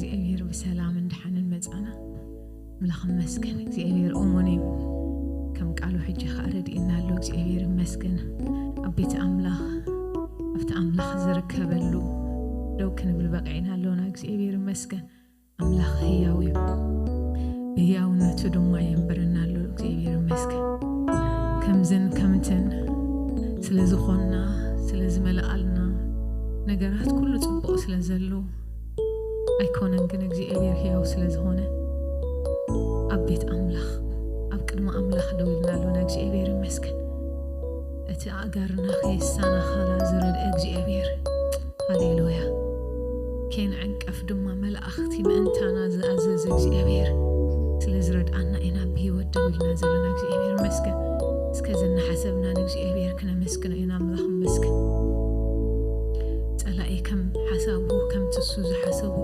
እግዚኣብሔር ብሰላምን ድሓንን መጻና። ኣምላኽ ይመስገን። እግዚኣብሔር እሙን እዩ። ከም ቃሉ ሕጂ ኸኣ ረድእና ኣሎ። እግዚኣብሔር ይመስገን። ኣብ ቤት ኣምላኽ፣ ኣብቲ ኣምላኽ ዝርከበሉ ደው ክንብል በቂዕና ኣሎና። እግዚኣብሔር ይመስገን። ኣምላኽ ህያው እዩ። ብህያውነቱ ድማ የንብረና ኣሎ። እግዚኣብሔር ይመስገን። ከምዝን ከምትን ስለ ዝኾንና፣ ስለ ዝመልኣልና፣ ነገራት ኩሉ ጽቡቕ ስለ ዘሎ ኣይኮነን፣ ግን እግዚኣብሔር ህያው ስለ ዝኾነ ኣብ ቤት ኣምላኽ፣ ኣብ ቅድሚ ኣምላኽ ደው ኢልና ኣሎና። እግዚኣብሔር ይመስገን። እቲ ኣእጋርና ከየሰናኸላ ዝረድአ እግዚኣብሔር። ሃሌሉያ። ከይንዕንቀፍ ድማ መላእኽቲ ምእንታና ዝኣዘዘ እግዚኣብሔር ስለ ዝረድኣና ኢና ብህይወት ደው ኢልና ዘለና። እግዚኣብሔር ይመስገን። እስከ ዘናሓሰብና ንእግዚኣብሔር ክነመስግኖ ኢና። ኣምላኽ ይመስገን። ጸላኢ ከም ሓሳቡ፣ ከምቲ እሱ ዝሓሰቡ፣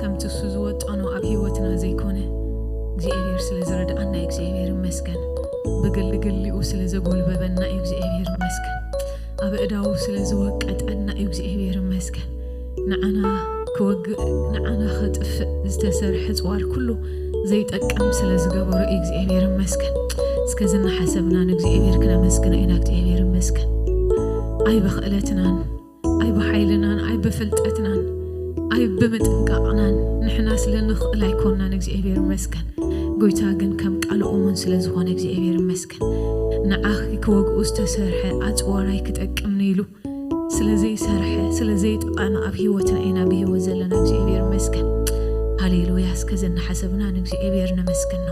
ከምቲ እሱ ዝወጠኖ ኣብ ህይወትና ዘይኮነ፣ እግዚኣብሔር ስለ ዝረድኣና እዩ። እግዚኣብሔር ይመስገን። ብግልግሊኡ ስለ ዘጎልበበና እዩ። እግዚኣብሔር ይመስገን። ኣብ እዳው ስለ ዝወቀጠና እዩ። እግዚኣብሔር ይመስገን። ንዓና ክወግእ፣ ንዓና ከጥፍእ ዝተሰርሐ ጽዋር ኩሉ ዘይጠቅም ስለ ዝገበሮ እዩ። እግዚኣብሔር ይመስገን። እስከ ዝናሓሰብና ንእግዚኣብሔር ክነመስግኖ ኢና። እግዚኣብሔር ይመስገን። ኣይ ብኽእለትናን፣ ኣይ ብሓይልናን፣ ኣይ ብፍልጠትናን፣ ኣይ ብምጥንቃቕናን ንሕና ስለ ንኽእል ኣይኮንናን። እግዚኣብሔር ይመስገን። ጎይታ ግን ከም ቃሉ እሙን ስለ ዝኾነ እግዚኣብሔር ይመስገን። ንዓኺ ክወግኡ ዝተሰርሐ ኣጽዋር ኣይክጠቅምን ኢሉ ስለ ዘይሰርሐ፣ ስለ ዘይጠቐመ ኣብ ህይወትና ኢና ብህይወት ዘለና። እግዚኣብሔር ይመስገን። ሃሌሉያ። እስከ ዘናሓሰብና ንእግዚኣብሔር ነመስግኖ።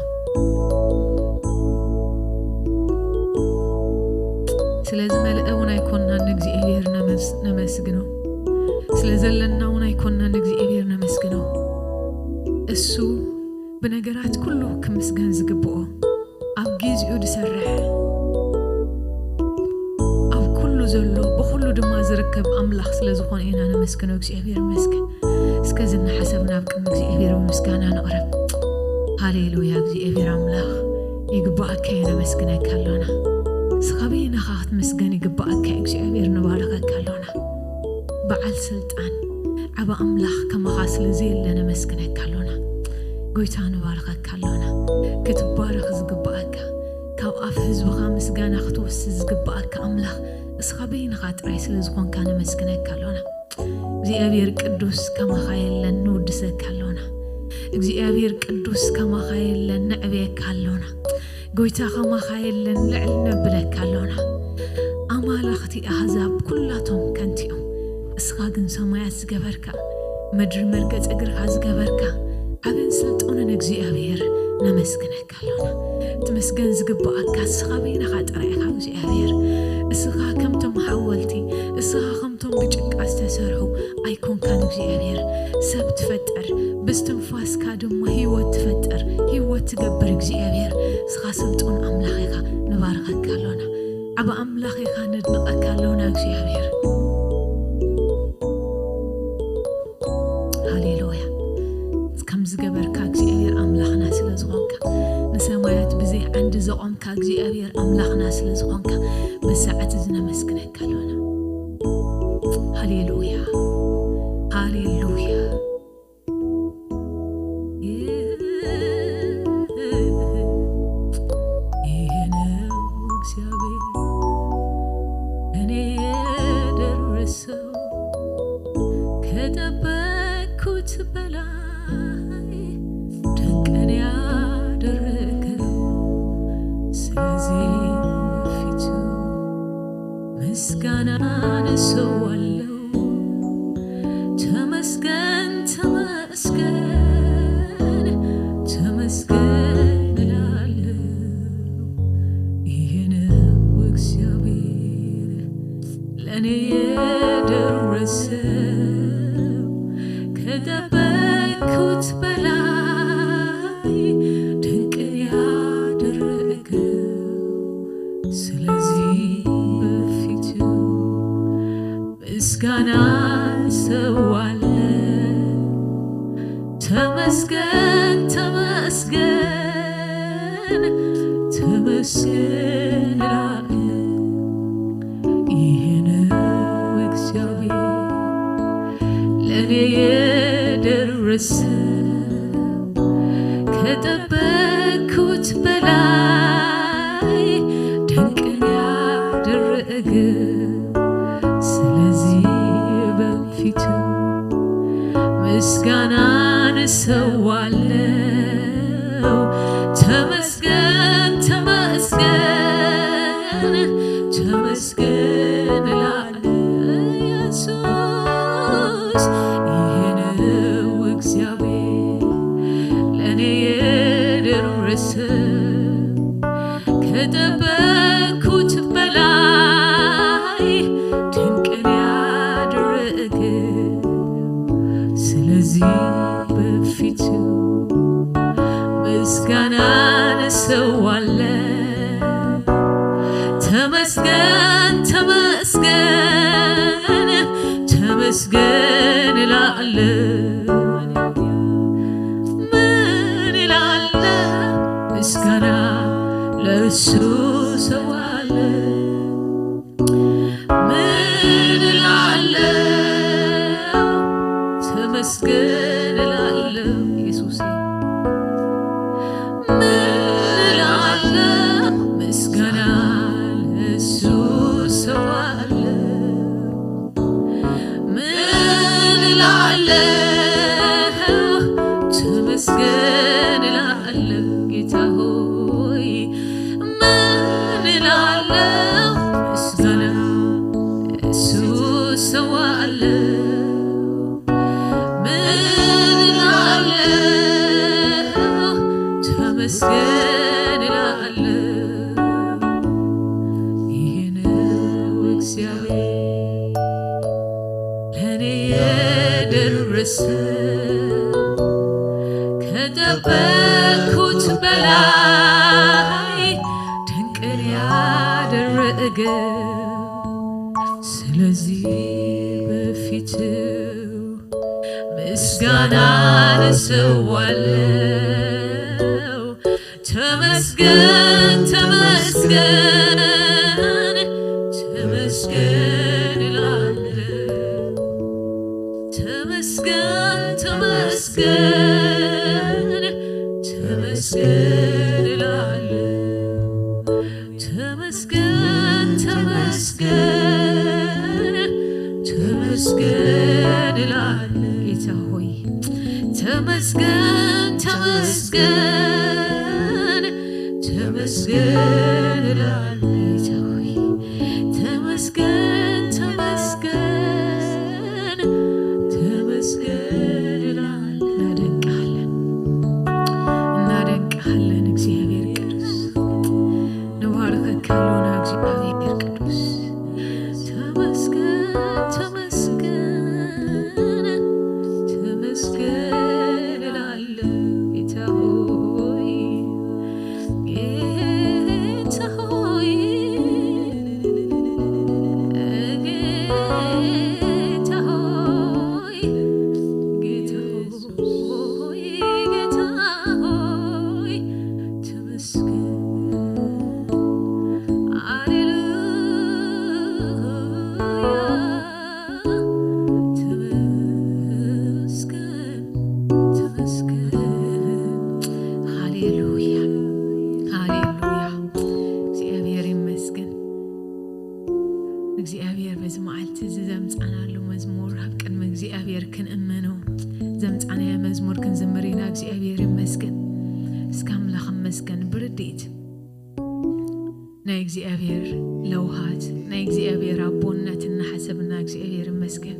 ስለ ዝመልአ እውን ኣይኮንናን ንእግዚኣብሔር ነመስ-፣ ነመስግኖ። ስለ ዘለና እውን ኣይኮንናን ንእግዚኣብሔር ነመስግኖ። እሱ ብነገራት ኩሉ ክምስገን ዝግብኦ፣ ኣብ ጊዜኡ ዝሰርሕ፣ ኣብ ኩሉ ዘሎ፣ ብኹሉ ድማ ዝርከብ ኣምላኽ ስለ ዝኾነ ኢና ነመስግኖ። እግዚኣብሔር ይመስገን። እስከ ዝናሓሰብና ኣብ ቅድሚ እግዚኣብሔር ብምስጋና ንቕረብ። ሃሌሉያ። እግዚኣብሔር ኣምላኽ ይግባኣካ፣ ነመስግነካ ኣሎና። እስኻ በይንኻ ክትምስገን ይግባኣካ። እግዚኣብሔር ንባረኸካ ኣሎና። በዓል ስልጣን ዓቢ ኣምላኽ ከማኻ ስለ ዘየለ ነመስግነካ ኣሎና። ጎይታ ንባረኸካ ኣሎና። ክትባረኽ ዝግባኣካ፣ ካብ ኣፍ ህዝብኻ ምስጋና ክትወስድ ዝግባኣካ ኣምላኽ እስኻ በይንኻ ጥራይ ስለ ዝኾንካ ነመስግነካ ኣሎና። እግዚኣብሔር ቅዱስ ከማኻ የለን፣ ንውድሰካ ኣሎና። እግዚኣብሔር ቅዱስ ከማኻ የለን፣ ነዕብየካ ኣሎና። ጎይታ ከማኻ የለን፣ ልዕል ነብለካ ኣሎና። ኣማልኽቲ ኣህዛብ ኩላቶም ከንቲኦም፣ እስኻ ግን ሰማያት ዝገበርካ፣ ምድሪ መርገጽ እግርኻ ዝገበርካ፣ ዓብን ስልጡንን እግዚኣብሔር ነመስግነካ ኣሎና። እቲ ምስገን ዝግባኣካ እስኻ በይንኻ ጥራይ ኢኻ እግዚኣብሔር። እስኻ ከምቶም ሓወልቲ፣ እስኻ ከምቶም ብጭቃ ዝተሰርሑ ኣይኮንካን እግዚኣብሔር። ሰብ ትፈጥር፣ ብስትንፋስካ ድማ ህይወት ትፈጥር፣ ህይወት ትገብር እግዚኣብሔር። እስኻ ስልጡን ኣምላኽ ኢኻ፣ ንባርኸካ ኣሎና። ዓቢ ኣምላኽ ኢኻ፣ ነድንቐካ ኣሎና እግዚኣብሔር። ሃሌሉያ። ከም ዝገበርካ እግዚኣብሔር ኣምላኽና ስለ ዝኾንካ፣ ንሰማያት ብዘይ ዓንዲ ዘቖምካ እግዚኣብሔር ኣምላኽና ስለ ዝኾንካ፣ በዚ ሰዓት እዚ ነመስግነካ ኣሎና። ሃሌሉያ። ሃሌሉያ። ይሄ ነው እግዚአብሔር እኔ የደረሰው፣ ከጠበቅኩት በላይ ድንቅን ያደረገው። ስለዚህ ፊቱ ምስጋናን እሰዋለሁ። ተመስገን፣ ተመስገን፣ ተመስገን እላለሁ። ይሄ ነው እግዚአብሔር ለእኔ የደረሰው፣ ከጠበቅኩት በላይ ድንቅን ያደረገው። ስለዚህ በፊቱ ምስጋና እሰዋለሁ። ተመስገን፣ ተመስገን፣ ተመስገን እላለሁ። ይሄ ነው እግዚአብሔር ለእኔ የደረ ርስብ ከጠበቅኩት በላይ ድንቅን ያደረገ። ስለዚህ በፊቱ ምስጋናን እሰዋለሁ። ተመስገን፣ ተመስገን፣ ተመስገን እላለሁ። ኢየሱስ፣ ይሄ ነው እግዚአብሔር ለእኔ የደረሰ። ከጠበቅኩት በላይ ድንቅን ያደረገ። ስለዚህ በፊቱ ምስጋናን እሰዋለሁ። ተመስገን፣ ተመስገን፣ ተመስገን እላለሁ። ምን እላለሁ? ምስጋና ለእሱ እሰዋለሁ። ምን እላለሁ? ተመስገን እላለሁ ኢየሱሴ። ምን እላለሁ? ምስጋና ለእሱ እሰዋለሁ። ምን እላለሁ? ተመስገን እላለሁ ጌታ ሆይ። ምን እላለሁ? ምስጋና ለእሱ እሰዋለሁ። ምን እላለሁ? ተመስገን እላለሁ። ይሄ ነው እግዚአብሔር ለእኔ የደረሰ። ከጠበቅኩት በላይ ድንቅን ያደረገ። ስለዚህ በፊቱ ምስጋናን እሰዋለሁ። ተመስገን፣ ተመስገን፣ ተመስገን እላለሁ። ተመስገን፣ ተመስገን፣ ተመስገን እላለሁ። ተመስገን፣ ተመስገን፣ ተመስገን እላለሁ ጌታ ሆይ። ተመስገን፣ ተመስገን፣ ተመስገን እላለሁ ጌታ ሆይ። ተመስገን፣ ተመስገን፣ ተመስገን እላለሁ። እናደንቅሃለን፣ እናደንቅሃለን እግዚአብሔር ቅዱስ። ንባርከካ ኣሎና እግዚኣብሔር ቅዱስ። ተመስገን፣ ተመስገን፣ ተመስገን እላለሁ ጌታ ሆይ፣ ጌታ ሆይ፣ ጌታ ሆይ፣ ጌታ ሆይ፣ ጌታ ሆይ፣ ተመስገን። ሃሌሉያ፣ ተመስገን፣ ተመስገን። ሃሌሉያ፣ ሃሌሉያ። እግዚኣብሔር ይመስገን። እግዚኣብሔር በዚ መዓልቲ እዚ ዘምጻናሉ መዝሙር ኣብ ቅድሚ እግዚኣብሔር ክንእመኖ ዘምጻናዮ መዝሙር ክንዝምር ኢና። እግዚኣብሔር ይመስገን። እስከ ኣምላኽ ይመስገን ብርድኢት ናይ እግዚኣብሔር ለውሃት፣ ናይ እግዚኣብሔር ኣቦነት እናሓሰብና እግዚኣብሔር ይመስገን።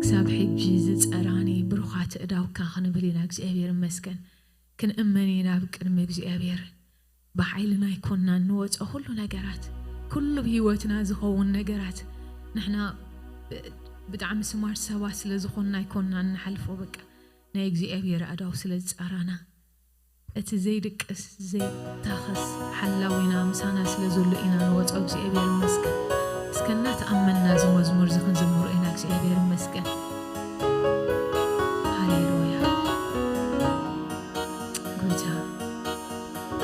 ክሳብ ሕጂ ዝጸራኒ ብሩኻት እዳውካ ክንብል ኢና እግዚኣብሔር ይመስገን። ክንእመን ኢና ኣብ ቅድሚ እግዚኣብሔር። ብሓይልና ኣይኮንናን ንወጾ ኩሉ ነገራት፣ ኩሉ ብህይወትና ዝኸውን ነገራት ንሕና ብ-፣ ብጣዕሚ ስማርት ሰባት ስለ ዝኾንና ኣይኮንናን ንሓልፎ። በቃ ናይ እግዚኣብሔር ኣእዳው ስለ ዝጻራና፣ እቲ ዘይድቅስ ዘይታኸስ ሓላዊና ምሳና ስለ ዘሎ ኢና ንወጾ። እግዚኣብሔር ይመስገን። እስከ እናተኣመንና እዚ መዝሙር እዚ ክንዝምሮ ኢና። እግዚኣብሔር ይመስገን። ሃሌሉያ። ጎይታ፣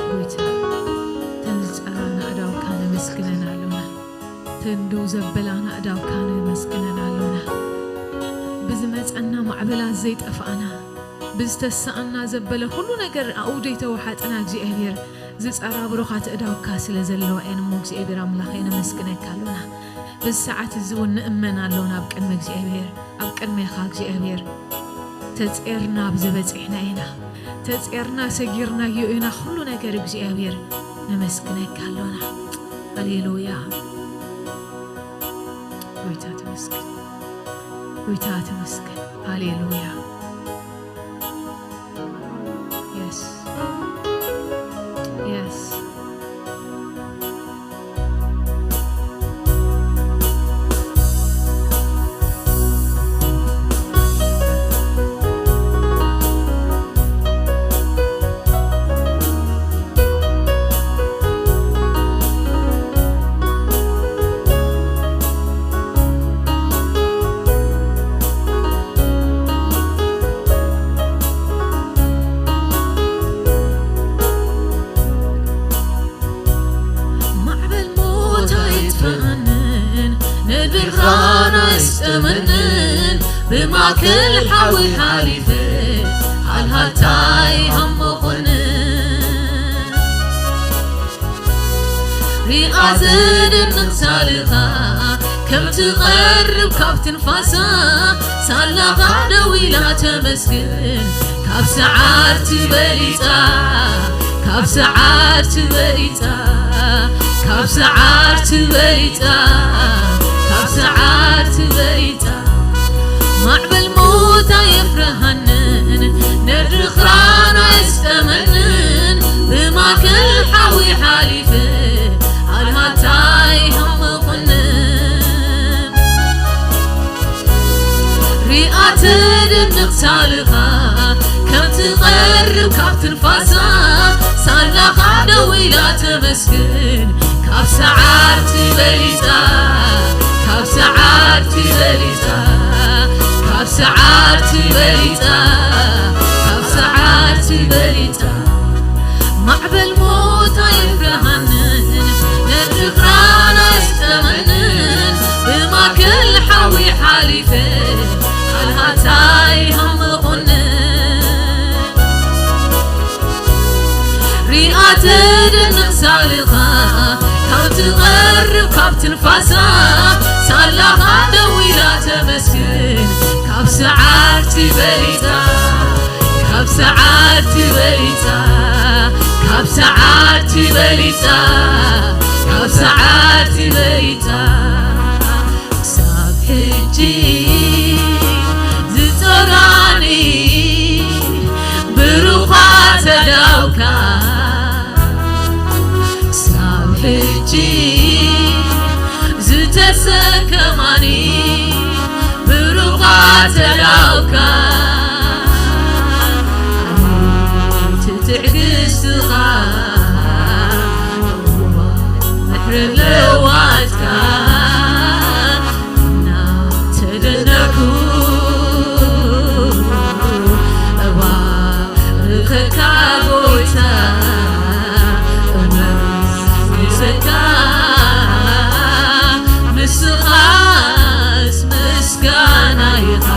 ጎይታ፣ ተን ዝጸራና ኣእዳውካ ነመስግነን ኣሎና። ተን ደው ዘበላና ኣእዳውካ ነመስግነን ኣሎና። ብዝመጸና ማዕበላት ዘይጠፋእና፣ ብዝተሳእና ዘበለ ኩሉ ነገር ኣብኡ ዘይተወሓጥና እግዚኣብሔር ዝጸራብሩኻ ትእዳውካ ስለ ዘለዋ እየን እሞ እግዚኣብሔር ኣምላኸ ነመስግነካ ኣሎና። በዚ ሰዓት እዚ እውን ንእመን ኣሎና ኣብ ቅድሚ እግዚኣብሔር፣ ኣብ ቅድሜኻ እግዚኣብሔር። ተጼርና ኣብዚ በጺሕና ኢና። ተጼርና ሰጊርናዮ ኢና ኩሉ ነገር እግዚኣብሔር ነመስግነካ ኣሎና። ሃሌሉያ። ጎይታ ተመስገን። ጎይታ ተመስገን። ሃሌሉያ። Yes. Yes. ማዕበል ሞት ኣይጥፍኣንን፣ ነድሪ ኻን ኣይስጠመንን፣ ብማእከል ሓዊ ሓሊፈ፣ ሃልሃልታ ኣይሃመኹንን። ሪኣ ዘደንቕ ሳልኻ፣ ከም ትቐርብ ካብ ትንፋሳ፣ ሳላኻ ደው ኢላ ተመስግን። ካብ ሰዓርቲ በሊጻ፣ ካብ ሰዓርቲ በሊጻ፣ ካብ ሰዓርቲ በሊጻ፣ ካብ ሰዓርቲ በሊጻ። ማዕበል ሞት ኣየፍርሃንን፣ ነድሪ ኽራን ኣየስጠመንን፣ ብማእከል ሓዊ ሓሊፈ፣ ሃልሃልታ ኣይሃመኹንን። ሪኣ ተደንቕ ሳልኻ፣ ከም ትቐርብ ካብ ትንፋሳ፣ ሳላኻ ደው ኢላ ተመስግን። ካብ ሰዓርቲ በሊጻ፣ ካብ ሰዓርቲ በሊጻ፣ ካብ ሰዓርቲ በሊጻ፣ ካብ ሰዓርቲ በሊጻ። ማዕበል ሞት ኣይፍርሃንን፣ ነድሪ ኽራን ኣይስጠመንን፣ ብማእከል ሓዊ ሓሊፈ፣ ሃልሃልታ ኣይሃመኹንን። ሪኣ ተደንቕ ሳልኻ፣ ካብ ትቐርብ ካብ ትንፋሳ፣ ሳላኻ ደው ኢላ ተመስግን። ካብ ሰዓርቲ በሊጻ፣ ካብ ሰዓርቲ በሊጻ፣ ካብ ሰዓርቲ በሊጻ፣ ካብ ሰዓርቲ በሊጻ። ክሳብ ሕጂ ዝጸራኒ ብሩኻ ተዳውካ፣ ክሳብ ሕጂ ዝተሰከማኒ ብሩኻ ተዳውካ። ኣቤት ትዕግስትኻ፣ እዋን ምሕረት ለዋጥካ እናተደነኩ፣ እባርኸካ ጎይታ፣ እመስግነካ፣ ንስኻስ ምስጋና ኢኻ።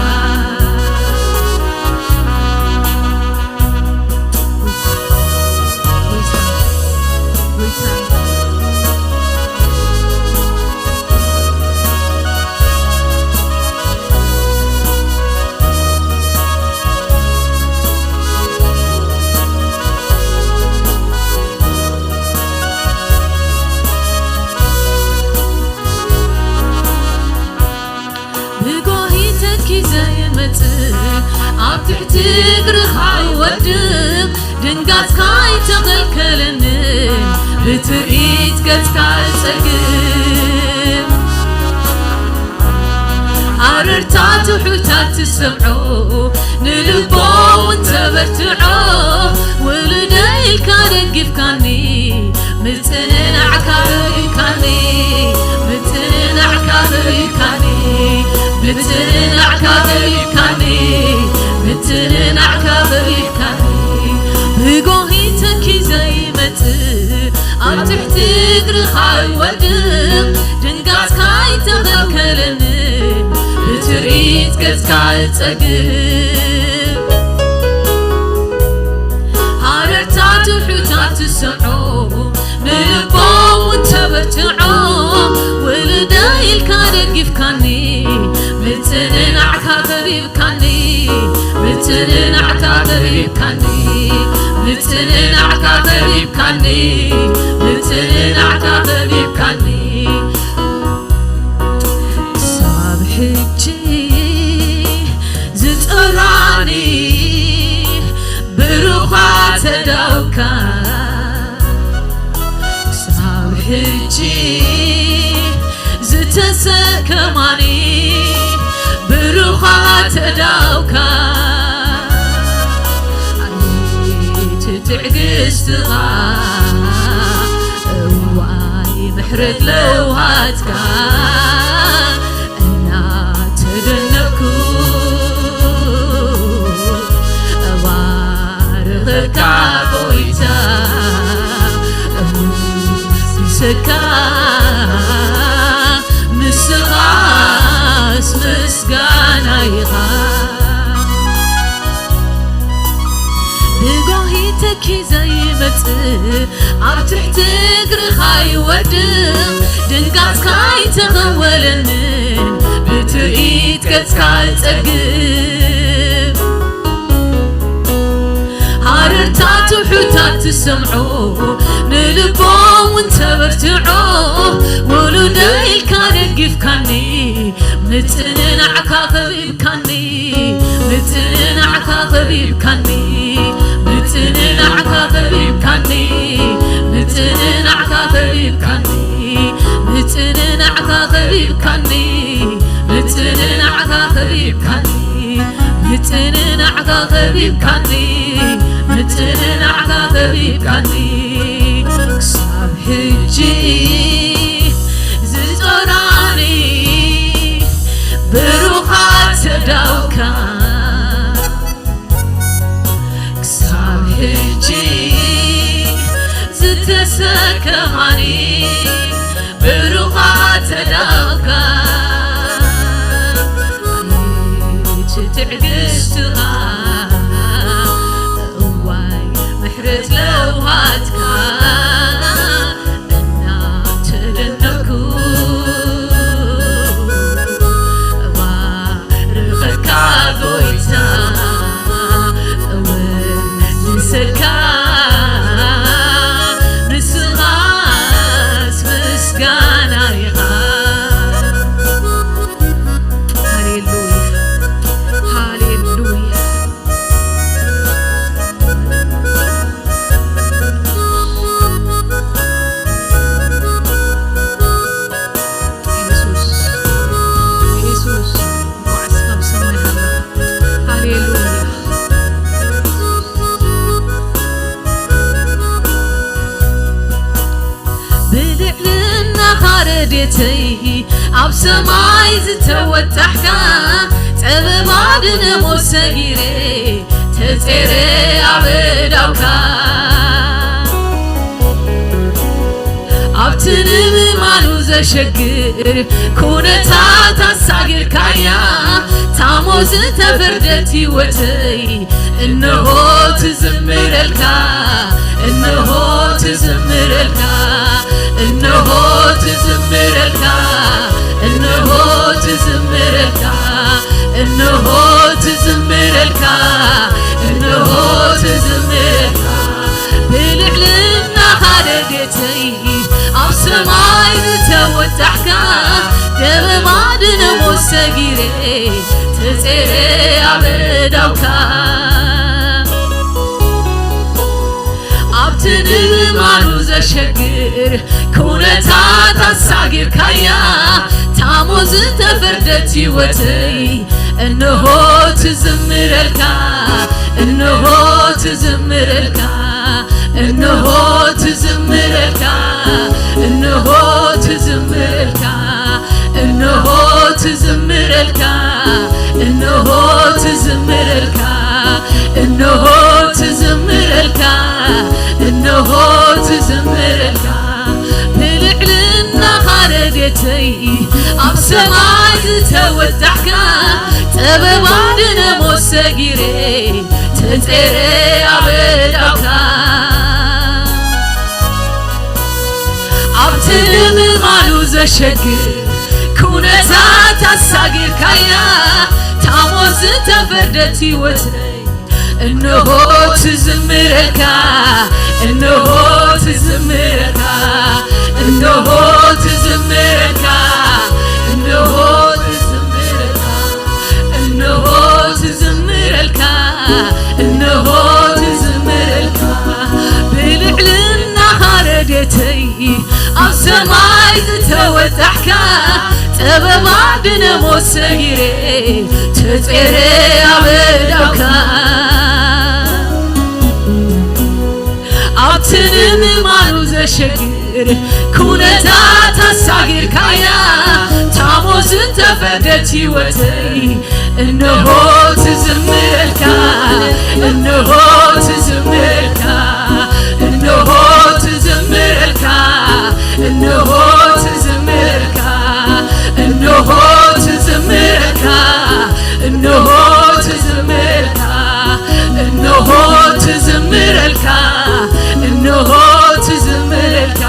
ብጓሂ ተኪዘ ይመጽእ፣ ኣብ ትሕቲ እግርኻ ይወድቕ፣ ድንጋጽካ ኣይተኸልከለንን፣ ብትርኢት ገጽካ እጸግብ። ኣረርታ ትሑታት ትሰምዖ፣ ንልቦ እውን ተበርትዖ፣ ውሉደይ ኢልካ ደጊፍካኒ፣ ምጽንናዕካ ርኢካኒ፣ ምጽንናዕካ ርኢካኒ፣ ምጽንናዕካ ርኢካኒ፣ ምጽንናዕካ ርኢካኒ። ብጎሂ ተኪዘ ይመጽእ፣ ኣብ ትሕቲ እግርኻ ይወድቕ፣ ድንጋጽካ ኣይተኸልከለኒ፣ ብትርኢት ገጽካ እጸግብ። ትስምዖ፣ ንልቦም እውን ተበርትዖ። ውሉደይ ኢልካ ደጊፍካኒ፣ ምጽንናዕካ ከቢብካኒ፣ ምጽንናዕካ ከቢብካኒ፣ ምጽንናዕካ ከቢብካኒ፣ ምጽንናዕካ ከቢብካኒ። ክሳብ ሕጂ ዝጸራኒ ብሩኻ ተዳውካ፣ ክሳብ ሕጂ ዝተሰከማኒ ብሩኻ ተዳውካ። ኣቤት ትዕግስትኻ፣ እዋይ ምሕረት ለውሃትካ፣ እናተደነኩ እባርኸካ ጎይታ፣ እውስካ ንስኻስ ምስጋና ኢኻ። ብጓሂ ተኪ ዘይመጽእ፣ ኣብ ትሕቲ እግርኻ ይወድቕ፣ ድንጋጽካ ኣይተኸወለንን፣ ብትርኢት ገጽካ እጸግብ። ሃረርታ ትሑታት ትሰምዖ፣ ንልቦም እውን ተበርትዖ፣ ውሉደይ ኢልካ ደጊፍካኒ፣ ምጽንናዕካ ከቢብካኒ፣ ምጽንናዕካ ከቢብካኒ፣ ምጽንናዕካ ከቢብካኒ፣ ምጽንናዕካ ከቢብካኒ፣ ምጽንናዕካ ከቢብካኒ፣ ምጽንናዕካ ከቢብካኒ፣ ምጽንናዕካ ከቢብካኒ፣ ምጽንናዕካ ከቢብካኒ። ክሳብ ሕጂ ዝጾራኒ ብሩኻ ተዳውካ፣ ክሳብ ሕጂ ዝተሰከማኒ ብሩኻ ተዳውካ። ኣቤት ትዕግስትኻ፣ እዋይ ምሕረት ለውሃትካ፣ እናተደነኩ እባርኸካ ጎይታ፣ እወድሰካ ንስኻስ ምስጋና ኢኻ። ሃሌሉያ፣ ሃሌሉያ። የሱስ፣ የሱስ፣ እንኳዕ እስኻ ብሰማይ ሃለኻ። ሃሌሉያ። ብልዕልናኻ ረድኤተይ ኣብ ሰማይ ዝተወጣሕካ፣ ጸበባ ድነ ሞት ሰጊረ ተጼረ ኣብ ኣእዳውካ። ኣብቲ ንምእማኑ ዘሸግር ኩነታት ኣሳጊርካያ፣ ታሞ ዝተፈርደት ህይወተይ እንሆ ትዝምረልካ፣ እንሆ ትዝምረልካ፣ እንሆ ትዝምረልካ፣ እንሆ ትዝምረልካ፣ እንሆ ትዝምረልካ፣ እንሆ ትዝምረልካ። ብልዕልናኻ ረድኤተይ ኣብ ሰማይ ዝተወጣሕካ፣ ደበባ ድነ ሞት ሰጊረ ተጼረ ኣብ ኣእዳውካ። ኣብቲ ንምእማኑ ዘሸግር ኩነታት ኣሳጊርካያ፣ ታሞ ዝተፈርደት ህይወተይ እንሆ ትዝምረልካ፣ እንሆ ትዝምረልካ፣ እንሆ ትዝምረልካ፣ እንሆ ትዝምረልካ፣ እንሆ ትዝምረልካ፣ እንሆ ትዝምረልካ፣ እንሆ ትዝምረልካ፣ እንሆ ትዝምረልካ። ብልዕልናኻ ረድኤተይ ኣብ ሰማይ ዝተወጣሕካ፣ ጸበባ ድነ ሞት ሰጊረ ተጼረ ኣብ ኣእዳውካ። ዘሸግር ኩነታት ኣሳጊርካያ፣ ታሞ ዝተፈርደት ህይወተይ እንሆ ትዝምረልካ፣ እንሆ ትዝምረልካ፣ እንሆ ትዝምረልካ፣ እንሆ ትዝምረልካ፣ እንሆ ትዝምረልካ፣ እንሆ ትዝምረልካ። ብልዕልናኻ ረድኤተይ ኣብ ሰማይ ዝተወጣሕካ፣ ጥበብ ኣድነ ሞት ሰጊረ ተጼረ ኣብ ኣእዳውካ። ኣብቲ ንምማኑ ዘሸግር ኩነታት ኣሳጊርካያ፣ ታሞ ዝተፈርደት ህይወተይ እንሆ ትዝምረልካ፣ እንሆ ትዝምረልካ፣ እንሆ ትዝምረልካ፣ እንሆ ትዝምረልካ፣ እንሆ ትዝምረልካ፣ እንሆ ትዝምረልካ፣ እንሆ ትዝምረልካ፣ እንሆ ትዝምረልካ፣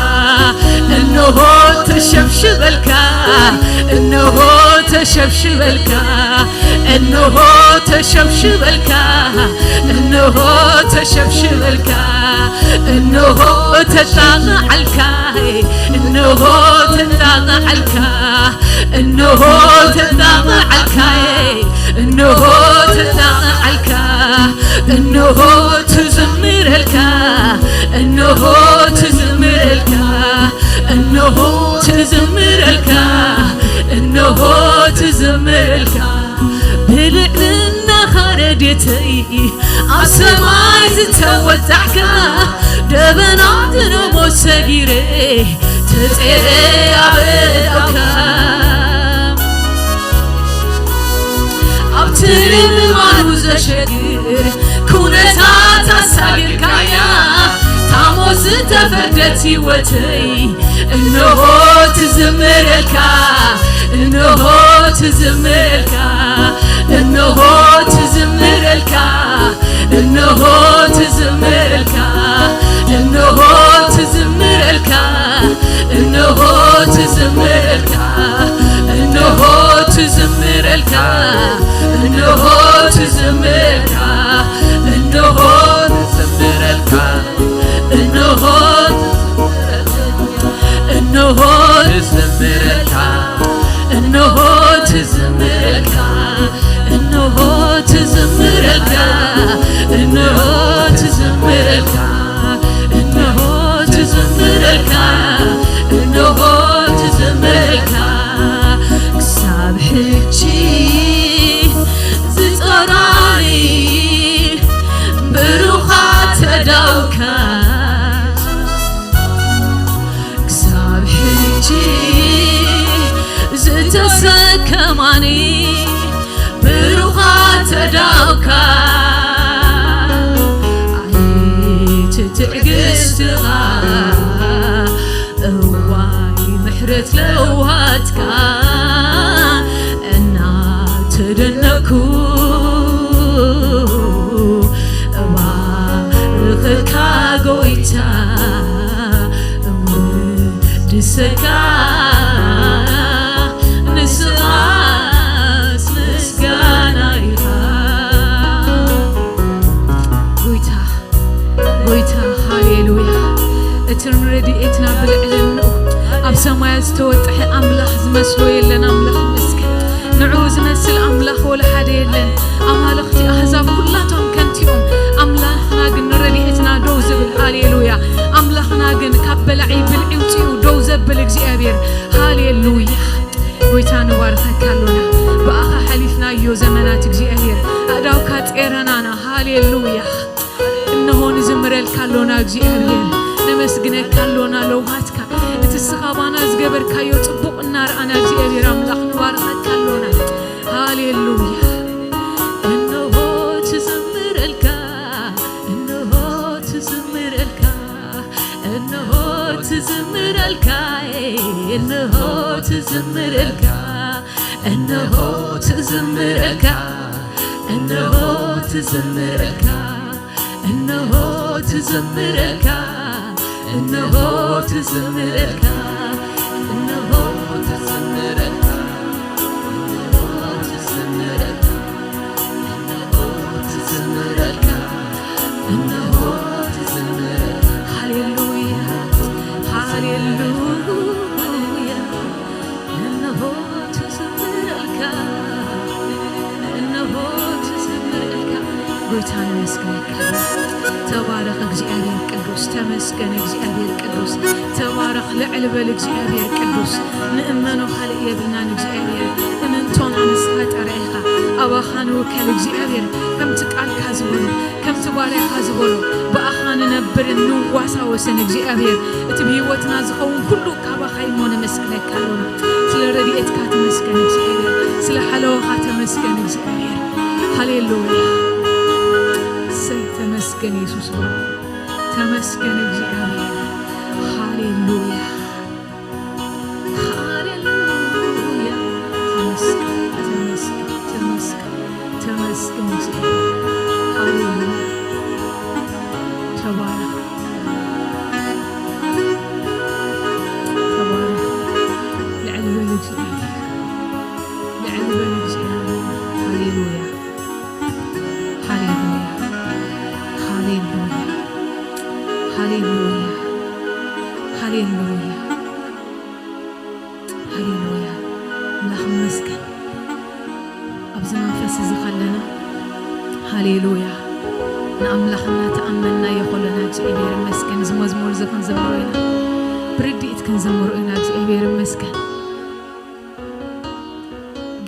እንሆ ተሸብሽበልካ፣ እንሆ ተሸብሽበልካ፣ እንሆ ተሸብሽበልካ፣ እንሆ ተሸብሽበልካ፣ እንሆ ተጣቕዓልካ፣ እንሆ ተጣቕዓልካ፣ እንሆ ተጣቕዓልካ፣ እንሆ ተጣቕዓልካ፣ እንሆ ትዝምረልካ፣ እንሆ ትዝምረልካ፣ እንሆ ትዝምረልካ፣ እንሆ ትዝምረልካ። ብልዕልናኻ ረድኤተይ ኣብ ሰማይ ዝተወጣሕካ፣ ደበና ድነ ሞት ሰጊረ ተጼረ ኣብ ኣእዳውካ። ኣብቲ ንምማኑ ዘሸግር ኩነታት ኣሳጊርካያ፣ ታሞ ዝተፈርደት ህይወተይ እንሆ ትዝምረልካ፣ እንሆ ትዝምረልካ፣ እንሆ ትዝምረልካ፣ እንሆ ትዝምረልካ፣ እንሆ ትዝምረልካ፣ እንሆ ትዝምረልካ፣ እንሆ ትዝምረልካ፣ እንሆ ትዝምረልካ፣ እንሆ ትዝምረልካ፣ እንሆ እንሆ ትዝምረልካ፣ እንሆ ትዝምረልካ፣ እንሆ ትዝምረልካ፣ እንሆ ትዝምረልካ፣ እንሆ ትዝምረልካ፣ እንሆ ትዝምረልካ። ክሳብ ሕጂ ዝጸራኒ ብሩኻት ኣእዳውካ፣ ክሳብ ሕጂ ዝተሰከማኒ ብሩኻት ኣእዳውካ፣ ዓሌት ትዕግስትኻ እዋይ ምሕረት ለውሃትካ እናተደነኩ እባርኸካ ጎይታ እውድሰካ ንስኻስ ምስጋና ኢኻ። ጎይታ፣ ጎይታ፣ ሃሌሉያ። እቲ ንረድኤትና ብልዕልንኡ ኣብ ሰማያት ዝተወጥሐ ኣምላኽ ዝመስሎ የለን። ኣምላኽ ይመስገን። ንዕኡ ዝመስል ኣምላኽ ወላ ሓደ የለን። ኣማልኽቲ ኣህዛብ ኩላቶም ከንቲኦም፣ ኣምላኽና ግን ንረድኤትና ደው ዝብል። ሃሌሉያ። ኣምላኽና ግን ካብ በላዒ ብልዒ ውፅኡ ደው ዘብል እግዚኣብሔር። ሃሌሉያ። ጎይታ ንባርኸካ ኣሎና። ብኣኻ ሓሊፍናዮ ዘመናት እግዚኣብሔር። ኣእዳውካ ጼረናና። ሃሌሉያ። እንሆ ንዝምረልካ ኣሎና እግዚኣብሔር። ነመስግነካ ኣሎና ለውሃትካ። እቲ እስኻ ባና ዝገበርካዮ ጽቡቕ እናረኣና እግዚኣብሔር ኣምላኽ ንባርኸካ ኣሎና። ሃሌሉያ። እንሆ ትዝምረልካ፣ እንሆ ትዝምረልካ፣ እንሆ ትዝምረልካ፣ እንሆ ትዝምረልካ፣ እንሆ ትዝምረልካ፣ እንሆ ትዝምረልካ፣ እንሆ ትዝምረልካ፣ እንሆ ትዝምረልካ፣ እንሆ ሃሌሉያ፣ ሃሌሉያ። እነሆ ትዝምረልካ፣ እነሆ ትዝምረልካ። ጎይታ ነመስግነካ። ተባረኽ እግዚኣብሔር ቅዱስ፣ ተመስገን እግዚኣብሔር ቅዱስ። ተባረኽ ልዕል በል እግዚኣብሔር ቅዱስ። ንእመኖ ካልእ የብልናን እግዚኣብሔር። እምንቶና ንስኻ ጥራይ ኢኻ። ኣባኻ ንውከል እግዚኣብሔር። ከምቲ ቃልካ ዝበሎ፣ ከምቲ ባርያኻ ዝበሎ፣ ብኣኻ ንነብርን ንዋሳወስን እግዚኣብሔር። እቲ ብህይወትና ዝኸውን ኩሉ ካባኻ እሞ ነመስግነካ ኣሎና። ስለ ረድኤትካ ተመስገን እግዚኣብሔር። ስለ ሓለዋኻ ተመስገን እግዚኣብሔር። ሃሌሉያ። እሰይ ተመስገን የሱስ ብሩክ። ተመስገን እግዚኣብሔር። ሃሌሉያ። ሃሌሉያ። ተመስገን፣ ተመስገን፣ ተመስገን፣ ተመስገን። ሃሌሉያ። ተባረኽ። ተባረኽ። ልዕል በል እግዚኣብሔር። ልዕል በል እግዚኣብሔር። ሃሌሉያ። ሃሌሉያ። ሃሌሉያ። ሃሌሉያ። ሃሌሉያ። ሃሌሉያ። ኣምላኽ ይመስገን። ኣብዚ መንፈስ እዚ ከለና፣ ሃሌሉያ፣ ንኣምላኽ እናተኣመንናዮ ከለና፣ እግዚኣብሔር ይመስገን። እዚ መዝሙር እዚ ክንዘምሮ ኢና። ብርድኢት ክንዘምሮ ኢና። እግዚኣብሔር ይመስገን።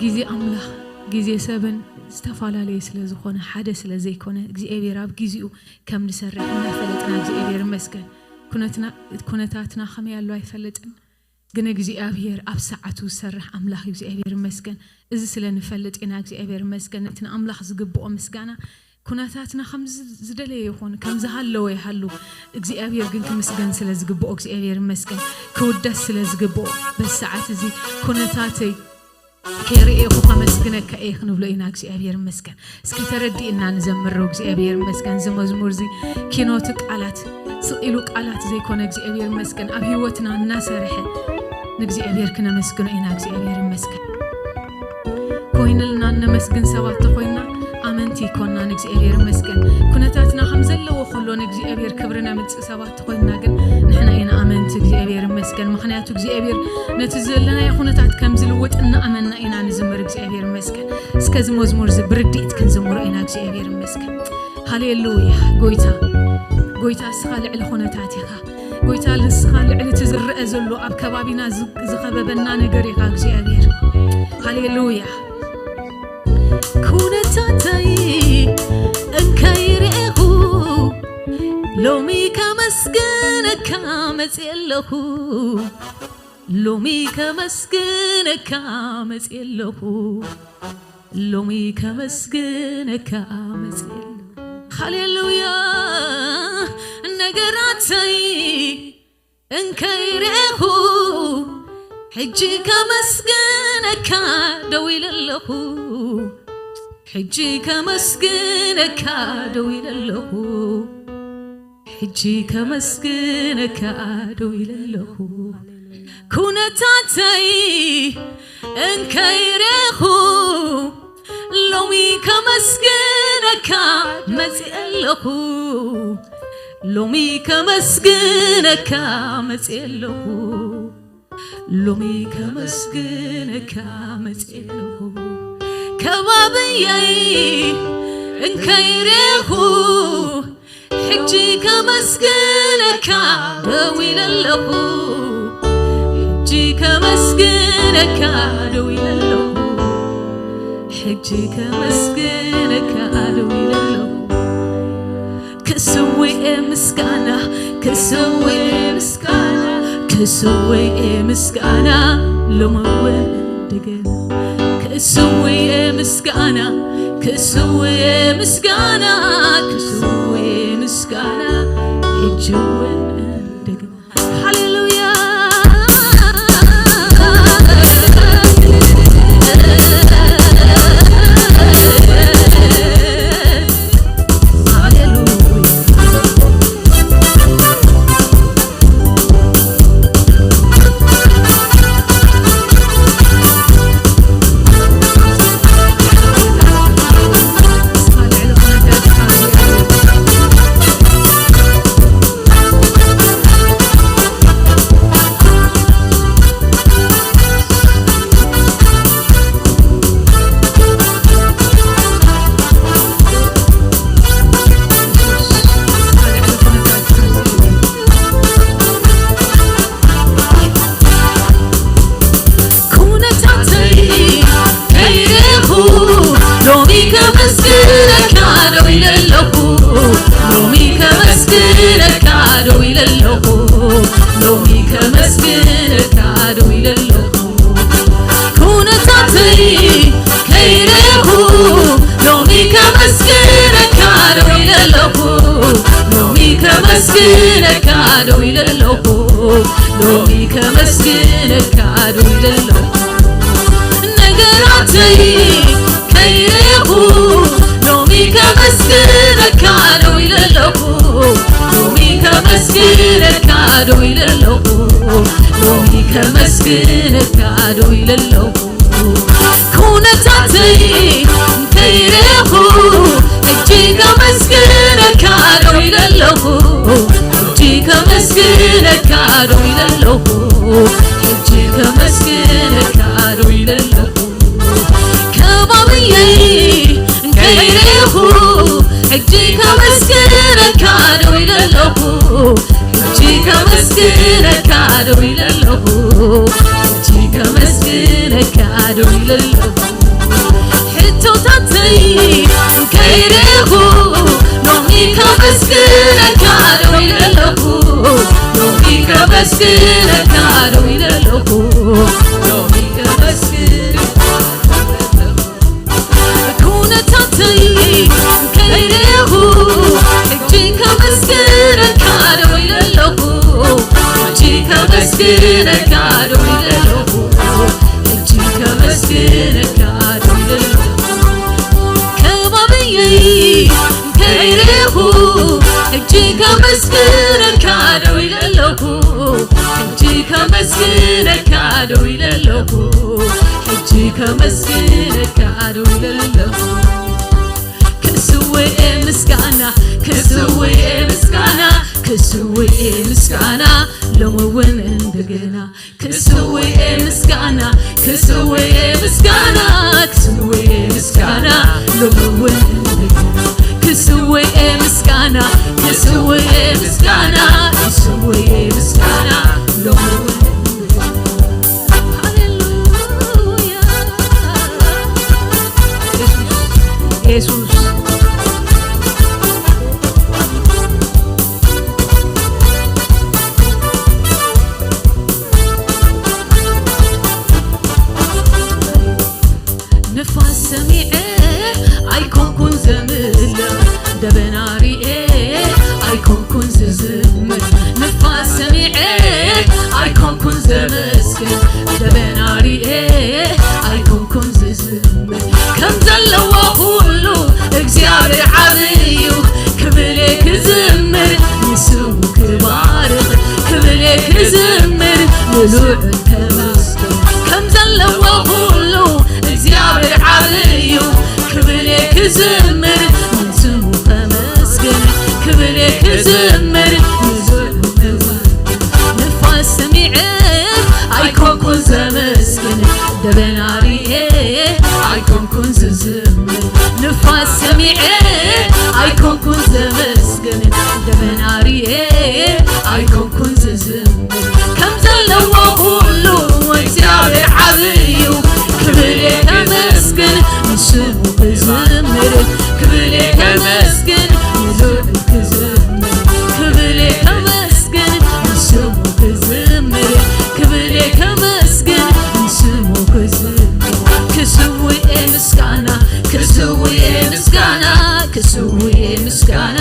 ግዜ ኣምላኽ፣ ግዜ ሰብን ዝተፈላለየ ስለ ዝኾነ፣ ሓደ ስለ ዘይኮነ፣ እግዚኣብሔር ኣብ ግዜኡ ከም ንሰርሕ እናፈለጥና፣ እግዚኣብሔር ይመስገን። ኩነትና-፣ ኩነታትና ከመይ ኣሎ ኣይፈልጥን። ግን እግዚኣብሔር ኣብ ሰዓቱ ዝሰርሕ ኣምላኽ እዩ። እግዚኣብሔር ይመስገን። እዚ ስለ ንፈልጥ ኢና። እግዚኣብሔር ይመስገን። ነቲ ንኣምላኽ ዝግብኦ ምስጋና፣ ኩነታትና ከም ዝ-፣ ዝደለየ ይኹን፣ ከም ዝሃለወ ይሃሉ፣ እግዚኣብሔር ግን ክምስገን ስለ ዝግብኦ እግዚኣብሔር ይመስገን። ክውደስ ስለ ዝግብኦ፣ በዚ ሰዓት እዚ ኩነታተይ ከይርእየኹ ከመስግነካ እየ ክንብሎ ኢና። እግዚኣብሔር ይመስገን። እስኪ ተረዲእና ንዘምሮ። እግዚኣብሔር ይመስገን። እዚ መዝሙር እዚ ኪኖ እቲ ቃላት፣ ስቕ ኢሉ ቃላት ዘይኮነ እግዚኣብሔር ይመስገን፣ ኣብ ህይወትና እናሰርሐ ንእግዚኣብሔር ክነመስግኖ ኢና። እግዚኣብሔር ይመስገን። ኮይንልና እነመስግን ሰባት ተኾይንና፣ ኣመንቲ ይኮንና። ንእግዚኣብሔር ይመስገን። ኩነታትና ከም ዘለዎ ከሎ ንእግዚኣብሔር ክብሪ ነምጽእ ሰባት ተኾይንና ግን፣ ንሕና ኢና ኣመንቲ። እግዚኣብሔር ይመስገን። ምኽንያቱ እግዚኣብሔር ነቲ ዘለናዮ ኩነታት ከም ዝልውጥ እናኣመንና ኢና ንዝምር። እግዚኣብሔር ይመስገን። እስከ እዚ መዝሙር እዚ ብርድኢት ክንዝምሮ ኢና። እግዚኣብሔር ይመስገን። ሃሌሉያ። ጎይታ፣ ጎይታ እስኻ ልዕሊ ኩነታት ኢኻ። ጎይታ ንስኻ ልዕሊ እቲ ዝረአ ዘሎ ኣብ ከባቢና ዝ-፣ ዝኸበበና ነገር ኢኻ እግዚኣብሔር። ሃሌሉያ። ኩነታተይ እንከይርኤኹ ሎሚ ከመስግነካ መጽየ ኣለኹ። ሎሚ ከመስግነካ መጽየ ኣለኹ። ሎሚ ከመስግነካ መጽየ ኣለኹ። ሃሌሉያ። ነገራተይ እንከይርኤኹ ሕጂ ከመስግነካ ደው ኢለ ኣለኹ። ሕጂ ከመስግነካ ደው ኢለ ኣለኹ። ሕጂ ከመስግነካ ደው ኢለ ኣለኹ። ኩነታተይ እንከይረኹ ሎሚ ከመስግነካ መጽየ ኣለኹ። ሎሚ ከመስግነካ መጽየ ኣለኹ። ሎሚ ከመስግነካ መጽየ ኣለኹ። ከባብየይ እንከይረኹ ሕጂ ከመስግነካ ደው ኢለ ኣለኹ። ሕጂ ከመስግነካ ደው ኢለ ኣለኹ። ሕጂ ከመስግነካ ደው ኢለ ኣለኹ። ክስውእ ምስጋና፣ ክስውእ ምስጋና፣ ክስውእ ምስጋና ሎሚ እውን እንደገና። ክስውእ ምስጋና፣ ክስውእ ምስጋና፣ ክስውእ ምስጋና ሕጂ እውን እንደገና። ሃሌሉያ። ደው ኢለ ኣለኹ፣ ሎሚ ከመስግነካ ደው ኢለ ኣለኹ። ኩነታተይ ከይረኹ፣ ሎሚ ከመስግነካ ደው ኢለ ኣለኹ፣ ሎሚ ከመስግነካ ደው ኢለ ኣለኹ፣ ሎሚ ከመስግነካ ደው ኢለ ኣለኹ። ነገራተይ ከይረኹ፣ ሎሚ ከመስግነካ ደው ኢለ ኣለኹ፣ ሎሚ ከመስግነካ ደው ኢለ ኣለኹ፣ ሎሚ ከመስግነካ ደው ኢለ ኣለኹ። ኩነታተይ ከይረኹ፣ ሕጂ ከመስግነካ ደው ኢለ ኣለኹ፣ ሕጂ ከመስግነካ ደው ኢለ ኣለኹ፣ ሕጂ ከመስግነካ ደው ኢለ ኣለኹ። ከባብየይ ከይረኹ፣ ሕጂ ከመስግነካ ደው ኢለ ኣለኹ፣ ሕጂ ከመስግነካ ደው ኢለ ኣለኹ፣ ሕጂ ከመስግነካ ደው ኢለ ኣለኹ። ሕቶታተይ ከይረኹ፣ ሎሚ ከመስግነካ ደው ኢለ ኣለኹ፣ ሎሚ ከመስግነካ ደው ኢለ ኣለኹ፣ ሎሚ ከመስግነካ ደው ኢለ ኣለኹ። ኩነታተይ ከይረኹ፣ ሕጂ ከመስግነካ ደው ኢለ ኣለኹ፣ ሕጂ ከመስግነካ ደው ኢለ ኣለኹ፣ ሕጂ ከመስግነካ ደው ኢለ ኣለኹ። ከባብየይ ከይረኹ፣ ሕጂ ከመስግነካ ደው ኢለ ኣለኹ፣ ሕጂ ከመስግነካ ደው ኢለ ኣለኹ፣ ሕጂ ከመስግነካ ደው ኢለ ኣለኹ። ክስውእ ምስጋና፣ ክስውእ ምስጋና፣ ክስውእ ምስጋና፣ ሎሚ እውን እንደገና። ክስውእ ምስጋና፣ ክስውእ ምስጋና፣ ክስውእ ምስጋና፣ ሎሚ እውን እንደገና። ክስውእ ምስጋና፣ ክስውእ ምስጋና፣ ክስውእ ምስጋና፣ ሎሚ እውን እንደገና። ሃሌሉያ። ኢየሱስ፣ ኢየሱስ። ንፋስ ሰሚዐ ኣይኮንኩን ዘምልኽ፣ ደበና ሪኤ ኣይኮንኩን ዝዝምር። ንፋስ ሰሚዐ ኣይኮንኩን ዘመስግን፣ ደበና ሪኤ ኣይኮንኩን ዝዝምር። ከም ዘለዎ ኩሉ እግዚኣብሔር ዓብይ እዩ፣ ክብል እየ ክዝምር፣ ንስሙ ክባርኽ ክብል እየ ክዝምር፣ ንልዑል ከመስግን። ከም ዘለዎ ኩሉ እግዚኣብሔር ዓብይ እዩ፣ ክብል እየ ክዝምር፣ ንስሙ ከመስግን ክብል እየ ክዝምር፣ ንልዑል ከመስግን። ንፋስ ሰሚዐ ኣይኮንኩን ዘመስግን፣ ደበና ሪኤ ኣይኮንኩን ዝዝምር። ንፋስ ሰሚዐ ኣይኮንኩን ዘመስግን፣ ደበና ሪኤ ኣይኮንኩን ዝዝምር። ከም ዘለዎ ኩሉ እግዚኣብሔር ዓብይ እዩ፣ ክብል እየ ከመስግን፣ ንስሙ ክዝምር፣ ክብል እየ ከመስግን፣ ንልዑል ክዝምር፣ ክብል እየ ከመስግን፣ ንስሙ ክዝምር፣ ክብል እየ ከመስግን፣ ንስሙ ክዝምር። ክስውእ ምስጋና፣ ክስውእ ምስጋና፣ ክስውእ ምስጋና፣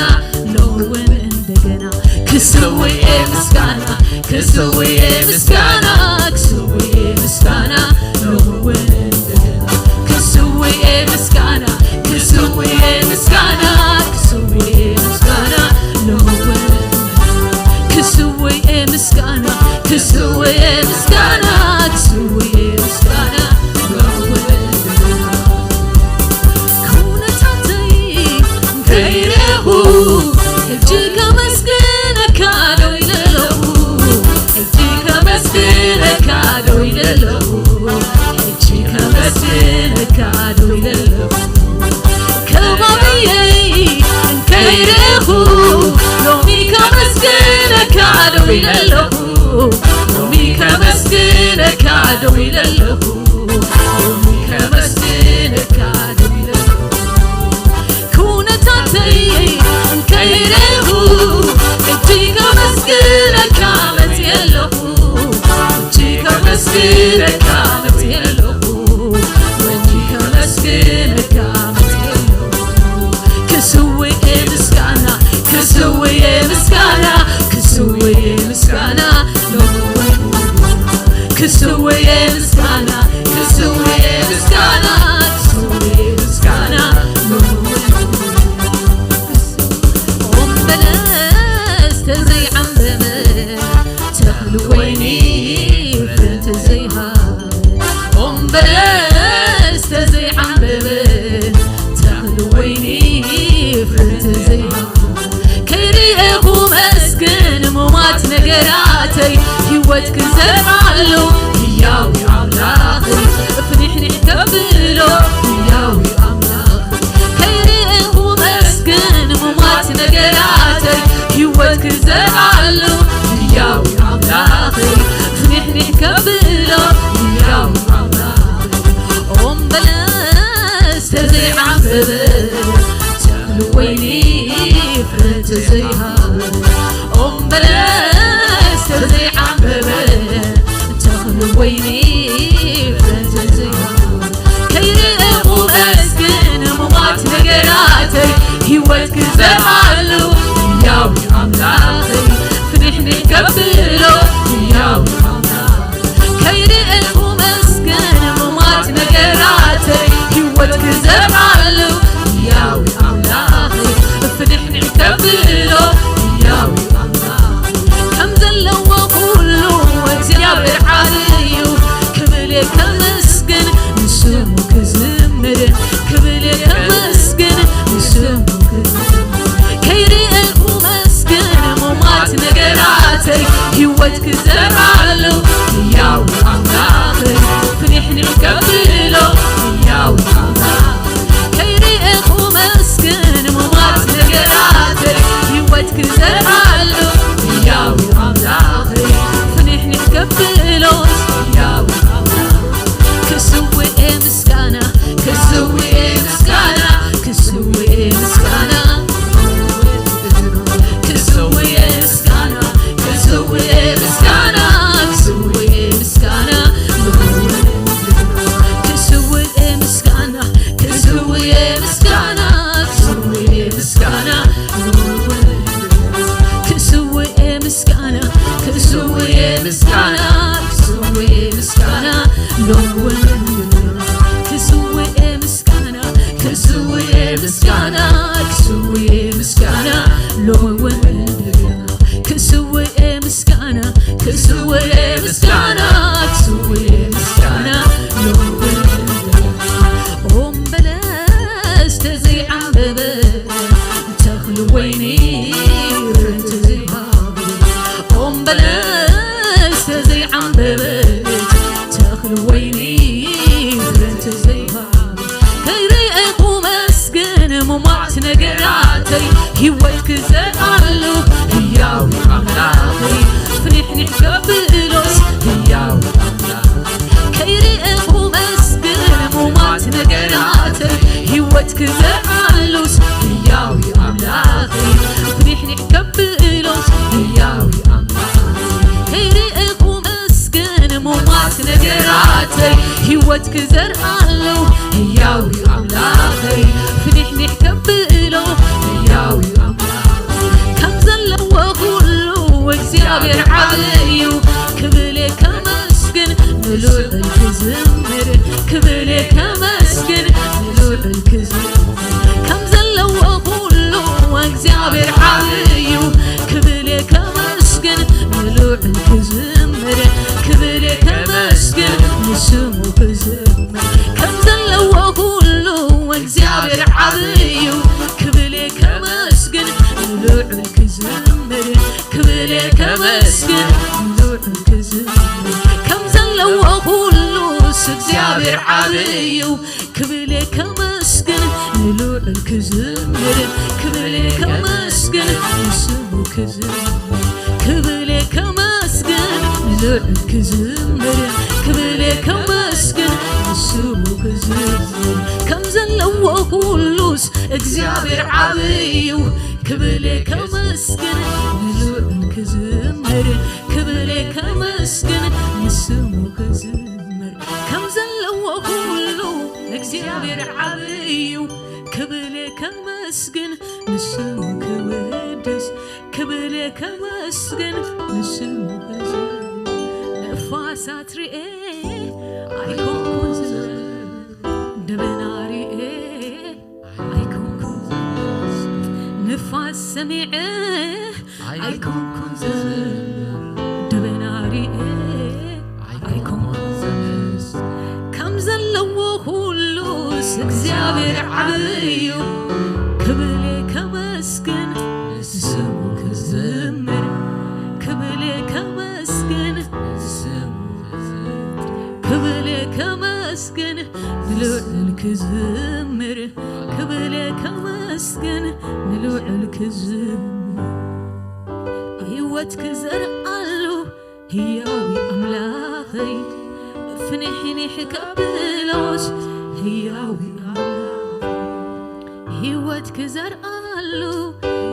ሎሚ እውን እንደገና። ክስውእ ምስጋና፣ ክስውእ ምስጋና፣ ክስውእ ምስጋና፣ ሎሚ እውን እንደገና። ክስውእ ምስጋና፣ ክስውእ ምስጋና፣ ክስውእ ምስጋና፣ ሎሚ እውን ክስውእ ምስጋና፣ ክስውእ ምስጋና፣ ክስውእ ምስጋና፣ ሎሚ እውን ኩነታተይ ከይረኹ፣ ሕጂ ከመስግነካ ደው ኢለ ኣለኹ፣ ሕጂ ከመስግነካ ደው ኢለ ኣለኹ፣ ሕጂ ከመስግነካ ደው ኢለ ኣለኹ። ከባብየይ ከይረኹ፣ ሎሚ ከመስግነካ ደው ኢለ ኣለኹ፣ ሎሚ ከመስግነካ ደው ኢለ ኣለኹ፣ ሎሚ ከመስግነካ ደው ኢለ ኣለኹ። ኩነታተይ ከይረኹ፣ ሕጂ ከመስ ከመስግነካ መጽየ ኣለኹ፣ እጅ ከመስግነካ መጽየ ኣለኹ፣ እጅ ከመስግነካ መጽየ ኣለኹ። ክስውእ ምስጋና፣ ክስውእ ምስጋና፣ ክስውእ ምስጋና፣ ክስውእ ምስጋና፣ ክስውእ ምስጋና፣ ክስውእ ምስጋና። ኦም በለስ ተዘይዓምበበ፣ ተኽሊ ወይኒ ፍረ ተዘይሃበ። ኦም በለስ ተዘይዓምበበ፣ ተኽሊ ወይኒ ፍረ ተዘይሃበ። ከይርኤኹ መስግን ሙማት ነገራተይ፣ ህይወት ክዘርኣሉ ህያው ኣምላኸይ፣ ፍኒሕኒሕ ከብሎ ህያው ኣምላኸይ። ከይርኤኹ መስግን ሙማት ነገራተይ፣ ህይወት ክዘርኣሉ ህያው ኣምላኸይ፣ ፍኒሕኒሕ ከብሎ ህያው ኣምላኸይ። ኦም በለስ ተዘይዓምበበ፣ ተኽሊ ወይኒ ፍረ ተዘይሃበ። ኦም በለስ ተዘይዓምበበ፣ ተኽሊ ወይኒ ፍረ ተዘይሃበ። ከይርኤኹ መስግን ሙማት ነገራተይ፣ ህይወት ክዘርኣሉ ህያው ኣምላኸይ፣ ፍኒሕኒሕ ከብሎ ህያው ኣምላኸይ። ከይርኤኹ መስግን ሙማት ነገራተይ፣ ህይወት ክዘርኣሉ ህያው ኣምላኸይ፣ ፍኒሕኒሕ ከብሎ ህያው ኣምላኸይ። ከም ዘለዎ ኩሉ እግዚኣብሔር ዓብዩ፣ ክብል ከመስግን ንስሙ ክዝምር፣ ክብል ከመስግን ንስሙ ክዝምር። ከይርኤኹ መስግን ሙማት ነገራተይ፣ ህይወት ክዘርኣሉ ህያው ኣምላኸይ፣ ፍኒሕኒሕ ከብሎ ህያው ኣምላኸይ። ከይርኤኹ መስግን ሙማት ነገራተይ፣ ህይወት ክዘርኣሉ ህያው ኣምላኸይ፣ ፍኒሕኒሕ ከብሎ ህያው ኣምላኸይ። ክስውእ ምስጋና፣ ክስውእ ምስጋና፣ ክስውእ ምስጋና፣ ክስውእ ምስጋና፣ ክስውእ ምስጋና፣ ክስውእ ምስጋና፣ ክስውእ ምስጋና፣ ክስውእ ምስጋና፣ ክስውእ ምስጋና፣ ክስውእ ምስጋና፣ ክስውእ ምስጋና፣ ክስውእ ምስጋና ሎሚ እውን ክስውእ ምስጋና፣ ክስውእ ምስጋና፣ ክስውእ ምስጋና ሎሚ እውን ክስውእ ምስጋና፣ ክስውእ ምስጋና፣ ክስውእ ምስጋና ሎሚ እውን ኦም በለስ ተዘይዓምበበ፣ ተኽሊ ወይኒ ፍረ ተዘይሃበ። ኦም በለስ ተዘይዓምበበት፣ ተኽሊ ወይኒ ፍረ ተዘይሃበ። ከይርኤኹ መስግን ሙማት ነገራተይ፣ ህይወት ክዘርኣሉ ህያው ኣምላኸይ፣ ፍኒሕኒሕ ከብሎስ ህያው ኣምላኸይ። ከይርኤኹ መስግን ሙማት ነገራተይ፣ ህይወት ክዘርኣሉስ ህያው ኣምላኸይ፣ ፍኒሕኒሕ ከብሎስ ህያው ኣምላኸይ። ከይርኤኹ መስግን ሙማት ነገራተይ፣ ህይወት ክዘርኣሉ ህያው ኣምላኸይ፣ ፍኒሕኒሕ ከብሎ ህያው ኣምላኸይ። ከም ዘለዎ ኩሉ እግዚኣብሔር ዓብዩ፣ ክብል ከመስግን ንልዑል ክዝምር፣ ክብል ከመስግን ንልዑል ክዝምር። ከም ዘለዎ ኩሉ እግዚኣብሔር ዓብዩ፣ ክብል ከመስግን ንልዑል ክዝምር፣ ክብል ከመስግን ንስሙ ክዝምር። ከም ዘለዎ ኩሉ እግዚኣብሔር ዓብዩ፣ ክብል ከመስግን ንልዑል ክዝምር፣ ክብል ከመስግን ንልዑል ክዝምር። ከም ዘለዎ ኩሉስ እግዚኣብሔር ዓብዩ፣ ክብል ከመስግን ንልዑል ክዝምር፣ ክብል ከመስግን ንስሙ ክዝምር፣ ክብል ከመስግን ንልዑል ክዝምር፣ ክብል ከመስግን ንስሙ ክዝምር። ከም ዘለዎ ኩሉስ እግዚኣብሔር ዓብዩ፣ ክብል ከመስግን ንልዑል ክዝምር፣ ዓብዩ ክብል ከመስግን ንስሙ ክውድስ ክብል ከመስግን ንስሙ ክዝምር ንፋሳት ርኤ ኣይኮንኩን ዝዘምር ደበና ርኤ ኣይኮንኩን ዝዘምር ንፋስ ሰሚዐ ኣይኮንኩን ዝዘምር ደበና ርኤ ኣይኮንኩን ዝዘምር ከም ዘለዎ ኩሉስ እግዚኣብሔር ዓብዩ ክብል ከመስግን ንስሙ ክዝምር ክብል ከመስግን ክብል ከመስግን ንልዑል ክዝምር ክብል ከመስግን ንልዑል ክዝምር ህይወት ክዘርኣሉ ህያዊ ኣምላኸይ ፍንሕንሕ ከብሎስ ህያዊ ኣምላኸይ ህይወት ክዘርኣሉ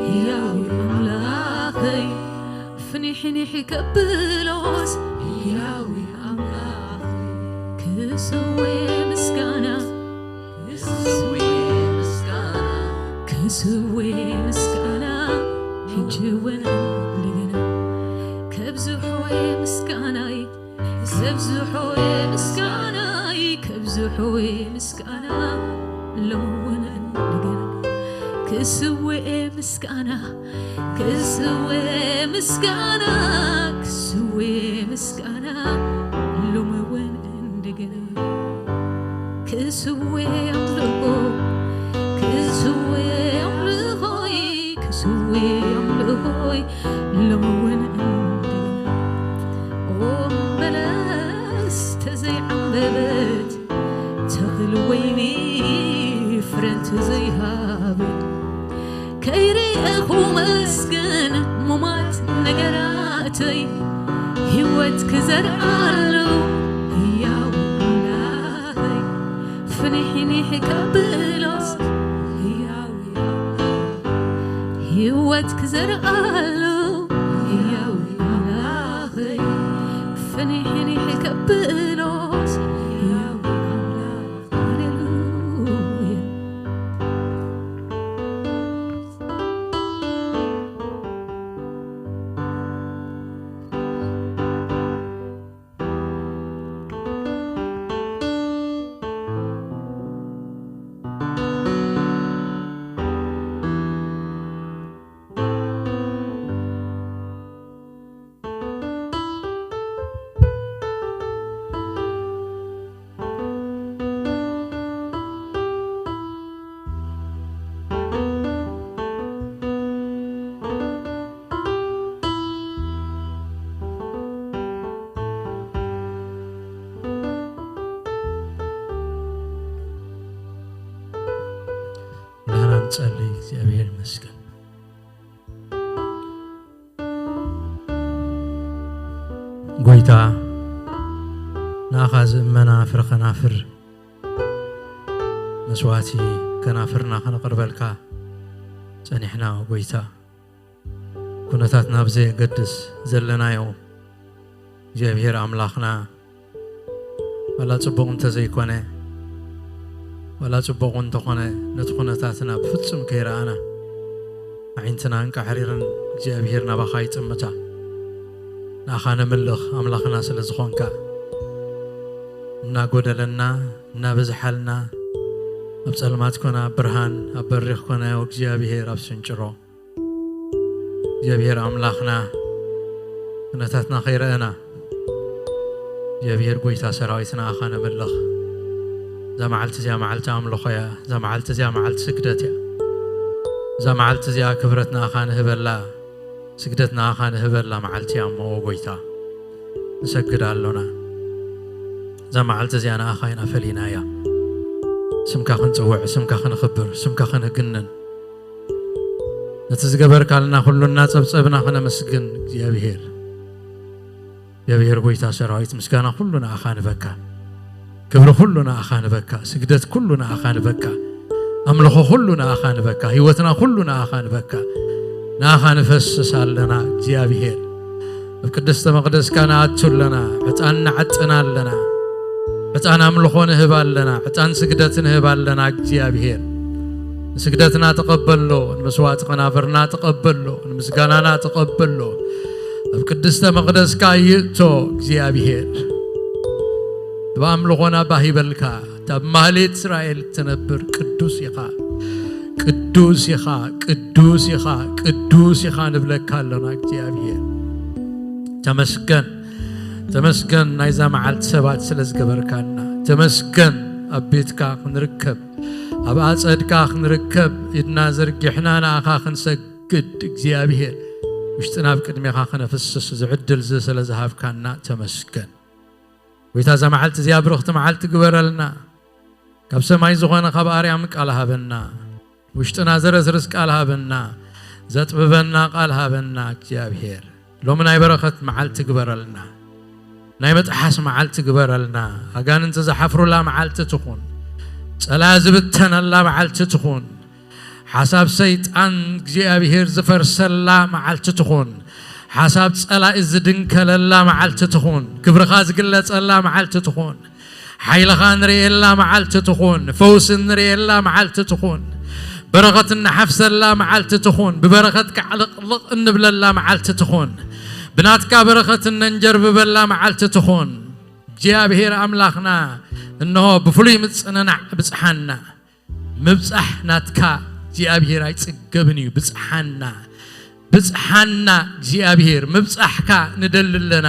ህያዊ ኣምላኸይ ፍንሕንሕ ከብሎስ ህያዊ ኣምላኸይ ክስዌ ምስጋና ክስዌ ምስጋና ክስዌ ምስጋና ሕጂ እውን እንደገና ከብዝሖ ምስጋናይ ከብዝሖ ምስጋናይ ከብዝሖ ምስጋና ሎሚ እውን እንደገና ክስዌ ምስጋና ክስዌ ምስጋና ክስዌ ምስጋና ሎሚ እውን እንደገና ክስዌ ኣምልኾ ክስዌ ኣምልኾይ ክስዌ ኣምልኾይ ሎሚ እውን እንደገና ኦም በለስ ተዘይዓምበበት ተኽሊ ወይኒ ፍረ እንተዘይሃበት ከይርኤኹ መስግን ሙማት ነገራተይ ህይወት ክዘርኣሉ ህያው ኣምላኸይ ፍንሕንሕ ከብሎስ ህያው ህይወት ክዘርኣሉ ህያው ኣምላኸይ ፍንሕንሕ ከብሎስ ህያው ኣምላኽ ሃሌሉያ ንሕና ንጸሊ እግዚኣብሔር ይመስገን። ጎይታ ንኣኻ ዝእመና ፍረ ኸናፍር መስዋዕቲ ከናፍርና ከነቕርበልካ ጸኒሕና። ጎይታ ኩነታትና ብዘየገድስ ዘለናዮ እግዚኣብሔር ኣምላኽና ዋላ ጽቡቕ እንተዘይኮነ ዋላ ጽቡቕ እንተኾነ ነቲ ኩነታትና ብፍጹም ከይረኣና ኣዒንትና እንቃሕሪረን እግዚኣብሔር ናባኻ ይጥምታ። ንኣኻ ነምልኽ ኣምላኽና ስለ ዝኾንካ እናጎደለና እናበዝሓልና ኣብ ጸልማት ኮነ ኣብ ብርሃን ኣብ በሪኽ ኮነ እግዚኣብሔር ኣብ ስንጭሮ እግዚኣብሔር ኣምላኽና ኩነታትና ከይረአና እግዚኣብሔር ጎይታ ሰራዊት ንኣኻ ነምልኽ። እዛ መዓልቲ እዚኣ መዓልቲ ኣምልኾ እያ። እዛ መዓልቲ እዚኣ መዓልቲ ስግደት እያ። እዛ መዓልቲ እዚኣ ክብረት ንኣኻ ንህበላ፣ ስግደት ንኣኻ ንህበላ መዓልቲ እያ እሞ ጎይታ ንሰግድ ኣሎና። እዛ መዓልቲ እዚኣ ንኣኻ ኢና ፈሊና እያ። ስምካ ክንጽውዕ፣ ስምካ ክንኽብር፣ ስምካ ክንግንን ነቲ ዝገበርካልና ኩሉ እናጸብጸብና ክነመስግን እግዚኣብሔር እግዚኣብሔር ጎይታ ሰራዊት ምስጋና ኩሉ ንኣኻ ንበካ። ክብሪ ኩሉ ንኣኻ ንበካ። ስግደት ኩሉ ንኣኻ ንበካ። ኣምልኾ ኩሉ ንኣኻ ንበካ። ህይወትና ኩሉ ንኣኻ ንበካ። ንኣኻ ንፈስስ ኣለና እግዚኣብሔር። ኣብ ቅድስተ መቕደስካ ንኣቱ ኣለና። ዕጣን ንዓጥና ኣለና። ዕጣን ኣምልኾ ንህብ ኣለና፣ ዕጣን ስግደት ንህብ ኣለና። እግዚኣብሔር፣ ንስግደትና ተቐበሎ፣ ንመስዋዕቲ ከናፍርና ተቐበሎ፣ ንምስጋናና ተቐበሎ። ኣብ ቅድስተ መቕደስካ ይእቶ እግዚኣብሔር። ብኣምልኾና ባህ ይበልካ። ኣብ ማህሌት እስራኤል ትነብር ቅዱስ ኢኻ፣ ቅዱስ ኢኻ፣ ቅዱስ ኢኻ፣ ቅዱስ ኢኻ ንብለካ ኣሎና እግዚኣብሔር። ተመስገን፣ ተመስገን ናይዛ መዓልቲ ሰባት ስለ ዝገበርካና። ተመስገን ኣብ ቤትካ ክንርከብ፣ ኣብ ኣጸድካ ክንርከብ፣ ኢድና ዘርጊሕና ንኣኻ ክንሰግድ እግዚኣብሔር፣ ውሽጥና ኣብ ቅድሜኻ ክነፍስስ ዝዕድል እዚ ስለ ዝሃብካና ተመስገን። ጎይታ፣ እዛ መዓልቲ እዚኣ ብርኽቲ መዓልቲ ግበረልና። ካብ ሰማይ ዝኾነ ካብ ኣርያም ቃል ሃበና። ውሽጥና ዘረስርስ ቃል ሃበና። ዘጥብበና ቃል ሃበና እግዚኣብሔር። ሎሚ ናይ በረኸት መዓልቲ ግበረልና። ናይ መጥሓስ መዓልቲ ግበረልና። ኣጋንንቲ ዝሓፍሩላ መዓልቲ ትኹን። ጸላ ዝብተነላ መዓልቲ ትኹን። ሓሳብ ሰይጣን እግዚኣብሔር ዝፈርሰላ መዓልቲ ትኹን። ሓሳብ ጸላኢ ዝድንከለላ መዓልቲ ትኹን። ክብርኻ ዝግለጸላ መዓልቲ ትኹን። ሓይልኻ ንርእየላ መዓልቲ ትኹን። ፈውሲ ንርእየላ መዓልቲ ትኹን። በረኸት እንሓፍሰላ መዓልቲ ትኹን። ብበረኸት ካዕልቕልቕ እንብለላ መዓልቲ ትኹን። ብናትካ በረኸት እነንጀርብበላ መዓልቲ ትኹን። እግዚኣብሔር ኣምላኽና፣ እንሆ ብፍሉይ ምጽንናዕ ብጽሓና። ምብጻሕ ናትካ እግዚኣብሔር ኣይጽገብን እዩ። ብጽሓና፣ ብጽሓና እግዚኣብሔር፣ ምብጻሕካ ንደሊ ኣለና።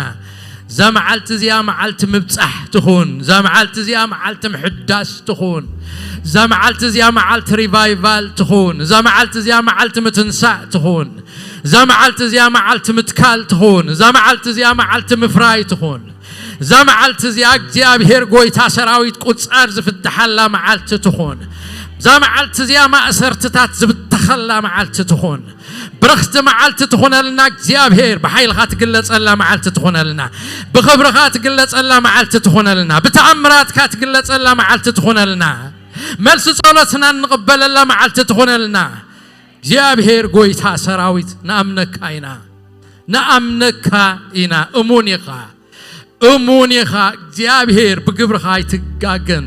እዛ መዓልቲ እዚኣ መዓልቲ ምብጻሕ ትኹን። እዛ መዓልቲ እዚኣ መዓልቲ ምሕዳስ ትኹን። እዛ መዓልቲ እዚኣ መዓልቲ ሪቫይቫል ትኹን። እዛ መዓልቲ እዚኣ መዓልቲ ምትንሳእ ትኹን። እዛ መዓልቲ እዚኣ መዓልቲ ምትካል ትኹን። እዛ መዓልቲ እዚኣ መዓልቲ ምፍራይ ትኹን። እዛ መዓልቲ እዚኣ እግዚኣብሔር ጎይታ ሰራዊት ቁጻር ዝፍትሓላ መዓልቲ ትኹን። እዛ መዓልቲ እዚኣ ማእሰርትታት ዝብተኸላ መዓልቲ ትኹን። ብርኽቲ መዓልቲ ትኹነልና እግዚኣብሔር፣ ብሓይልኻ ትግለጸላ መዓልቲ ትኹነልና። ብኽብርኻ ትግለጸላ መዓልቲ ትኹነልና። ብተኣምራትካ ትግለጸላ መዓልቲ ትኹነልና። መልሲ ጸሎትና እንቕበለላ መዓልቲ ትኹነልና። እግዚኣብሔር ጎይታ ሰራዊት ንኣምነካ ኢና። ንኣምነካ ኢና። እሙን ኢኻ። እሙን ኢኻ እግዚኣብሔር፣ ብግብርኻ ኣይትጋገን።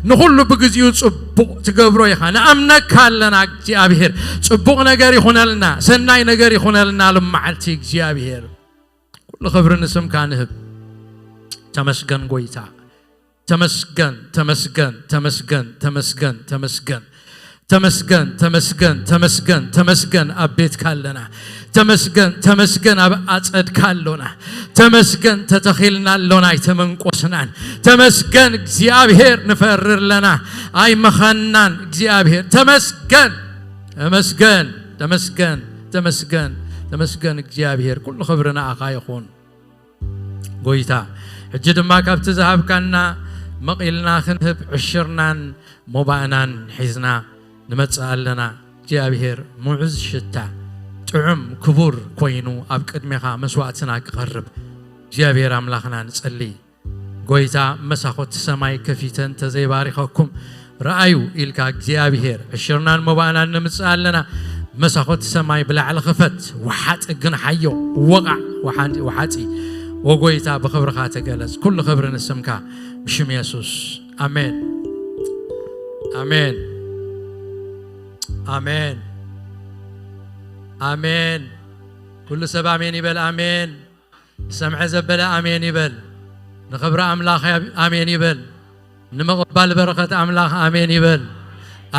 ንኹሉ ብግዚኡ ጽቡቕ ትገብሮ ኢኻ። ንኣምነካ ኣለና እግዚኣብሔር። ጽቡቕ ነገር ይኹነልና፣ ሰናይ ነገር ይኹነልና። ሎም መዓልቲ እግዚኣብሔር፣ ኩሉ ክብሪ ንስምካ ንህብ። ተመስገን ጎይታ። ተመስገን፣ ተመስገን፣ ተመስገን፣ ተመስገን፣ ተመስገን። ተመስገን፣ ተመስገን፣ ተመስገን፣ ተመስገን ኣብ ቤትካ ኣለና። ተመስገን፣ ተመስገን ኣብ ኣጸድካ ኣሎና። ተመስገን ተተኺልና ኣሎና ኣይተመንቆስናን። ተመስገን እግዚኣብሔር ንፈርር ኣለና ኣይመኸናን እግዚኣብሔር። ተመስገን፣ ተመስገን፣ ተመስገን፣ ተመስገን፣ ተመስገን እግዚኣብሔር። ኩሉ ክብሪ ንኣኻ ይኹን። ጎይታ፣ ሕጂ ድማ ካብቲ ዝሃብካና መቒልና ክንህብ ዕሽርናን ሞባእናን ሒዝና ንመጽእ ኣለና። እግዚኣብሔር፣ ምዑዝ ሽታ ጥዑም ክቡር ኮይኑ ኣብ ቅድሜኻ መስዋእትና ክቐርብ እግዚኣብሔር ኣምላኽና ንጸሊ። ጎይታ፣ መሳኾት ሰማይ ከፊተ እንተዘይባሪኸኩም፣ ረኣዩ ኢልካ እግዚኣብሔር፣ ዕሽርናን ሞባእናን ንምጽእ ኣለና። መሳኾት ሰማይ ብላዕሊ ክፈት፣ ወሓጢ ግን ሓዮ፣ ወቓዕ፣ ወሓን-፣ ወሓጢ፣ ወጎይታ ብኽብርኻ ተገለጽ። ኩሉ ክብሪ ንስምካ፣ ብሽም የሱስ። ኣሜን። ኣሜን። ኣሜን። ኣሜን። ኩሉ ሰብ ኣሜን ይበል። ኣሜን። ዝሰምዐ ዘበለ ኣሜን ይበል። ንኽብሪ ኣምላኽ ኣሜን ይበል። ንምቕባል በረኸት ኣምላኽ ኣሜን ይበል።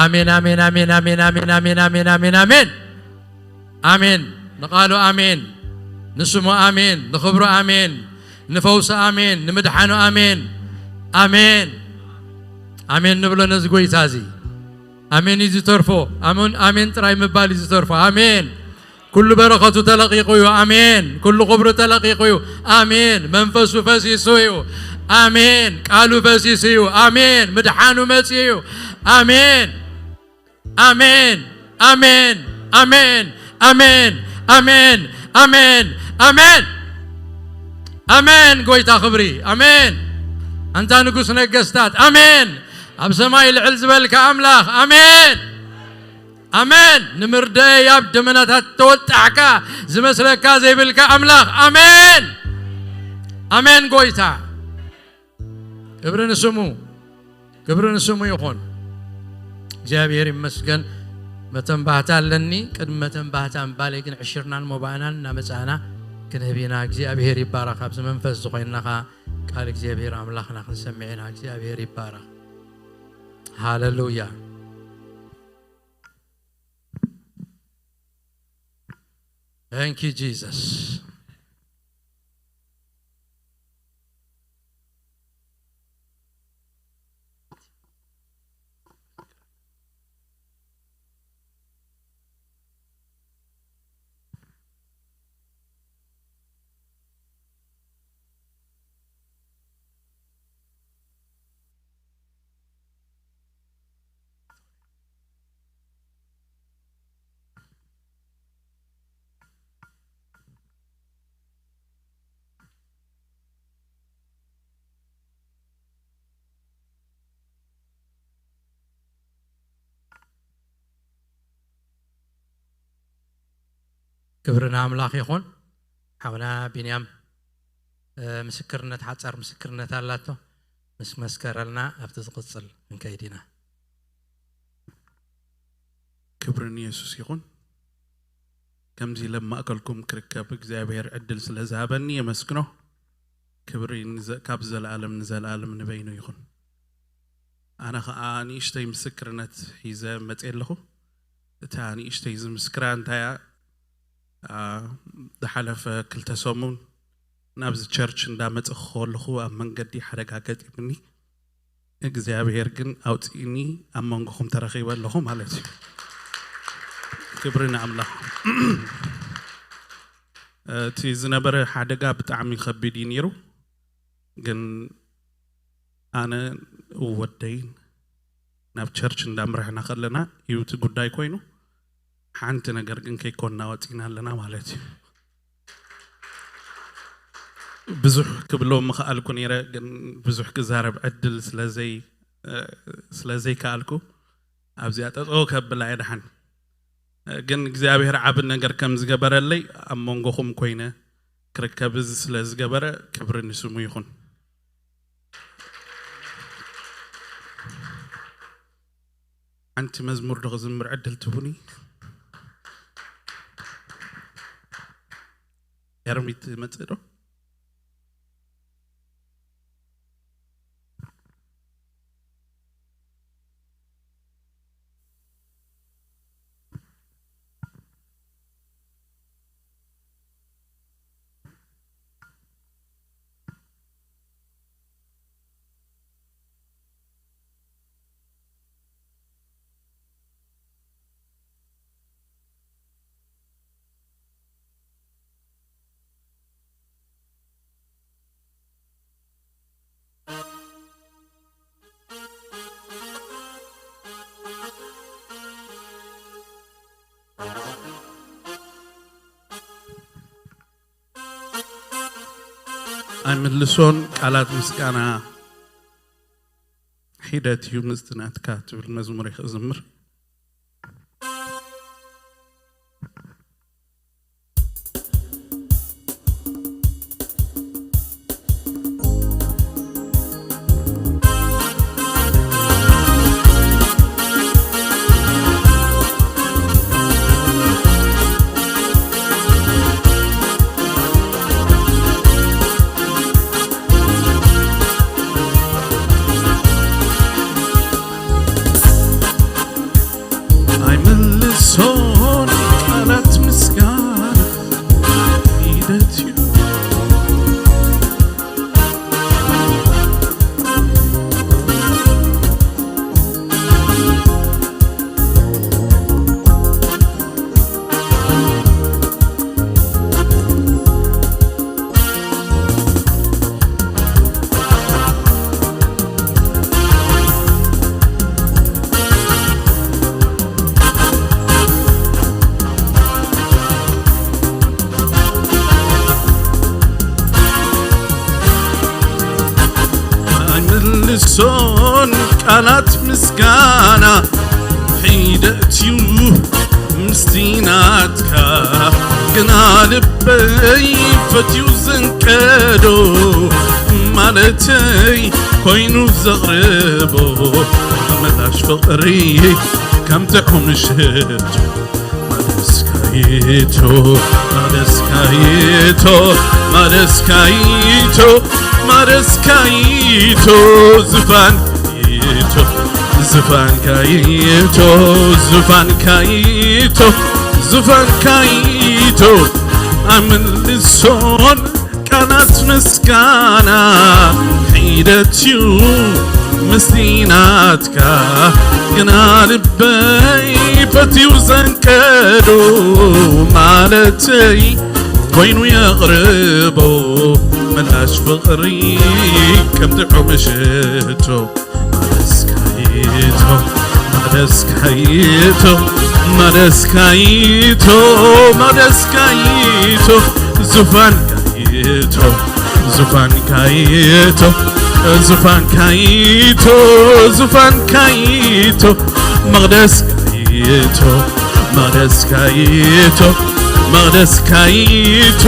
ኣሜን፣ ኣሜን፣ ኣሜን፣ ኣሜን፣ ኣሜን፣ ኣሜን፣ ኣሜን፣ ኣሜን፣ ኣሜን። ኣሜን። ንቓሉ ኣሜን። ንስሙ ኣሜን። ንኽብሩ ኣሜን። ንፈውሱ ኣሜን። ንምድሓኑ ኣሜን። ኣሜን። ኣሜን ንብሎ ነዚ ጎይታ እዚ። ኣሜን እዩ ዝተርፎ። ኣሜን፣ ኣሜን ጥራይ ምባል እዩ ዝተርፎ። ኣሜን። ኩሉ በረኸቱ ተለቒቑ እዩ። ኣሜን። ኩሉ ክብሩ ተለቒቑ እዩ። ኣሜን። መንፈሱ ፈሲሱ እዩ። ኣሜን። ቃሉ ፈሲሱ እዩ። ኣሜን። ምድሓኑ መጺኡ እዩ። ኣሜን። ኣሜን። ኣሜን። ኣሜን። ኣሜን። ኣሜን። ኣሜን። ኣሜን። ኣሜን። ጎይታ ክብሪ። ኣሜን። ኣንታ ንጉስ ነገስታት። ኣሜን። ኣብ ሰማይ ልዕል ዝበልካ ኣምላኽ። ኣሜን። ኣሜን። ንምርደይ ኣብ ደመናታት ተወጣሕካ ዝመስለካ ዘይብልካ ኣምላኽ። ኣሜን። ኣሜን ጎይታ። ክብሪ ንስሙ፣ ክብሪ ንስሙ ይኹን። እግዚኣብሔር ይመስገን። መተንባህታ ኣለኒ። ቅድሚ መተንባህታ ምባለይ ግን ዕሽርናን ሞባእናን እናመጻእና ክንህብ ኢና። እግዚኣብሔር ይባረኽ። ኣብዚ መንፈስ ዝኾይንና ኸኣ ቃል እግዚኣብሔር ኣምላኽና ክንሰምዕ ኢና። እግዚኣብሔር ይባረኽ። ሃሌሉያ። Thank you, Jesus. ክብሪ ንኣምላኽ ይኹን። ሓውና ቢንያም፣ እ፣ ምስክርነት፣ ሓጻር ምስክርነት ኣላቶ። ምስ መስከረልና ኣብቲ ዝቕጽል ክንከይድ ኢና። ክብሪ ንየሱስ ይኹን። ከምዚ ኢለ ኣብ ማእከልኩም ክርከብ እግዚኣብሔር ዕድል ስለ ዝሃበኒ የመስግኖ። ክብሪ ንዘ-፣ ካብ ዘለኣለም ንዘለኣለም ንበይኑ ይኹን። ኣነ ኸኣ ንእሽተይ ምስክርነት ሒዘ መጽየ ኣለኹ። እታ ንእሽተይ ዝምስክራ እንታይ እያ? ኣ፣ ዝሓለፈ ክልተ ሰሙን ናብዚ ቸርች እንዳመጸኹ ከለኹ ኣብ መንገዲ ሓደጋ ገጢሙኒ። እግዚኣብሔር ግን ኣውጺእኒ ኣብ መንጎኹም ተረኺበ ኣለኹ ማለት እዩ። ክብሪ ንኣምላኽ። እቲ ዝነበረ ሓደጋ ብጣዕሚ ከቢድ እዩ ነይሩ። ግን ኣነ ወደይን ናብ ቸርች እንዳምራሕና ከለና እዩ እቲ ጉዳይ ኮይኑ፣ ሓንቲ ነገር ግን ከይኮንና ወጺና ኣለና ማለት እዩ። ብዙሕ ክብሎ ምኽኣልኩ ነይረ፣ ግን ብዙሕ ክዛረብ ዕድል ስለዘይ-፣ እ፣ ስለዘይከኣልኩ ኣብዚኣ ጠጠው ከብላ እየ ደሓን። እ፣ ግን እግዚኣብሔር ዓቢ ነገር ከም ዝገበረለይ ኣብ መንጎኹም ኮይነ ክርከብ እዚ ስለ ዝገበረ ክብሪ ንስሙ ይኹን። ሓንቲ መዝሙር ዶ ክዝምር ዕድል ትቡኒ? ኤርሚት መጽእ ዶ? ኣይምልሶን ቃላት ምስጋና ሒደት እዩ ምስቲ ናትካ ትብል መዝሙር ክዝምር። ኣይምልሶን ቃላት ምስጋና ሒደት እዩ። ኣይምልሶን ቃላት ምስጋና ሒደት እዩ ምስቲ ናትካ፣ ግና ልበይ ፈትዩ ዘንቀዶ ማለተይ ኮይኑ ዘቕርቦ ምላሽ ፍቕሪ ከም ጥዑም ሽቶ። ማደስካይቶ፣ ማደስካይቶ፣ ማደስካይቶ፣ ማደስካይቶ፣ ዝፋንካይቶ፣ ዝፋንካይቶ፣ ዝፋንካይቶ፣ ዝፋንካይቶ፣ ኣምልሶን ቃላት ምስጋና ሒደትዩ ምስቲ ናትካ፣ ግና ልበይ ፈትዩ ዘንቀዶ ማለተይ ኮይኑ የቕርቦ ምላሽ ፍቕሪ ከም ጥዑም ሽቶ። ማደስካይቶ፣ ማደስካይቶ፣ ማደስካይቶ፣ ማደስካይቶ፣ ዙፋንካይቶ፣ ዙፋንካይቶ፣ ዙፋንካይቶ፣ ዙፋንካይቶ፣ መቕደስካይቶ፣ መቕደስካይቶ፣ መቕደስካይቶ፣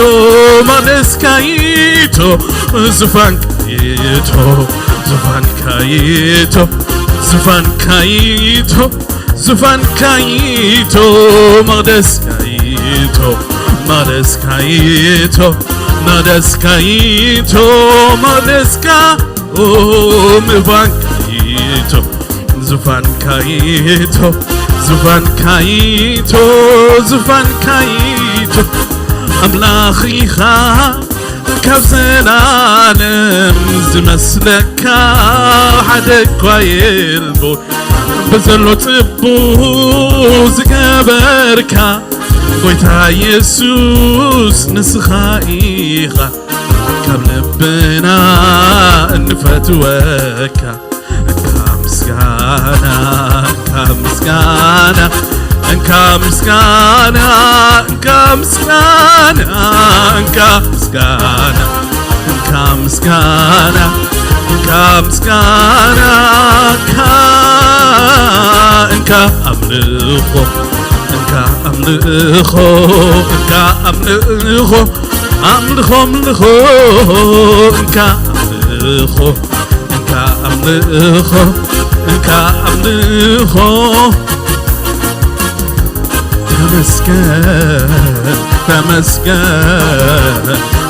መቕደስካይቶ፣ ዙፋንካይቶ፣ ዙፋንካይቶ፣ ዙፋንካይቶ፣ ዙፋንካይቶ፣ መቕደስካይቶ፣ መቕደስካይቶ፣ መቕደስካይቶ፣ መቕደስካ፣ ኦ፣ ምባንካይቶ፣ ዙፋንካይቶ፣ ዙፋንካይቶ፣ ዙፋንካይቶ፣ ኣምላኽ ኢኻ ካብ ዘላለም ዝመስለካ ሓደ እኳ የልቦ። ብዘሎ ጽቡቕ ዝገበርካ ጎይታ የሱስ ንስኻ ኢኻ ካብ ልብና እንፈትወካ። እንካ ምስጋና፣ እንካ ምስጋና፣ እንካ ምስጋና፣ እንካ ምስጋና፣ እንካ ምስጋና፣ እንካ ምስጋና፣ እንካ ምስጋና፣ እንካ፣ እንካ ኣምልኾ፣ እንካ ኣምልኾ፣ እንካ ኣምልኾ፣ ኣምልኾ፣ ኣምልኾ፣ እንካ ኣምልኾ፣ እንካ ኣምልኾ፣ እንካ ኣምልኾ። ተመስገን፣ ተመስገን፣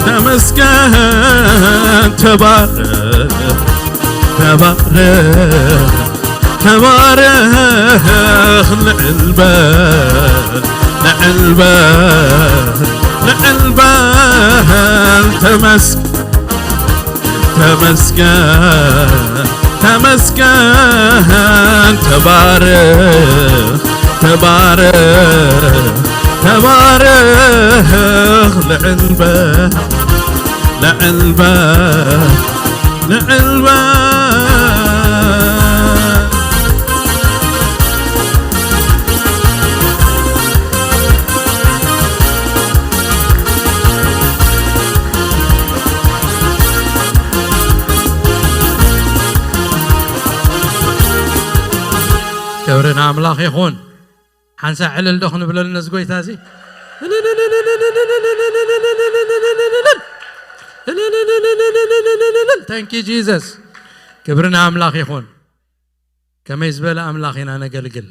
ተመስገን፣ ተባረኽ፣ ተባረኽ፣ ተባረኽ፣ ልዕል በል፣ ልዕል በል፣ ልዕል በል፣ ተመስገን፣ ተመስገን፣ ተመስገን፣ ተባረኽ፣ ተባረኽ፣ ተባረኽ፣ ልዕል በል፣ ልዕል በል፣ ልዕል በል። ክብሪ ንኣምላኽ ይኹን። ሓንሳእ ዕልል ዶ ክንብለሉ ነዚ ጎይታ እዚ? Thank you Jesus። ክብሪ ንኣምላኽ ይኹን። ከመይ ዝበለ ኣምላኽ ኢና ነገልግል።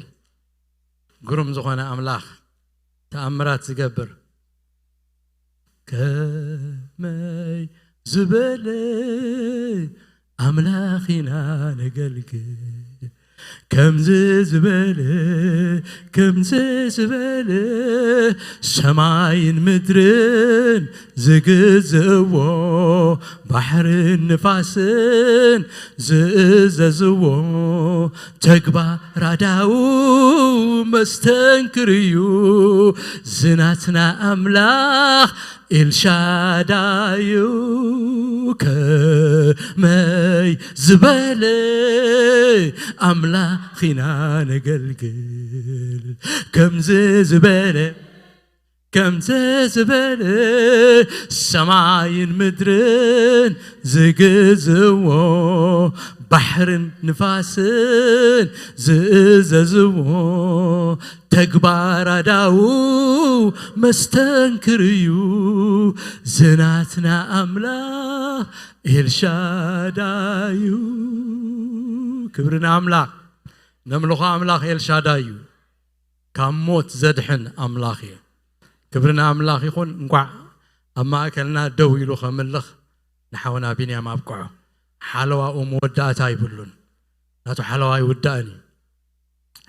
ግሩም ዝኾነ ኣምላኽ፣ ተኣምራት ዝገብር። ከመይ ዝበለ ኣምላኽ ኢና ነገልግል። ከምዚ ዝበለ፣ ከምዚ ዝበለ፣ ሰማይን ምድርን ዝግዝእዎ፣ ባሕርን ንፋስን ዝእዘዝዎ፣ ተግባር ኣዳው መስተንክር እዩ ዝናትና ኣምላኽ ኤልሻዳዩ። ከመይ ዝበለ ኣምላኽ ኢና ነገልግል፣ ከምዚ ዝበለ፣ ከምዚ ዝበለ፣ ሰማይን ምድርን ዝግዝዎ፣ ባሕርን ንፋስን ዝእዘዝዎ፣ ተግባር ኣዳው መስተንክር እዩ። ዝናትና ኣምላኽ ኤልሻዳዩ። ክብሪ ንኣምላኽ። ነምልኾ ኣምላኽ ኤልሻዳዩ። ካብ ሞት ዘድሕን ኣምላኽ እዩ። ክብሪ ንኣምላኽ ይኹን። እንኳዕ ኣብ ማእከልና ደው ኢሉ ከምልኽ ንሓውና ቢንያም ኣብቅዖ። ሓለዋኡ መወዳእታ ይብሉን። ናቱ ሓለዋ ይውዳእን እዩ።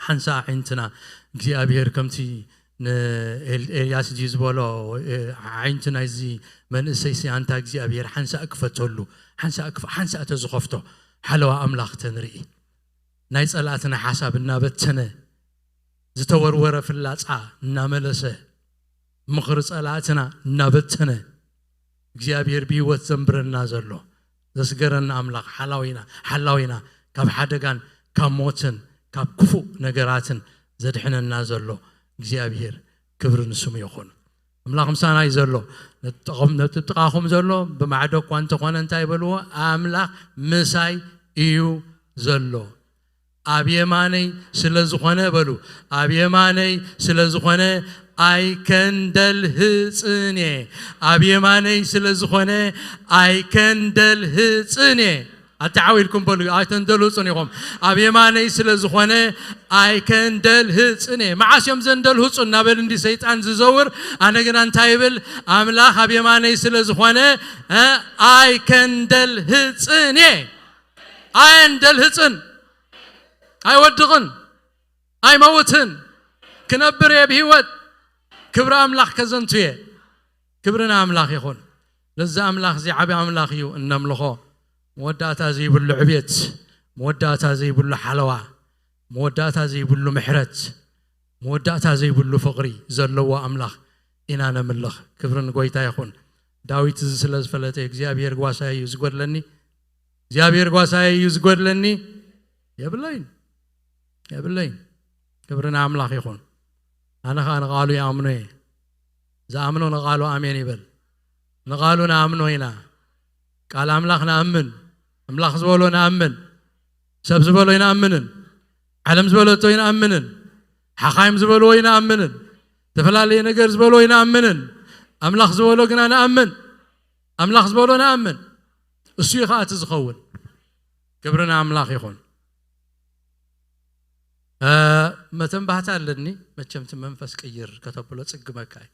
ሓንሳ ኣዒንትና እግዚኣብሔር ከምቲ ንኤል-፣ ኤልያስ ድዩ ዝበሎ፣ እ፣ ኣዒንቲ ናይዚ መንእሰይሲ ኣንታ እግዚኣብሔር ሓንሳ እክፈተሉ፣ ሓንሳ እክፈ-፣ ሓንሳ እተ ዝኸፍቶ ሓለዋ ኣምላኽ ተንርኢ። ናይ ጸላእትና ሓሳብ እናበተነ፣ ዝተወርወረ ፍላጻ እናመለሰ፣ ምኽሪ ጸላእትና እናበተነ፣ እግዚኣብሔር ብህይወት ዘንብረና ዘሎ፣ ዘስገረና ኣምላኽ ሓላዊና፣ ሓላዊና፣ ካብ ሓደጋን ካብ ሞትን ካብ ክፉእ ነገራትን ዘድሕነና ዘሎ እግዚኣብሔር ክብሪ ንስሙ ይኹን። ኣምላኽ ምሳና እዩ ዘሎ። ነቲ ጥቓኹም ዘሎ ብማዕዶ እኳ እንተኾነ እንታይ በልዎ? ኣምላኽ ምሳይ እዩ ዘሎ። ኣብ የማነይ ስለ ዝኾነ በሉ፣ ኣብ የማነይ ስለ ዝኾነ ኣይከንደልህጽን እየ። ኣብ የማነይ ስለ ዝኾነ ኣይከንደልህጽን እየ። ኣተዓዊልኩም በሉ፣ ኣይተንደልህጹን ኢኹም። ኣብ የማነይ ስለ ዝኾነ ኣይከንደልህጽን እየ። መዓስ እዮም ዘንደልህጹ እናበል እንዲ ሰይጣን ዝዘውር፣ ኣነ ግና እንታይ ይብል? ኣምላኽ ኣብ የማነይ ስለ ዝኾነ፣ እ፣ ኣይከንደልህጽን እየ። ኣየንደልህጽን፣ ኣይወድቕን፣ ኣይመውትን፣ ክነብር እየ ብህይወት፣ ክብሪ ኣምላኽ ከዘንቱ እየ። ክብሪ ንኣምላኽ ይኹን። ለዚ ኣምላኽ እዚ ዓቢ ኣምላኽ እዩ እነምልኾ። መወዳእታ ዘይብሉ ዕብየት፣ መወዳእታ ዘይብሉ ሓለዋ፣ መወዳእታ ዘይብሉ ምሕረት፣ መወዳእታ ዘይብሉ ፍቕሪ ዘለዎ ኣምላኽ ኢና ነምልኽ። ክብሪ ንጎይታ ይኹን። ዳዊት እዚ ስለ ዝፈለጠ፣ እግዚኣብሔር ጓሳይ እዩ ዝጎድለኒ፣ እግዚኣብሔር ጓሳይ እዩ ዝጎድለኒ የብለይን፣ የብለይን። ክብሪ ንኣምላኽ ይኹን። ኣነ ኸኣ ንቓሉ ይኣምኖ እየ። ዝኣምኖ ንቓሉ ኣሜን ይበል። ንቓሉ ንኣምኖ ኢና። ቃል ኣምላኽ ንኣምን። ኣምላኽ ዝበሎ ንኣምን። ሰብ ዝበሎ ኣይንኣምንን። ዓለም ዝበለቶ ኣይንኣምንን። ሓኻይም ዝበልዎ ኣይንኣምንን። ዝተፈላለየ ነገር ዝበልዎ ኣይንኣምንን። ኣምላኽ ዝበሎ ግና ንኣምን። ኣምላኽ ዝበሎ ንኣምን። እሱ እዩ ኸኣ እቲ ዝኸውን። ክብሪ ንኣምላኽ ይኹን። እ፣ መተንባህታ ኣለኒ። መቸም እቲ መንፈስ ቅይር ከተብሎ ጽግመካ እዩ።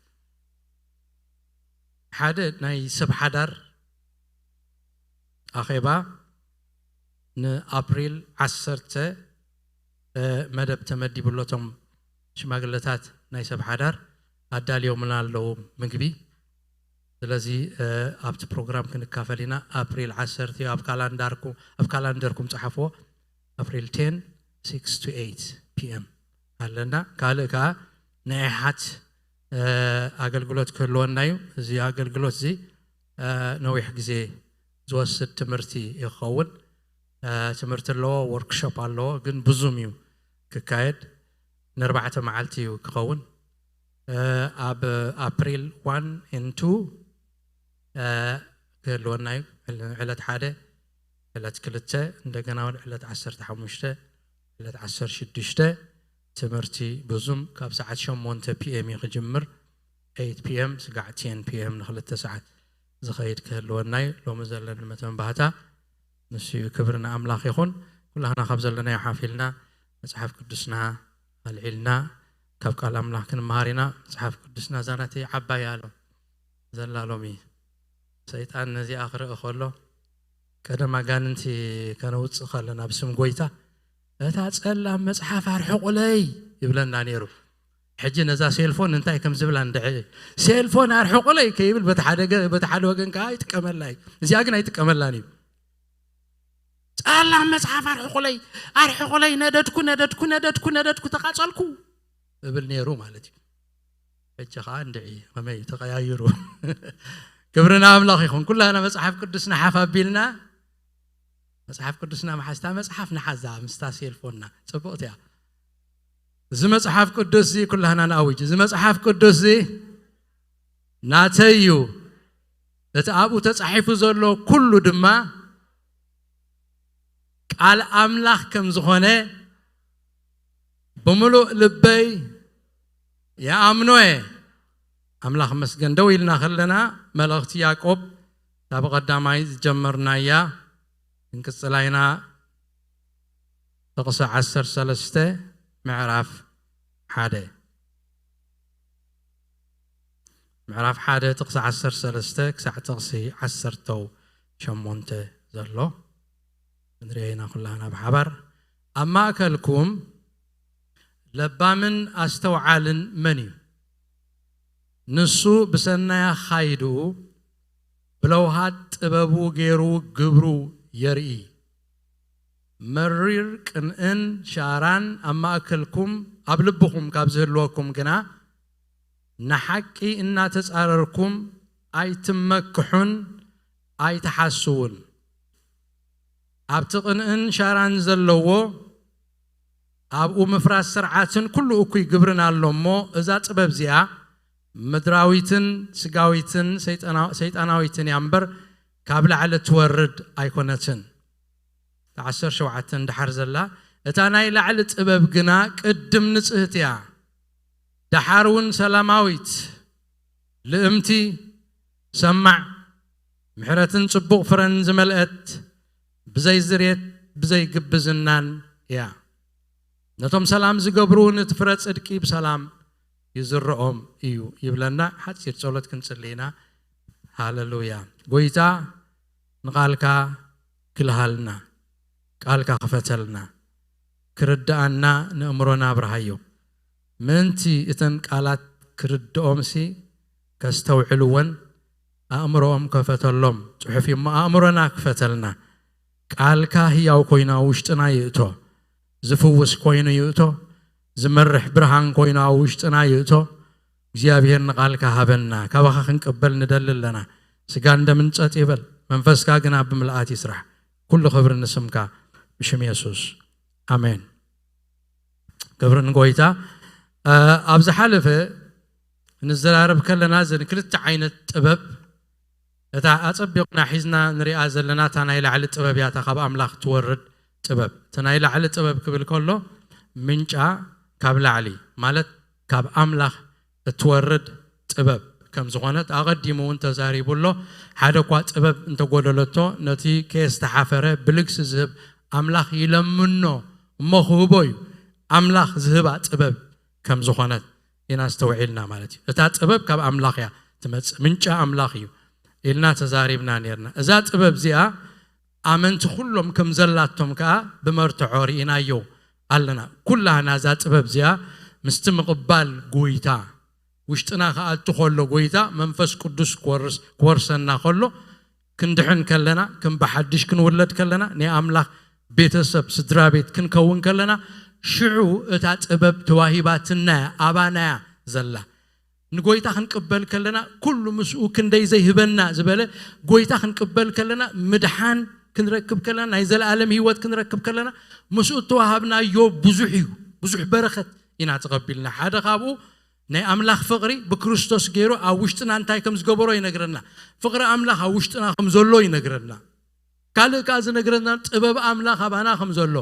ሓደ ናይ ሰብ ሓዳር ኣኼባ ንኣፕሪል ዓሰርተ፣ እ፣ መደብ ተመዲቡሎ። እቶም ሽማግለታት ናይ ሰብ ሓዳር ኣዳልዮምና ኣለዉ ምግቢ። ስለዚ፣ እ፣ ኣብቲ ፕሮግራም ክንካፈል ኢና። ኣፕሪል ዓሰርተ እዩ። ኣብ ካላንዳርኩ-፣ ኣብ ካላንደርኩም ጸሓፍዎ። ኣፕሪል ቴን፣ ሲክስ to ኤይት ፒ ኤም ኣለና። ካልእ ከኣ ናይ ኣሓት፣ እ፣ ኣገልግሎት ክህልወና እዩ። እዚ ኣገልግሎት እዚ፣ እ፣ ነዊሕ ግዜ ዝወስድ ትምህርቲ ይኸውን። እ፣ ትምህርቲ ኣለዎ፣ ወርክሾፕ ኣለዎ፣ ግን ብዙም እዩ ክካየድ። ንኣርባዕተ መዓልቲ እዩ ክኸውን። እ፣ ኣብ ኣፕሪል ዋን ኤን ቱ፣ እ፣ ክህልወና እዩ። ዕለ-፣ ዕለት ሓደ፣ ዕለት ክልተ፣ እንደገና እውን ዕለት ዓሰርተ ሓሙሽተ፣ ዕለት ዓሰርተ ሽዱሽተ ትምህርቲ ብዙም ካብ ሰዓት ሸሞንተ ፒ ኤም እዩ ክጅምር። ኤይት ፒ ኤም ስጋዕ ቴን ፒ ኤም ንክልተ ሰዓት ዝኸይድ ክህልወና እዩ። ሎሚ ዘለኒ መተንባህታ ንሱ እዩ። ክብሪ ንኣምላኽ ይኹን። ኩላህና ካብ ዘለናዮ ሓፍ ኢልና መጽሓፍ ቅዱስና ኣልዒልና ካብ ቃል ኣምላኽ ክንመሃር ኢና። መጽሓፍ ቅዱስና እዛ ናተይ ዓባይ እያ ሎ-፣ ዘላ ሎሚ። ሰይጣን ነዚኣ ክርኢ ከሎ፣ ቀደም ኣጋንንቲ ከነውጽእ ከለና ብስም ጎይታ፣ "እታ ጸላም መጽሓፍ ኣርሕቑለይ" ይብለና ነይሩ። ሕጂ ነዛ ሴልፎን እንታይ ከም ዝብላ እንድዒ፣ "ሴልፎን ኣርሕቑለይ" ከይብል በቲ ሓደ ገ-፣ በቲ ሓደ ወገን ከኣ ይጥቀመላ እዩ። እዚኣ ግን ኣይጥቀመላን እዩ። "ጸላም መጽሓፍ ኣርሕቑለይ፣ ኣርሕቑለይ፣ ነደድኩ፣ ነደድኩ፣ ነደድኩ፣ ነደድኩ፣ ተቓጸልኩ" እብል ነይሩ ማለት እዩ። ሕጂ ኸኣ እንድዒ ከመይ ተቐያይሩ። ክብሪ ንኣምላኽ ይኹን። ኩላና መጽሓፍ ቅዱስና ሓፍ ኣቢልና፣ መጽሓፍ ቅዱስና መሓዝታ መጽሓፍ ንሓዛ ምስታ ሴልፎንና። ጽቡቕቲ እያ። እዚ መጽሓፍ ቅዱስ እዚ ኩላህና ንኣውጅ። እዚ መጽሓፍ ቅዱስ እዚ ናተይ እዩ። እቲ ኣብኡ ተጻሒፉ ዘሎ ኩሉ ድማ ቃል ኣምላኽ ከም ዝኾነ ብምሉእ ልበይ ይኣምኖ እየ። ኣምላኽ መስገን። ደው ኢልና ከለና፣ መልእኽቲ ያዕቆብ እታ ብቐዳማይ ዝጀመርናያ ክንቅጽላ ኢና። ጥቕሲ ዓሰርተ ሰለስተ፣ ምዕራፍ ሓደ። ምዕራፍ ሓደ ጥቕሲ ዓሰርተ ሰለስተ ክሳዕ ጥቕሲ ዓሰርተ ሸሞንተ ዘሎ ክንሪኦ ኢና ኩላህና ብሓባር። ኣብ ማእከልኩም ለባምን ኣስተውዓልን መን እዩ? ንሱ ብሰናይ ኣኻይድኡ ብለውሃት ጥበቡ ገይሩ ግብሩ የርኢ። መሪር ቅንእን ሻራን ኣብ ማእከልኩም ኣብ ልብኹም ካብ ዝህልወኩም ግና፣ ንሓቂ እናተጻረርኩም ኣይትመክሑን ኣይትሓስዉን። ኣብቲ ቅንእን ሻራን ዘለዎ ኣብኡ ምፍራስ ስርዓትን ኩሉ እኩይ ግብርን ኣሎ እሞ፣ እዛ ጥበብ እዚኣ ምድራዊትን ስጋዊትን ሰይጣና-፣ ሰይጣናዊትን እያ እምበር፣ ካብ ላዕሊ ትወርድ ኣይኮነትን። እታ ዓሰርተ ሸውዓተ ድሓር ዘላ፣ እታ ናይ ላዕሊ ጥበብ ግና ቅድም ንጽህቲ እያ፣ ደሓር እውን ሰላማዊት፣ ልእምቲ፣ ሰማዕ፣ ምሕረትን ጽቡቕ ፍረን ዝመልአት፣ ብዘይ ዝሬት፣ ብዘይ ግብዝናን እያ። ነቶም ሰላም ዝገብሩ፣ ነቲ ፍረ ጽድቂ ብሰላም ይዝርኦም እዩ ይብለና። ሓጺር ጸሎት ክንጽሊ ኢና። ሃሌሉያ። ጎይታ፣ ንቓልካ ክልሃልና፣ ቃልካ ክፈተልና፣ ክርድኣና ንእምሮና ኣብርሃዮ። ምእንቲ እተን ቃላት ክርድኦምሲ ከስተውዕልወን ኣእምሮኦም ከፈተሎም። ጽሑፍ እዩ እሞ ኣእምሮና ክፈተልና። ቃልካ ህያው ኮይኑ ኣብ ውሽጥና ይእቶ። ዝፍውስ ኮይኑ ይእቶ። ዝመርሕ ብርሃን ኮይኑ ኣብ ውሽጥና ይእቶ። እግዚኣብሔር ንቓልካ ሃበና። ካባኻ ክንቅበል ንደሊ ኣለና። ስጋን ደምን ጸጥ ይበል። መንፈስካ ግና ብምልኣት ይስራሕ። ኩሉ ክብሪ ንስምካ ብሽም የሱስ። ኣሜን። ክብሪ ንጎይታ። እ፣ ኣብ ዝሓለፈ ንዘራረብ ከለና ዘን ክልተ ዓይነት ጥበብ፣ እታ ኣጸቢቕና ሒዝና ንሪኣ ዘለና እታ ናይ ላዕሊ ጥበብ እያ፣ እታ ካብ ኣምላኽ ትወርድ ጥበብ። እቲ ናይ ላዕሊ ጥበብ ክብል ከሎ ምንጫ ካብ ላዕሊ ማለት ካብ ኣምላኽ እትወርድ ጥበብ ከም ዝኾነት ኣቐዲሙ እውን ተዛሪቡ ኣሎ። ሓደ እኳ ጥበብ እንተጎደለቶ ነቲ ከየስተሓፈረ ብልግሲ ዝህብ ኣምላኽ ይለምኖ እሞ ክህቦ እዩ። ኣምላኽ ዝህባ ጥበብ ከም ዝኾነት ኢና ኣስተውዒልና ማለት እዩ። እታ ጥበብ ካብ ኣምላኽ እያ ትመጽእ፣ ምንጫ ኣምላኽ እዩ ኢልና ተዛሪብና ነርና። እዛ ጥበብ እዚኣ ኣመንቲ ኩሎም ከም ዘላቶም ከኣ ብመርትዖ ርኢናዮ ኣለና። ኩላህና እዛ ጥበብ እዚኣ ምስቲ ምቕባል ጎይታ ውሽጥና ክኣቱ ከሎ፣ ጎይታ መንፈስ ቅዱስ ክወርስ-፣ ክወርሰና ከሎ፣ ክንድሕን ከለና፣ ከም ብሓድሽ ክንውለድ ከለና፣ ናይ ኣምላኽ ቤተሰብ ስድራ ቤት ክንከውን ከለና፣ ሽዑ እታ ጥበብ ተዋሂባትና እያ፣ ኣባና እያ ዘላ። ንጎይታ ክንቅበል ከለና፣ ኩሉ ምስኡ ክንደይ ዘይህበና ዝበለ ጎይታ ክንቅበል ከለና፣ ምድሓን ክንረክብ ከለና፣ ናይ ዘለኣለም ህይወት ክንረክብ ከለና፣ ምስኡ እተዋሃብናዮ ብዙሕ እዩ። ብዙሕ በረኸት ኢና ተቐቢልና። ሓደ ካብኡ ናይ ኣምላኽ ፍቕሪ ብክርስቶስ ገይሩ ኣብ ውሽጥና እንታይ ከም ዝገበሮ ይነግረና። ፍቕሪ ኣምላኽ ኣብ ውሽጥና ከም ዘሎ ይነግረና። ካልእ ከኣ ዝነግረና ጥበብ ኣምላኽ ኣባና ከም ዘሎ፣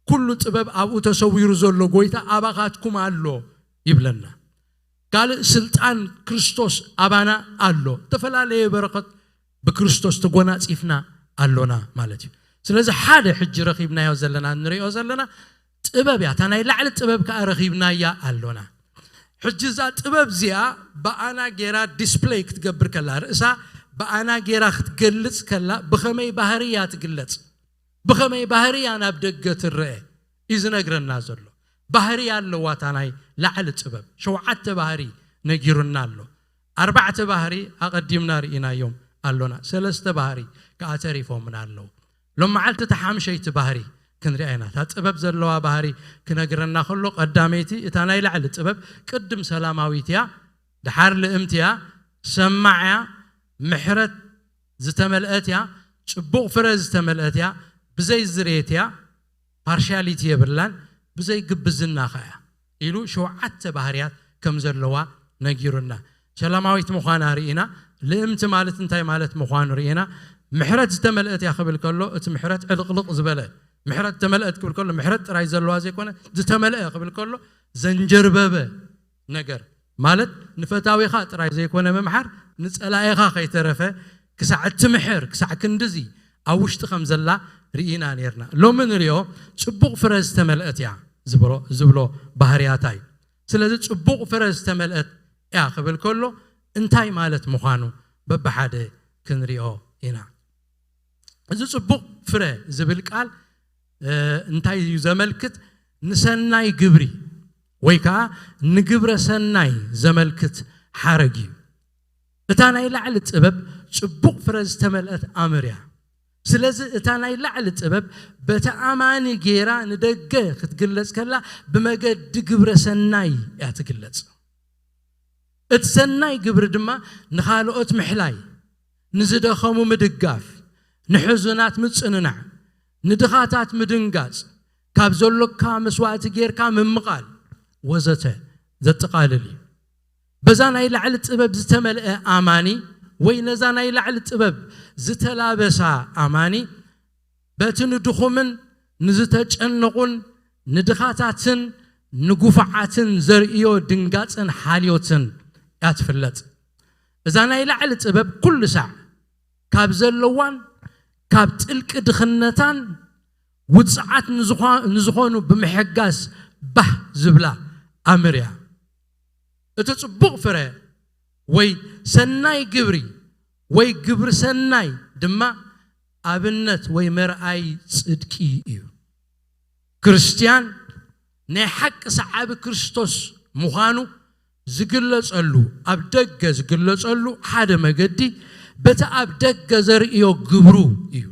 ኩሉ ጥበብ ኣብኡ ተሰዊሩ ዘሎ ጎይታ ኣባኻትኩም ኣሎ ይብለና። ካልእ ስልጣን ክርስቶስ ኣባና ኣሎ። ዝተፈላለየ በረኸት ብክርስቶስ ተጎናጺፍና ኣሎና ማለት እዩ። ስለዚ ሓደ ሕጂ ረኺብናዮ ዘለና፣ እንሪኦ ዘለና ጥበብ እያ። እታ ናይ ላዕሊ ጥበብ ከኣ ረኺብናያ ኣሎና። ሕጂ እዛ ጥበብ እዚኣ ብኣና ጌራ ዲስፕለይ ክትገብር ከላ፣ ርእሳ ብኣና ጌራ ክትገልጽ ከላ፣ ብኸመይ ባህሪ እያ ትግለጽ? ብኸመይ ባህሪ እያ ናብ ደገ ትረአ? እዩ ዝነግረና ዘሎ። ባህሪ ኣለዋ እታ ናይ ላዕሊ ጥበብ። ሸውዓተ ባህሪ ነጊሩና ኣሎ። ኣርባዕተ ባህሪ ኣቐዲምና ርኢናዮም ኣሎና። ሰለስተ ባህሪ ከኣ ተሪፎምና ኣለዉ። ሎም መዓልቲ እታ ሓምሸይቲ ባህሪ ክንሪኣ ኢና። እታ ጥበብ ዘለዋ ባህሪ ክነግረና ከሎ፣ ቀዳመይቲ እታ ናይ ላዕሊ ጥበብ ቅድም ሰላማዊት እያ፣ ደሓር ልእምቲ እያ፣ ሰማዕ እያ፣ ምሕረት ዝተመልአት እያ፣ ጽቡቕ ፍረ ዝተመልአት እያ፣ ብዘይ ዝሬት እያ፣ ፓርሻሊቲ የብላን፣ ብዘይ ግብዝና ኸኣ እያ ኢሉ ሸውዓተ ባህርያት ከም ዘለዋ ነጊሩና። ሰላማዊት ምዃና ርኢና። ልእምቲ ማለት እንታይ ማለት ምዃኑ ርኢና። ምሕረት ዝተመልአት እያ ክብል ከሎ፣ እቲ ምሕረት ዕልቕልቕ ዝበለ፣ ምሕረት ዝተመልአት ክብል ከሎ፣ ምሕረት ጥራይ ዘለዋ ዘይኮነ፣ ዝተመልአ ክብል ከሎ፣ ዘንጀርበበ ነገር፣ ማለት ንፈታዊኻ ጥራይ ዘይኮነ ምምሓር፣ ንጸላኢኻ ከይተረፈ ክሳዕ እትምሕር፣ ክሳዕ ክንድዚ ኣብ ውሽጢ ከም ዘላ ርኢና ነርና። ሎሚ ንሪኦ ጽቡቕ ፍረ ዝተመልአት እያ ዝብሎ ዝብሎ ባህርያታ እዩ። ስለዚ ጽቡቕ ፍረ ዝተመልአት እያ ክብል ከሎ እንታይ ማለት ምዃኑ በብሓደ ክንሪኦ ኢና። እዚ ጽቡቕ ፍረ ዝብል ቃል እንታይ እዩ ዘመልክት? ንሰናይ ግብሪ ወይ ከዓ ንግብረ ሰናይ ዘመልክት ሓረግ እዩ። እታ ናይ ላዕሊ ጥበብ ጽቡቕ ፍረ ዝተመልአት ኣምር እያ። ስለዚ እታ ናይ ላዕሊ ጥበብ በቲ ኣማኒ ጌራ ንደገ ክትግለጽ ከላ ብመገዲ ግብረ ሰናይ እያ ትግለጽ። እቲ ሰናይ ግብሪ ድማ ንኻልኦት ምሕላይ፣ ንዝደኸሙ ምድጋፍ፣ ንሕዙናት ምጽንናዕ፣ ንድኻታት ምድንጋጽ፣ ካብ ዘሎካ መስዋእቲ ጌርካ ምምቓል ወዘተ ዘጠቓልል እዩ። በዛ ናይ ላዕሊ ጥበብ ዝተመልአ ኣማኒ ወይ ነዛ ናይ ላዕሊ ጥበብ ዝተላበሳ ኣማኒ በቲ ንድኹምን ንዝተጨነቑን ንድኻታትን ንጉፋዓትን ዘርእዮ ድንጋጽን ሓልዮትን እያ ትፍለጥ። እዛ ናይ ላዕሊ ጥበብ ኩሉ ሳዕ ካብ ዘለዋን ካብ ጥልቂ ድኽነታን ውጽዓት ንዝኾ- ንዝኾኑ ብምሕጋዝ ባህ ዝብላ ኣምር እያ። እቲ ጽቡቕ ፍረ ወይ ሰናይ ግብሪ ወይ ግብሪ ሰናይ ድማ ኣብነት ወይ መርኣይ ጽድቂ እዩ። ክርስትያን ናይ ሓቂ ሰዓቢ ክርስቶስ ምዃኑ ዝግለጸሉ፣ ኣብ ደገ ዝግለጸሉ ሓደ መገዲ በቲ ኣብ ደገ ዘርእዮ ግብሩ እዩ።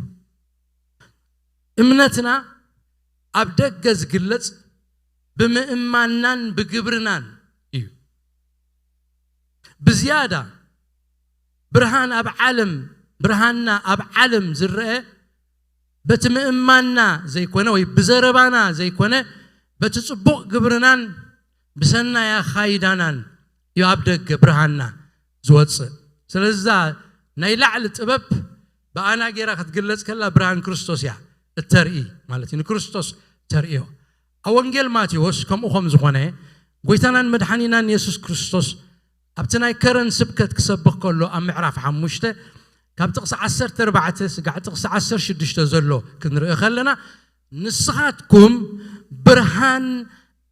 እምነትና ኣብ ደገ ዝግለጽ ብምእማንናን ብግብርናን እዩ። ብዝያዳ ብርሃን ኣብ ዓለም ብርሃንና ኣብ ዓለም ዝረአ በቲ ምእማንና ዘይኮነ ወይ ብዘረባና ዘይኮነ በቲ ጽቡቕ ግብርናን ብሰናይ ኣኻይዳናን እዩ ኣብ ደገ ብርሃንና ዝወጽእ። ስለዚ እዛ ናይ ላዕሊ ጥበብ ብኣና ጌራ ክትግለጽ ከላ ብርሃን ክርስቶስ እያ እተርኢ ማለት እዩ። ንክርስቶስ ተርእዮ። ኣብ ወንጌል ማቴዎስ ከምኡ ከም ዝኾነ ጎይታናን መድሓኒናን የሱስ ክርስቶስ ኣብቲ ናይ ከረን ስብከት ክሰብኽ ከሎ ኣብ ምዕራፍ ሓሙሽተ ካብ ጥቕሲ ዓሰርተ ኣርባዕተ ስጋዕ ጥቕሲ ዓሰርተ ሽዱሽተ ዘሎ ክንርኢ ከለና ንስኻትኩም ብርሃን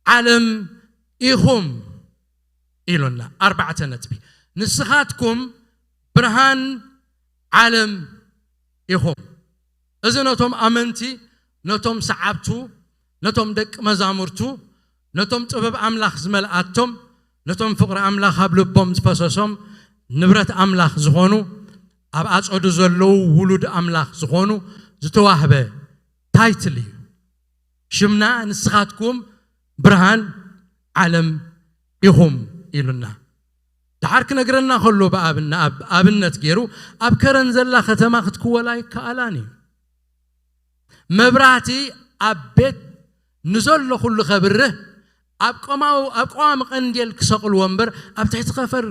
ዓለም ኢኹም ኢሉና። ኣርባዕተ ነጥቢ። ንስኻትኩም ብርሃን ዓለም ኢኹም። እዚ ነቶም ኣመንቲ፣ ነቶም ሰዓብቱ፣ ነቶም ደቂ መዛሙርቱ፣ ነቶም ጥበብ ኣምላኽ ዝመልኣቶም፣ ነቶም ፍቕሪ ኣምላኽ ኣብ ልቦም ዝፈሰሶም፣ ንብረት ኣምላኽ ዝኾኑ፣ ኣብ ኣጸዱ ዘለዉ ውሉድ ኣምላኽ ዝኾኑ ዝተዋህበ ታይትል እዩ። ሽምና ንስኻትኩም ብርሃን ዓለም ኢኹም ኢሉና። ደሓር ክነግረና ከሎ ብኣብነ- ኣብ- ኣብነት ገይሩ ኣብ ከረን ዘላ ከተማ ክትክወላ ኣይከኣላን እዩ። መብራህቲ ኣብ ቤት ንዘሎ ኩሉ ከብርህ ኣብ ቆማው- ኣብ ቀዋሚ ቀንዴል ክሰቕልዎ እምበር ኣብ ትሕቲ ከፈር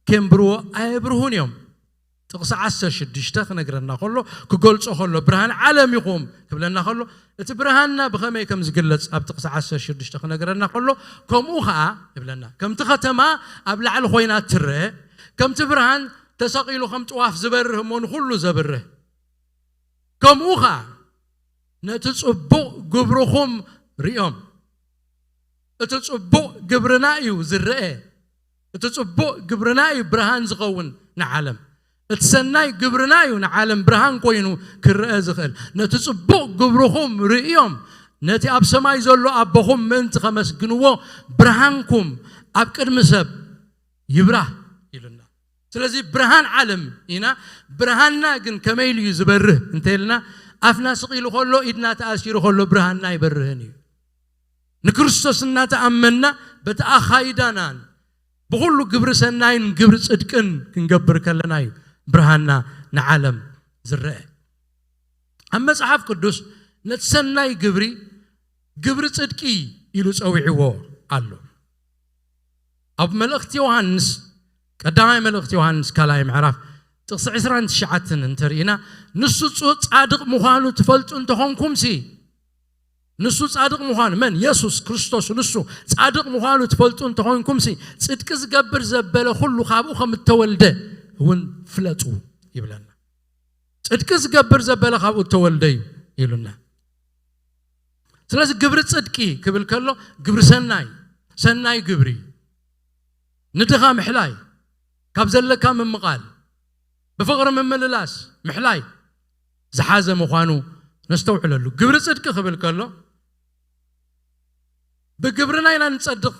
ኬንብርዎ ኣየብርሁን እዮም። ጥቕሲ ዓሰርተ ሽዱሽተ ክነግረና ከሎ ክገልጾ ከሎ ብርሃን ዓለም ኢኹም ክብለና ከሎ እቲ ብርሃንና ብኸመይ ከም ዝግለጽ ኣብ ጥቕሲ ዓሰርተ ሽዱሽተ ክነግረና ከሎ ከምኡ ኸኣ ይብለና። ከምቲ ከተማ ኣብ ላዕሊ ኮይና ትረአ፣ ከምቲ ብርሃን ተሰቒሉ ከም ጥዋፍ ዝበርህ እሞ ንኹሉ ዘብርህ፣ ከምኡ ኸኣ ነቲ ጽቡቕ ግብርኹም ርእዮም። እቲ ጽቡቕ ግብርና እዩ ዝረአ። እቲ ጽቡቕ ግብርና እዩ ብርሃን ዝኸውን ንዓለም። እቲ ሰናይ ግብርና እዩ ንዓለም ብርሃን ኮይኑ ክረአ ዝኽእል። ነቲ ጽቡቕ ግብርኹም ርእዮም፣ ነቲ ኣብ ሰማይ ዘሎ ኣቦኹም ምእንቲ ከመስግንዎ ብርሃንኩም ኣብ ቅድሚ ሰብ ይብራህ ኢሉና። ስለዚ ብርሃን ዓለም ኢና። ብርሃንና ግን ከመይ ኢሉ እዩ ዝበርህ እንተ ኢልና ኣፍና ስቕ ኢሉ ከሎ ኢድና ተኣሲሩ ከሎ ብርሃንና ኣይበርህን እዩ። ንክርስቶስ እናተኣመንና በቲ ኣኻይዳናን ብኹሉ ግብሪ ሰናይን ግብሪ ጽድቅን ክንገብር ከለና እዩ ብርሃንና ንዓለም ዝረአ። ኣብ መጽሓፍ ቅዱስ ነቲ ሰናይ ግብሪ ግብሪ ጽድቂ ኢሉ ጸዊዕዎ ኣሎ። ኣብ መልእኽቲ ዮሃንስ ቀዳማይ መልእኽቲ ዮሃንስ ካልኣይ ምዕራፍ ጥቕሲ ዕስራን ትሽዓተን እንተርኢና ንሱ ጹ- ጻድቕ ምዃኑ ትፈልጡ እንተኾንኩምሲ ንሱ ጻድቕ ምዃኑ፣ መን? የሱስ ክርስቶስ። ንሱ ጻድቕ ምዃኑ ትፈልጡ እንተኾንኩምሲ፣ ጽድቂ ዝገብር ዘበለ ኩሉ ካብኡ ከም እተወልደ እውን ፍለጡ ይብለና። ጽድቂ ዝገብር ዘበለ ካብኡ እተወልደ እዩ ኢሉና። ስለዚ ግብሪ ጽድቂ ክብል ከሎ፣ ግብሪ ሰናይ፣ ሰናይ ግብሪ፣ ንድኻ ምሕላይ፣ ካብ ዘለካ ምምቓል፣ ብፍቕሪ ምምልላስ፣ ምሕላይ ዝሓዘ ምዃኑ ነስተውዕለሉ። ግብሪ ጽድቂ ክብል ከሎ፣ ብግብርና ኢና ንጸድቕ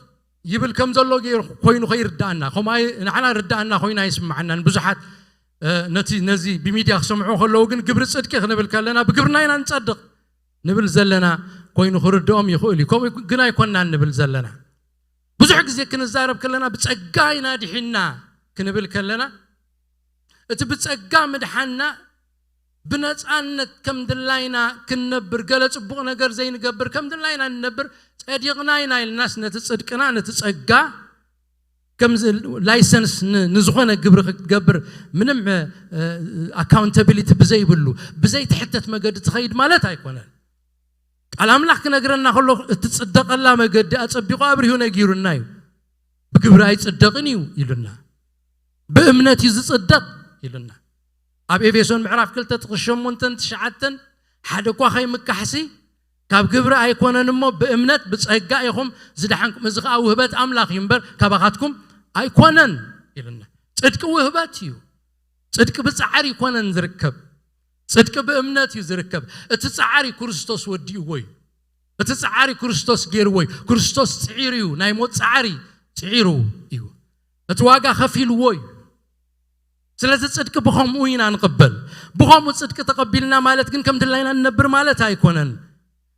ይብል ከም ዘሎ ገይሩ ኮይኑ ከይርዳእና፣ ከምኡ ኣይ-፣ ንዓና ርዳእና ኮይኑ ኣይስምዓናን። ብዙሓት፣ እ፣ ነቲ፣ ነዚ ብሚድያ ክሰምዑ ከለዉ ግን ግብሪ ጽድቂ ክንብል ከለና ብግብርና ኢና ንጸድቕ ንብል ዘለና ኮይኑ ክርድኦም ይኽእል እዩ። ከምኡ ግን ኣይኮናን ንብል ዘለና። ብዙሕ ግዜ ክንዛረብ ከለና ብጸጋ ኢና ድሒና ክንብል ከለና፣ እቲ ብጸጋ ምድሓና ብነጻነት ከም ድላይና ክንነብር፣ ገለ ጽቡቕ ነገር ዘይንገብር፣ ከም ድላይና ንነብር፣ ጸዲቕና ኢና ኢልናስ ነቲ ጽድቅና፣ ነቲ ጸጋ ከም ዚ-፣ ላይሰንስ ን-፣ ንዝኾነ ግብሪ ክትገብር ምንም፣ እ፣ እ፣ ኣካውንታቢሊቲ ብዘይብሉ፣ ብዘይትሕተት መገዲ ትኸይድ ማለት ኣይኮነን። ቃል ኣምላኽ ክነግረና ከሎ፣ እትጽደቐላ መገዲ ኣጸቢቑ ኣብሪሁ ነጊሩና እዩ። "ብግብሪ ኣይጽደቕን እዩ" ኢሉና። "ብእምነት እዩ ዝጽደቕ" ኢሉና። ኣብ ኤፌሶን ምዕራፍ ክልተ ጥቕሲ ሸሞንተን ትሽዓተን፣ "ሓደ እኳ ከይምካሕሲ ካብ ግብሪ ኣይኮነን እሞ ብእምነት ብጸጋ ኢኹም ዝደሓንኩም፣ እዚ ኸኣ ውህበት ኣምላኽ እዩ እምበር ካባኻትኩም ኣይኮነን" ኢሉና። ጽድቂ ውህበት እዩ። ጽድቂ ብጻዕሪ ይኮነን ዝርከብ፣ ጽድቂ ብእምነት እዩ ዝርከብ። እቲ ጻዕሪ ክርስቶስ ወዲእዎ እዩ። እቲ ጻዕሪ ክርስቶስ ገይርዎ እዩ። ክርስቶስ ጽዒሩ እዩ። ናይ ሞት ጻዕሪ ጽዒሩ እዩ። እቲ ዋጋ ከፊልዎ እዩ። ስለዚ ጽድቂ ብኸምኡ ኢና ንቕበል። ብኸምኡ ጽድቂ ተቐቢልና ማለት ግን ከም ድላይና ንነብር ማለት ኣይኮነን።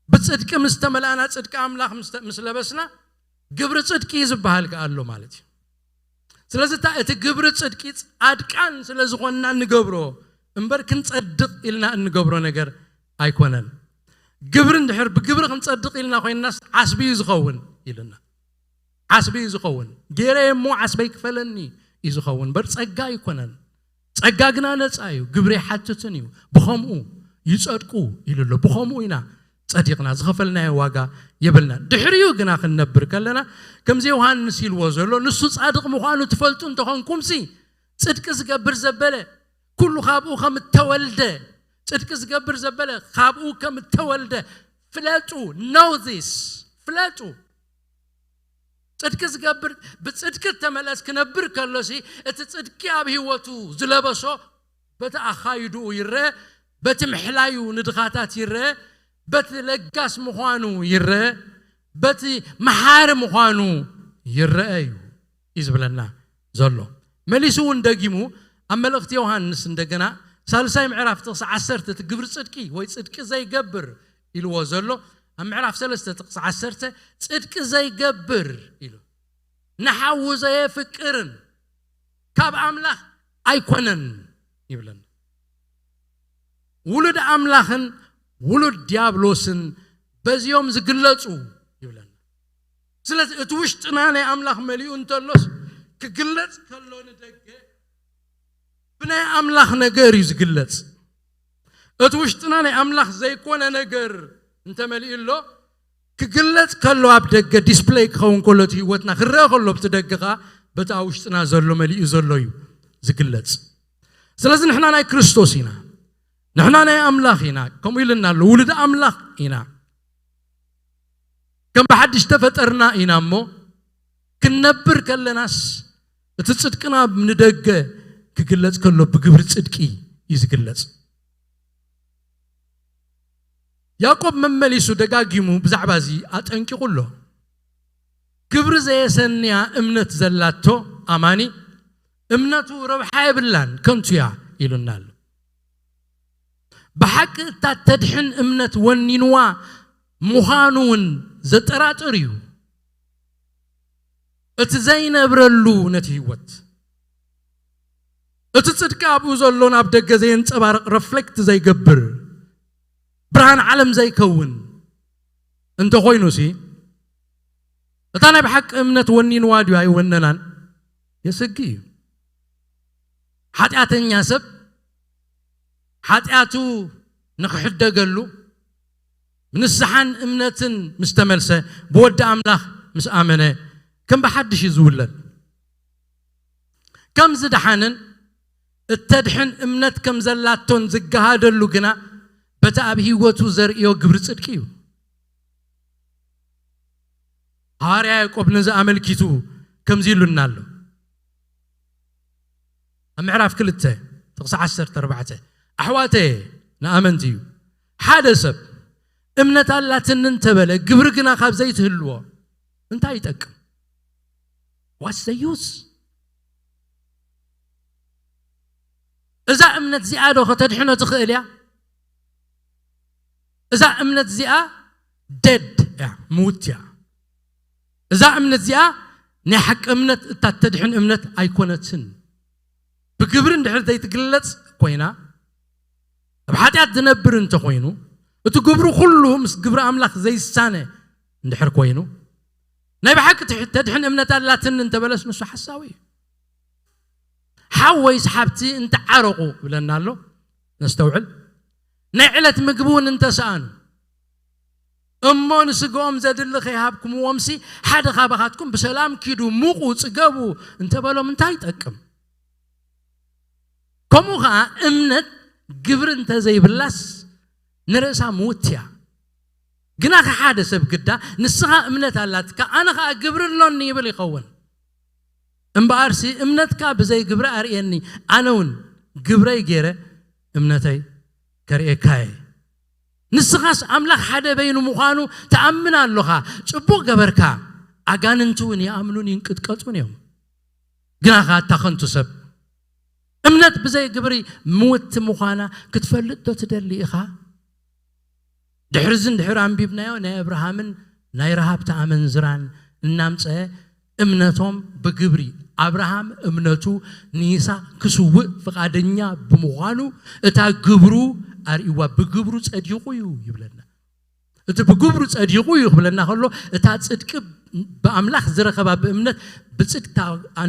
ብጽድቂ ምስ ተመላእና፣ ጽድቂ ኣምላኽ ምስ ተ-፣ ምስ ለበስና፣ ግብሪ ጽድቂ ዝበሃል ከኣ ኣሎ ማለት እዩ። ስለዚ እታ፣ እቲ ግብሪ ጽድቂ ጻድቃን ስለ ዝኾንና እንገብሮ እምበር፣ ክንጸድቕ ኢልና እንገብሮ ነገር ኣይኮነን። ግብሪ እንድሕር ብግብሪ ክንጸድቕ ኢልና ኮይንናስ፣ ዓስቢ እዩ ዝኸውን ኢልና። ዓስቢ እዩ ዝኸውን። "ገይረ እሞ ዓስበይ ክፈለኒ" እዩ ዝኸውን እምበር፣ ጸጋ ኣይኮነን። ጸጋ ግና ነጻ እዩ፣ ግብሪ ኣይሓትትን እዩ። ብኸምኡ ይጸድቁ ኢሉ ኣሎ። ብኸምኡ ኢና ጸዲቕና፣ ዝኸፈልናዮ ዋጋ የብልናን። ድሕሪኡ ግና ክንነብር ከለና፣ ከምዚ ዮሃንስ ኢልዎ ዘሎ፣ "ንሱ ጻድቕ ምዃኑ ትፈልጡ እንተኾንኩምሲ፣ ጽድቂ ዝገብር ዘበለ ኩሉ ካብኡ ከም እተወልደ፣ ጽድቂ ዝገብር ዘበለ ካብኡ ከም እተወልደ ፍለጡ፣ know this፣ ፍለጡ።" ጽድቂ ዝገብር፣ ብጽድቂ እተመልአስ ክነብር ከሎሲ፣ እቲ ጽድቂ ኣብ ህይወቱ ዝለበሶ በቲ ኣኻይድኡ ይረአ፣ በቲ ምሕላዩ ንድኻታት ይረአ፣ በቲ ለጋስ ምዃኑ ይረአ፣ በቲ መሓሪ ምዃኑ ይረአ እዩ፣ እዩ ዝብለና ዘሎ። መሊሱ እውን ደጊሙ ኣብ መልእኽቲ ዮሃንስ እንደገና ሳልሳይ ምዕራፍ ጥቕሲ ዓሰርተ፣ እቲ ግብሪ ጽድቂ ወይ ጽድቂ ዘይገብር ኢልዎ ዘሎ፣ ኣብ ምዕራፍ ሰለስተ ጥቕሲ ዓሰርተ፣ "ጽድቂ ዘይገብር" ኢሉ፣ "ንሓዉ ዘየፍቅርን ካብ ኣምላኽ ኣይኮነን" ይብለና። ውሉድ ኣምላኽን ውሉድ ዲያብሎስን በዚኦም ዝግለጹ ይብለና። ስለዚ እቲ ውሽጥና ናይ ኣምላኽ መሊኡ እንተሎስ፣ ክግለጽ ከሎ ንደገ ብናይ ኣምላኽ ነገር እዩ ዝግለጽ። እቲ ውሽጥና ናይ ኣምላኽ ዘይኮነ ነገር እንተመሊኡ ኣሎ፣ ክግለጽ ከሎ፣ ኣብ ደገ ዲስፕለይ ክኸውን ከሎ፣ እቲ ህይወትና ክረአ ከሎ፣ ኣብቲ ደገ ኸኣ በቲ ኣብ ውሽጥና ዘሎ መሊኡ ዘሎ እዩ ዝግለጽ። ስለዚ ንሕና ናይ ክርስቶስ ኢና፣ ንሕና ናይ ኣምላኽ ኢና፣ ከምኡ ኢልና ኣሎ፣ ውሉድ ኣምላኽ ኢና። ከም ብሓድሽ ተፈጠርና ኢና እሞ፣ ክንነብር ከለናስ እቲ ጽድቅና ንደገ ክግለጽ ከሎ ብግብሪ ጽድቂ እዩ ዝግለጽ። ያዕቆብ መመሊሱ ደጋጊሙ ብዛዕባ እዚ ኣጠንቂቑ ኣሎ። ግብሪ ዘየሰንያ እምነት ዘላቶ ኣማኒ፣ እምነቱ ረብሓ የብላን፣ ከንቱ እያ ኢሉና ኣሎ። ብሓቂ እታ ተድሕን እምነት ወኒንዋ ምዃኑ እውን ዘጠራጥር እዩ። እቲ ዘይነብረሉ ነቲ ህይወት፣ እቲ ጽድቂ ኣብኡ ዘሎ ናብ ደገ ዘየንጸባርቕ፣ ረፍሌክት ዘይገብር፣ ብርሃን ዓለም ዘይከውን እንተኾይኑሲ፣ እታ ናይ ብሓቂ እምነት ወኒንዋ ድዩ ኣይወነናን? የሰግእ እዩ። ሓጢኣተኛ ሰብ ሓጢኣቱ ንኽሕደገሉ፣ ንስሓን እምነትን ምስ ተመልሰ፣ ብወዲ ኣምላኽ ምስ ኣመነ፣ ከም ብሓድሽ እዩ ዝውለድ። ከም ዝደሓንን እተድሕን እምነት ከም ዘላቶን ዝገሃደሉ ግና በቲ ኣብ ህይወቱ ዘርእዮ ግብሪ ጽድቂ እዩ። ሃዋርያ ያዕቆብ ነዚ ኣመልኪቱ ከምዚ ኢሉና ኣሎ። ኣብ ምዕራፍ ክልተ ጥቕሲ ዓሰርተ ኣርባዕተ፣ ኣሕዋተየ ንኣመንቲ እዩ፣ ሓደ ሰብ እምነት ኣላትኒ እንተበለ ግብሪ ግና ካብ ዘይትህልዎ እንታይ ይጠቅም? ዋስ ዘ ዩዝ? እዛ እምነት እዚኣ ዶ ከተድሕኖ ትኽእል እያ? እዛ እምነት እዚኣ ደድ እያ፣ ምውት እያ። እዛ እምነት እዚኣ ናይ ሓቂ እምነት፣ እታ ተድሕን እምነት ኣይኮነትን። ብግብሪ እንድሕር ዘይትግለጽ ኮይና፣ ኣብ ሓጢኣት ዝነብር እንተኾይኑ፣ እቲ ግብሩ ኩሉ ምስ ግብሪ ኣምላኽ ዘይሳነ እንድሕር ኮይኑ፣ ናይ ብሓቂ ትሕ-፣ ተድሕን እምነት ኣላትኒ እንተበለስ ንሱ ሓሳዊ እዩ። ሓወይስ ሓብቲ እንተዓረቑ ይብለና ኣሎ። ነስተውዕል። ናይ ዕለት ምግቢ እውን እንተሰኣኑ፣ እሞ ንስግኦም ዘድሊ ከይሃብኩምዎምሲ፣ ሓደ ካባኻትኩም ብሰላም ኪዱ፣ ሙቑ፣ ጽገቡ እንተበሎም እንታይ ይጠቅም? ከምኡ ኸዓ እምነት ግብሪ እንተዘይብላስ ንርእሳ ምውት እያ። ግናኸ ሓደ ሰብ ግዳ ንስኻ እምነት ኣላትካ፣ ኣነ ኸዓ ግብሪ ኣሎኒ ይብል ይኸውን። እምበኣርሲ እምነትካ ብዘይ ግብሪ ኣርእየኒ፣ ኣነ እውን ግብረይ ገይረ እምነተይ ከርእየካ እየ። ንስኻስ ኣምላኽ ሓደ በይኑ ምዃኑ ትኣምን ኣሎኻ፣ ጽቡቕ ገበርካ። ኣጋንንቲ እውን ይኣምኑን ይንቅጥቀጡን እዮም። ግናኸ ኣታ ኸንቱ ሰብ፣ እምነት ብዘይ ግብሪ ምውቲ ምዃና ክትፈልጥ ዶ ትደሊ ኢኻ? ድሕርዚ እንድሕር ኣንቢብናዮ፣ ናይ ኣብርሃምን ናይ ረሃብቲ ኣመንዝራን እናምጸ፣ እምነቶም ብግብሪ፣ ኣብርሃም እምነቱ ንይስሐቅ ክስውእ ፍቓደኛ ብምዃኑ፣ እታ ግብሩ ኣርእይዋ፣ ብግብሩ ጸዲቑ እዩ ይብለና። እቲ ብግብሩ ጸዲቑ እዩ ክብለና ከሎ፣ እታ ጽድቂ ብኣምላኽ ዝረኸባ ብእምነት ብጽድቅታ፣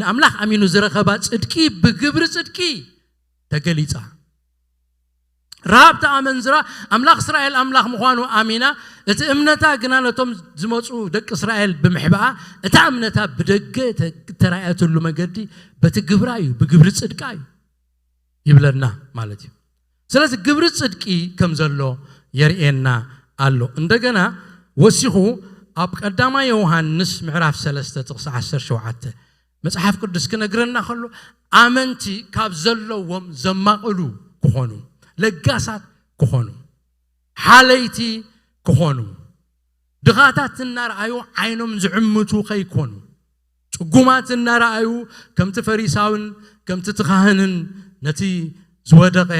ንኣምላኽ ኣሚኑ ዝረኸባ ጽድቂ ብግብሪ ጽድቂ ተገሊጻ። ረሃብቲ ኣመንዝራ ኣምላኽ እስራኤል ኣምላኽ ምዃኑ ኣሚና፣ እቲ እምነታ ግና ነቶም ዝመጹ ደቂ እስራኤል ብምሕባኣ፣ እታ እምነታ ብደገ ተ-፣ ተራእየትሉ መገዲ በቲ ግብራ እዩ፣ ብግብሪ ጽድቃ እዩ ይብለና ማለት እዩ። ስለዚ ግብሪ ጽድቂ ከም ዘሎ የርእየና ኣሎ። እንደገና ወሲኹ ኣብ ቀዳማይ ዮሃንስ ምዕራፍ ሰለስተ ጥቕሲ ዓሰርተ ሸውዓተ መጽሓፍ ቅዱስ ክነግረና ከሎ፣ ኣመንቲ ካብ ዘለዎም ዘማቕሉ ክኾኑ፣ ለጋሳት ክኾኑ፣ ሓለይቲ ክኾኑ፣ ድኻታት እናረኣዩ ዓይኖም ዝዕምቱ ከይኮኑ፣ ጽጉማት እናረኣዩ ከምቲ ፈሪሳውን ከምቲ እቲ ካህንን ነቲ ዝወደቐ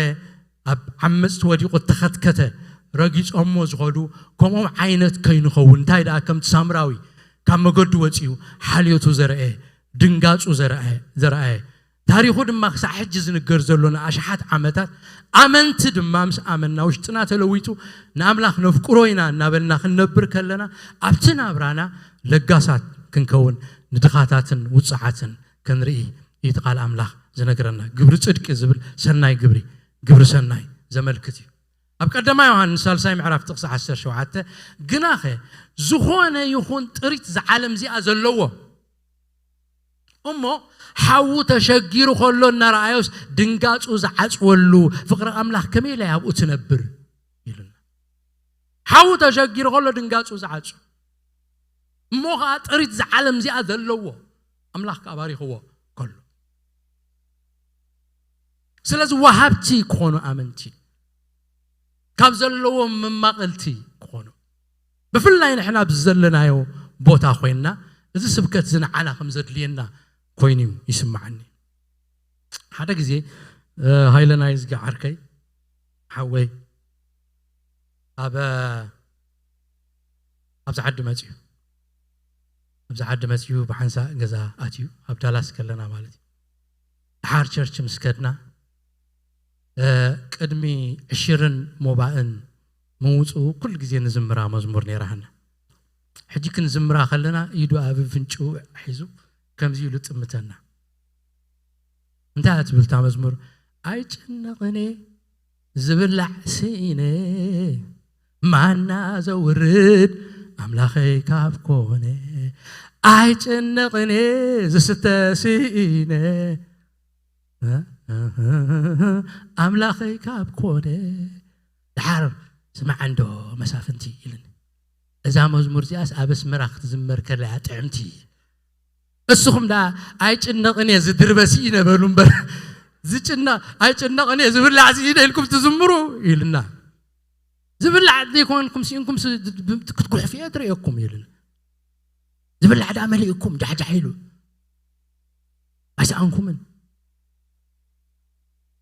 ኣብ ዓመጽቲ ወዲቑ እተኸትከተ ረጊጾሞ ዝኸዱ ከምኦም ዓይነት ከይንኸውን። እንታይ ደኣ ከምቲ ሳምራዊ ካብ መገዱ ወጺኡ ሓልዮቱ ዘርኣየ፣ ድንጋጹ ዘርኣየ፣ ዘርኣየ። ታሪኹ ድማ ክሳዕ ሕጂ ዝንገር ዘሎ ንኣሽሓት ዓመታት፣ ኣመንቲ ድማ ምስ ኣመንና ውሽጥና ተለዊጡ ንኣምላኽ ነፍቅሮ ኢና እናበልና ክንነብር ከለና፣ ኣብቲ ናብራና ለጋሳት ክንከውን፣ ንድኻታትን ውጽዓትን ክንርኢ እዩ እቲ ቃል ኣምላኽ ዝነግረና። ግብሪ ጽድቂ ዝብል ሰናይ ግብሪ፣ ግብሪ ሰናይ ዘመልክት እዩ። ኣብ ቀዳማይ ዮሃንስ ሳልሳይ ምዕራፍ ጥቕሲ ዓሰርተ ሸውዓተ፣ ግናኸ ዝኾነ ይኹን ጥሪት እዛ ዓለም እዚኣ ዘለዎ እሞ ሓዉ ተሸጊሩ ከሎ እናረኣዮስ ድንጋጹ ዝዓጽወሉ ፍቕሪ ኣምላኽ ከመይ ኢለ ኣብኡ ትነብር? ኢሉና። ሓዉ ተሸጊሩ ከሎ ድንጋጹ ዝዓጹ እሞ ኸዓ ጥሪት እዛ ዓለም እዚኣ ዘለዎ ኣምላኽ ከኣ ባሪኽዎ ከሎ። ስለዚ ወሃብቲ ክኾኑ ኣመንቲ፣ ካብ ዘለዎም መማቐልቲ ክኾኑ፣ ብፍላይ ንሕና ኣብዚ ዘለናዮ ቦታ ኮይንና እዚ ስብከት እዚ ንዓና ከም ዘድልየና ኮይኑ እዩ ይስምዓኒ። ሓደ ግዜ፣ እ፣ ሃይለ ናይዝጊ ዓርከይ፣ ሓወይ፣ ኣብ፣ ኣብዚ ዓዲ መጺኡ፣ ኣብዚ ዓዲ መጺኡ ብሓንሳእ ገዛ ኣትዩ፣ ኣብ ዳላስ ከለና ማለት እዩ። ደሓር ቸርች ምስ ከድና፣ እ፣ ቅድሚ ዕሽርን ሞባእን ምውጽኡ ኩሉ ግዜ ንዝምራ መዝሙር ነይራ ሃና። ሕጂ ክንዝምራ ከለና ኢዱ ኣብ ፍንጭኡ ሒዙ ከምዚ ኢሉ ጥምተና። እንታይ እያ ትብል እታ መዝሙር? "ኣይጭነቕን እየ ዝብላዕ ስኢነ፣ ማና ዘውርድ ኣምላኸይ ካብ ኮነ ኣይጨነቕን እየ ዝስተ ስኢነ። ኣምላኸይ ካብ ኮነ። ደሓር ስማዕ እንዶ መሳፍንቲ ኢልን። እዛ መዝሙር እዚኣስ ኣብ ኣስመራ ክትዝመር ከላ እያ ጥዕምቲ። እስኹም ደኣ ኣይጭነቕን እየ ዝድርበ ስኢነ በሉ እምበር፣ ዝጭነ-፣ ኣይጭነቕን እየ ዝብላዕ ስኢነ ኢልኩም ትዝምሩ ኢልና። ዝብላዕ ዘይኮንኩም ስኢንኩም ስ-፣ ክትጉሕፉ እየ ትርእየኩም ኢልና። ዝብላዕ ደኣ መሊእኩም ጃሕጃሕ ኢሉ። ኣይሰኣንኩምን።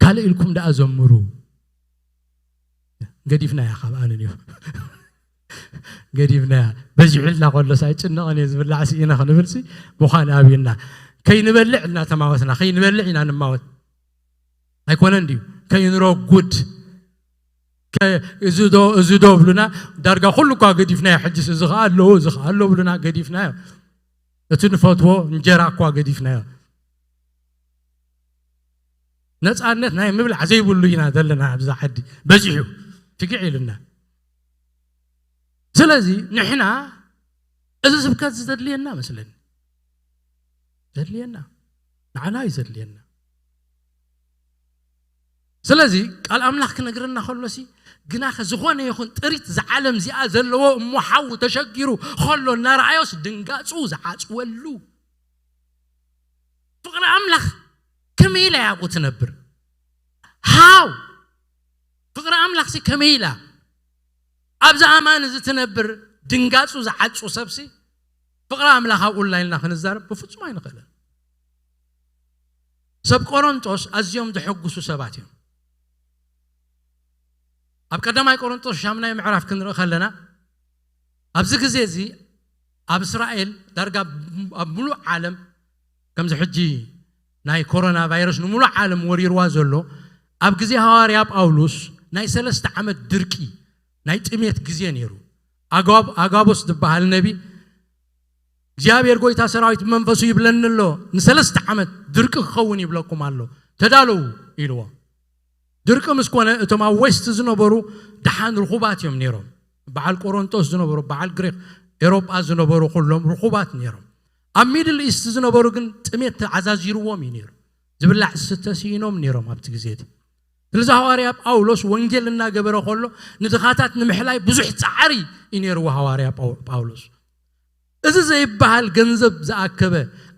ካልእ ኢልኩም ደኣ ዘምሩ። ገዲፍናያ ካብ ኣነን እዩ። ገዲፍናያ። በዚሑልና ከሎስ ኣይጭነቕን እየ ዝብላዕ ስኢነ ክንብልሲ ምዃን ኣብዩና። ከይንበልዕ እናተማወትና፣ ከይንበልዕ ኢና ንማወት። ኣይኮነን ድዩ? ከይንረጉድ። ከ-፣ እዚ ዶ፣ እዚ ዶ ብሉና፣ ዳርጋ ኩሉ እኳ ገዲፍናዮ። ሕጅስ እዚ ኸኣ ኣለዎ፣ እዚ ኸኣ ኣሎ ብሉና፣ ገዲፍናዮ። እቲ ንፈትዎ እንጀራ እኳ ገዲፍናዮ። ነጻነት ናይ ምብላዕ ዘይብሉ ኢና ዘለና ኣብዚ ዓዲ። በዚሑ ፍግዕ ኢሉና። ስለዚ ንሕና እዚ ስብከት እዚ ዘድልየና መስለኒ። ዘድልየና። ንዓና እዩ ዘድልየና። ስለዚ ቃል ኣምላኽ ክነግረና ከሎሲ፣ ግናኸ ዝኾነ ይኹን ጥሪት እዛ ዓለም እዚኣ ዘለዎ እሞ ሓዉ ተሸጊሩ ከሎ እናረኣዮስ ድንጋጹ ዝዓጽወሉ። ፍቕሪ ኣምላኽ ከመይ ኢላ እያ ኣብኡ ትነብር? ሃው! ፍቕሪ ኣምላኽሲ ከመይ ኢላ ኣብዛ ኣማን እዚ ትነብር? ድንጋጹ ዝዓጹ ሰብሲ ፍቕሪ ኣምላኽ ኣብኡ ኣላ ኢልና ክንዛረብ ብፍጹም ኣይንኽእልን። ሰብ ቆሮንጦስ ኣዝዮም ዘሐጉሱ ሰባት እዮም። ኣብ ቀዳማይ ቆሮንጦስ ሻምናይ ምዕራፍ ክንርኢ ከለና፣ ኣብዚ ግዜ እዚ ኣብ እስራኤል ዳርጋ ኣብ ምሉእ ዓለም፣ ከምዚ ሕጂ ናይ ኮሮና ቫይረስ ንምሉእ ዓለም ወሪርዋ ዘሎ፣ ኣብ ግዜ ሃዋርያ ጳውሎስ ናይ ሰለስተ ዓመት ድርቂ፣ ናይ ጥሜት ግዜ ነይሩ። ኣጋብ-፣ ኣጋቦስ ዝበሃል ነቢ፣ እግዚኣብሔር ጎይታ ሰራዊት መንፈሱ ይብለኒ ኣሎ፣ ንሰለስተ ዓመት ድርቂ ክኸውን ይብለኩም ኣሎ፣ ተዳለዉ ኢልዎ። ድርቂ ምስ ኮነ፣ እቶም ኣብ ዌስት ዝነበሩ ደሓን ርኹባት እዮም ነይሮም። በዓል ቆሮንጦስ ዝነበሩ፣ በዓል ግሪክ፣ ኤሮጳ ዝነበሩ ኩሎም ርኹባት ነይሮም። ኣብ ሚድል ኢስት ዝነበሩ ግን ጥሜት ተዓዛዚርዎም እዩ ነይሩ። ዝብላዕ ዝስተ ስኢኖም ነይሮም ኣብቲ ግዜ እቲ። ስለዚ ሃዋርያ ጳውሎስ ወንጌል እናገበረ ከሎ፣ ንድኻታት ንምሕላይ ብዙሕ ጻዕሪ እዩ ነይርዎ ሃዋርያ ጳው-፣ ጳውሎስ። እዚ ዘይበሃል ገንዘብ ዝኣከበ፣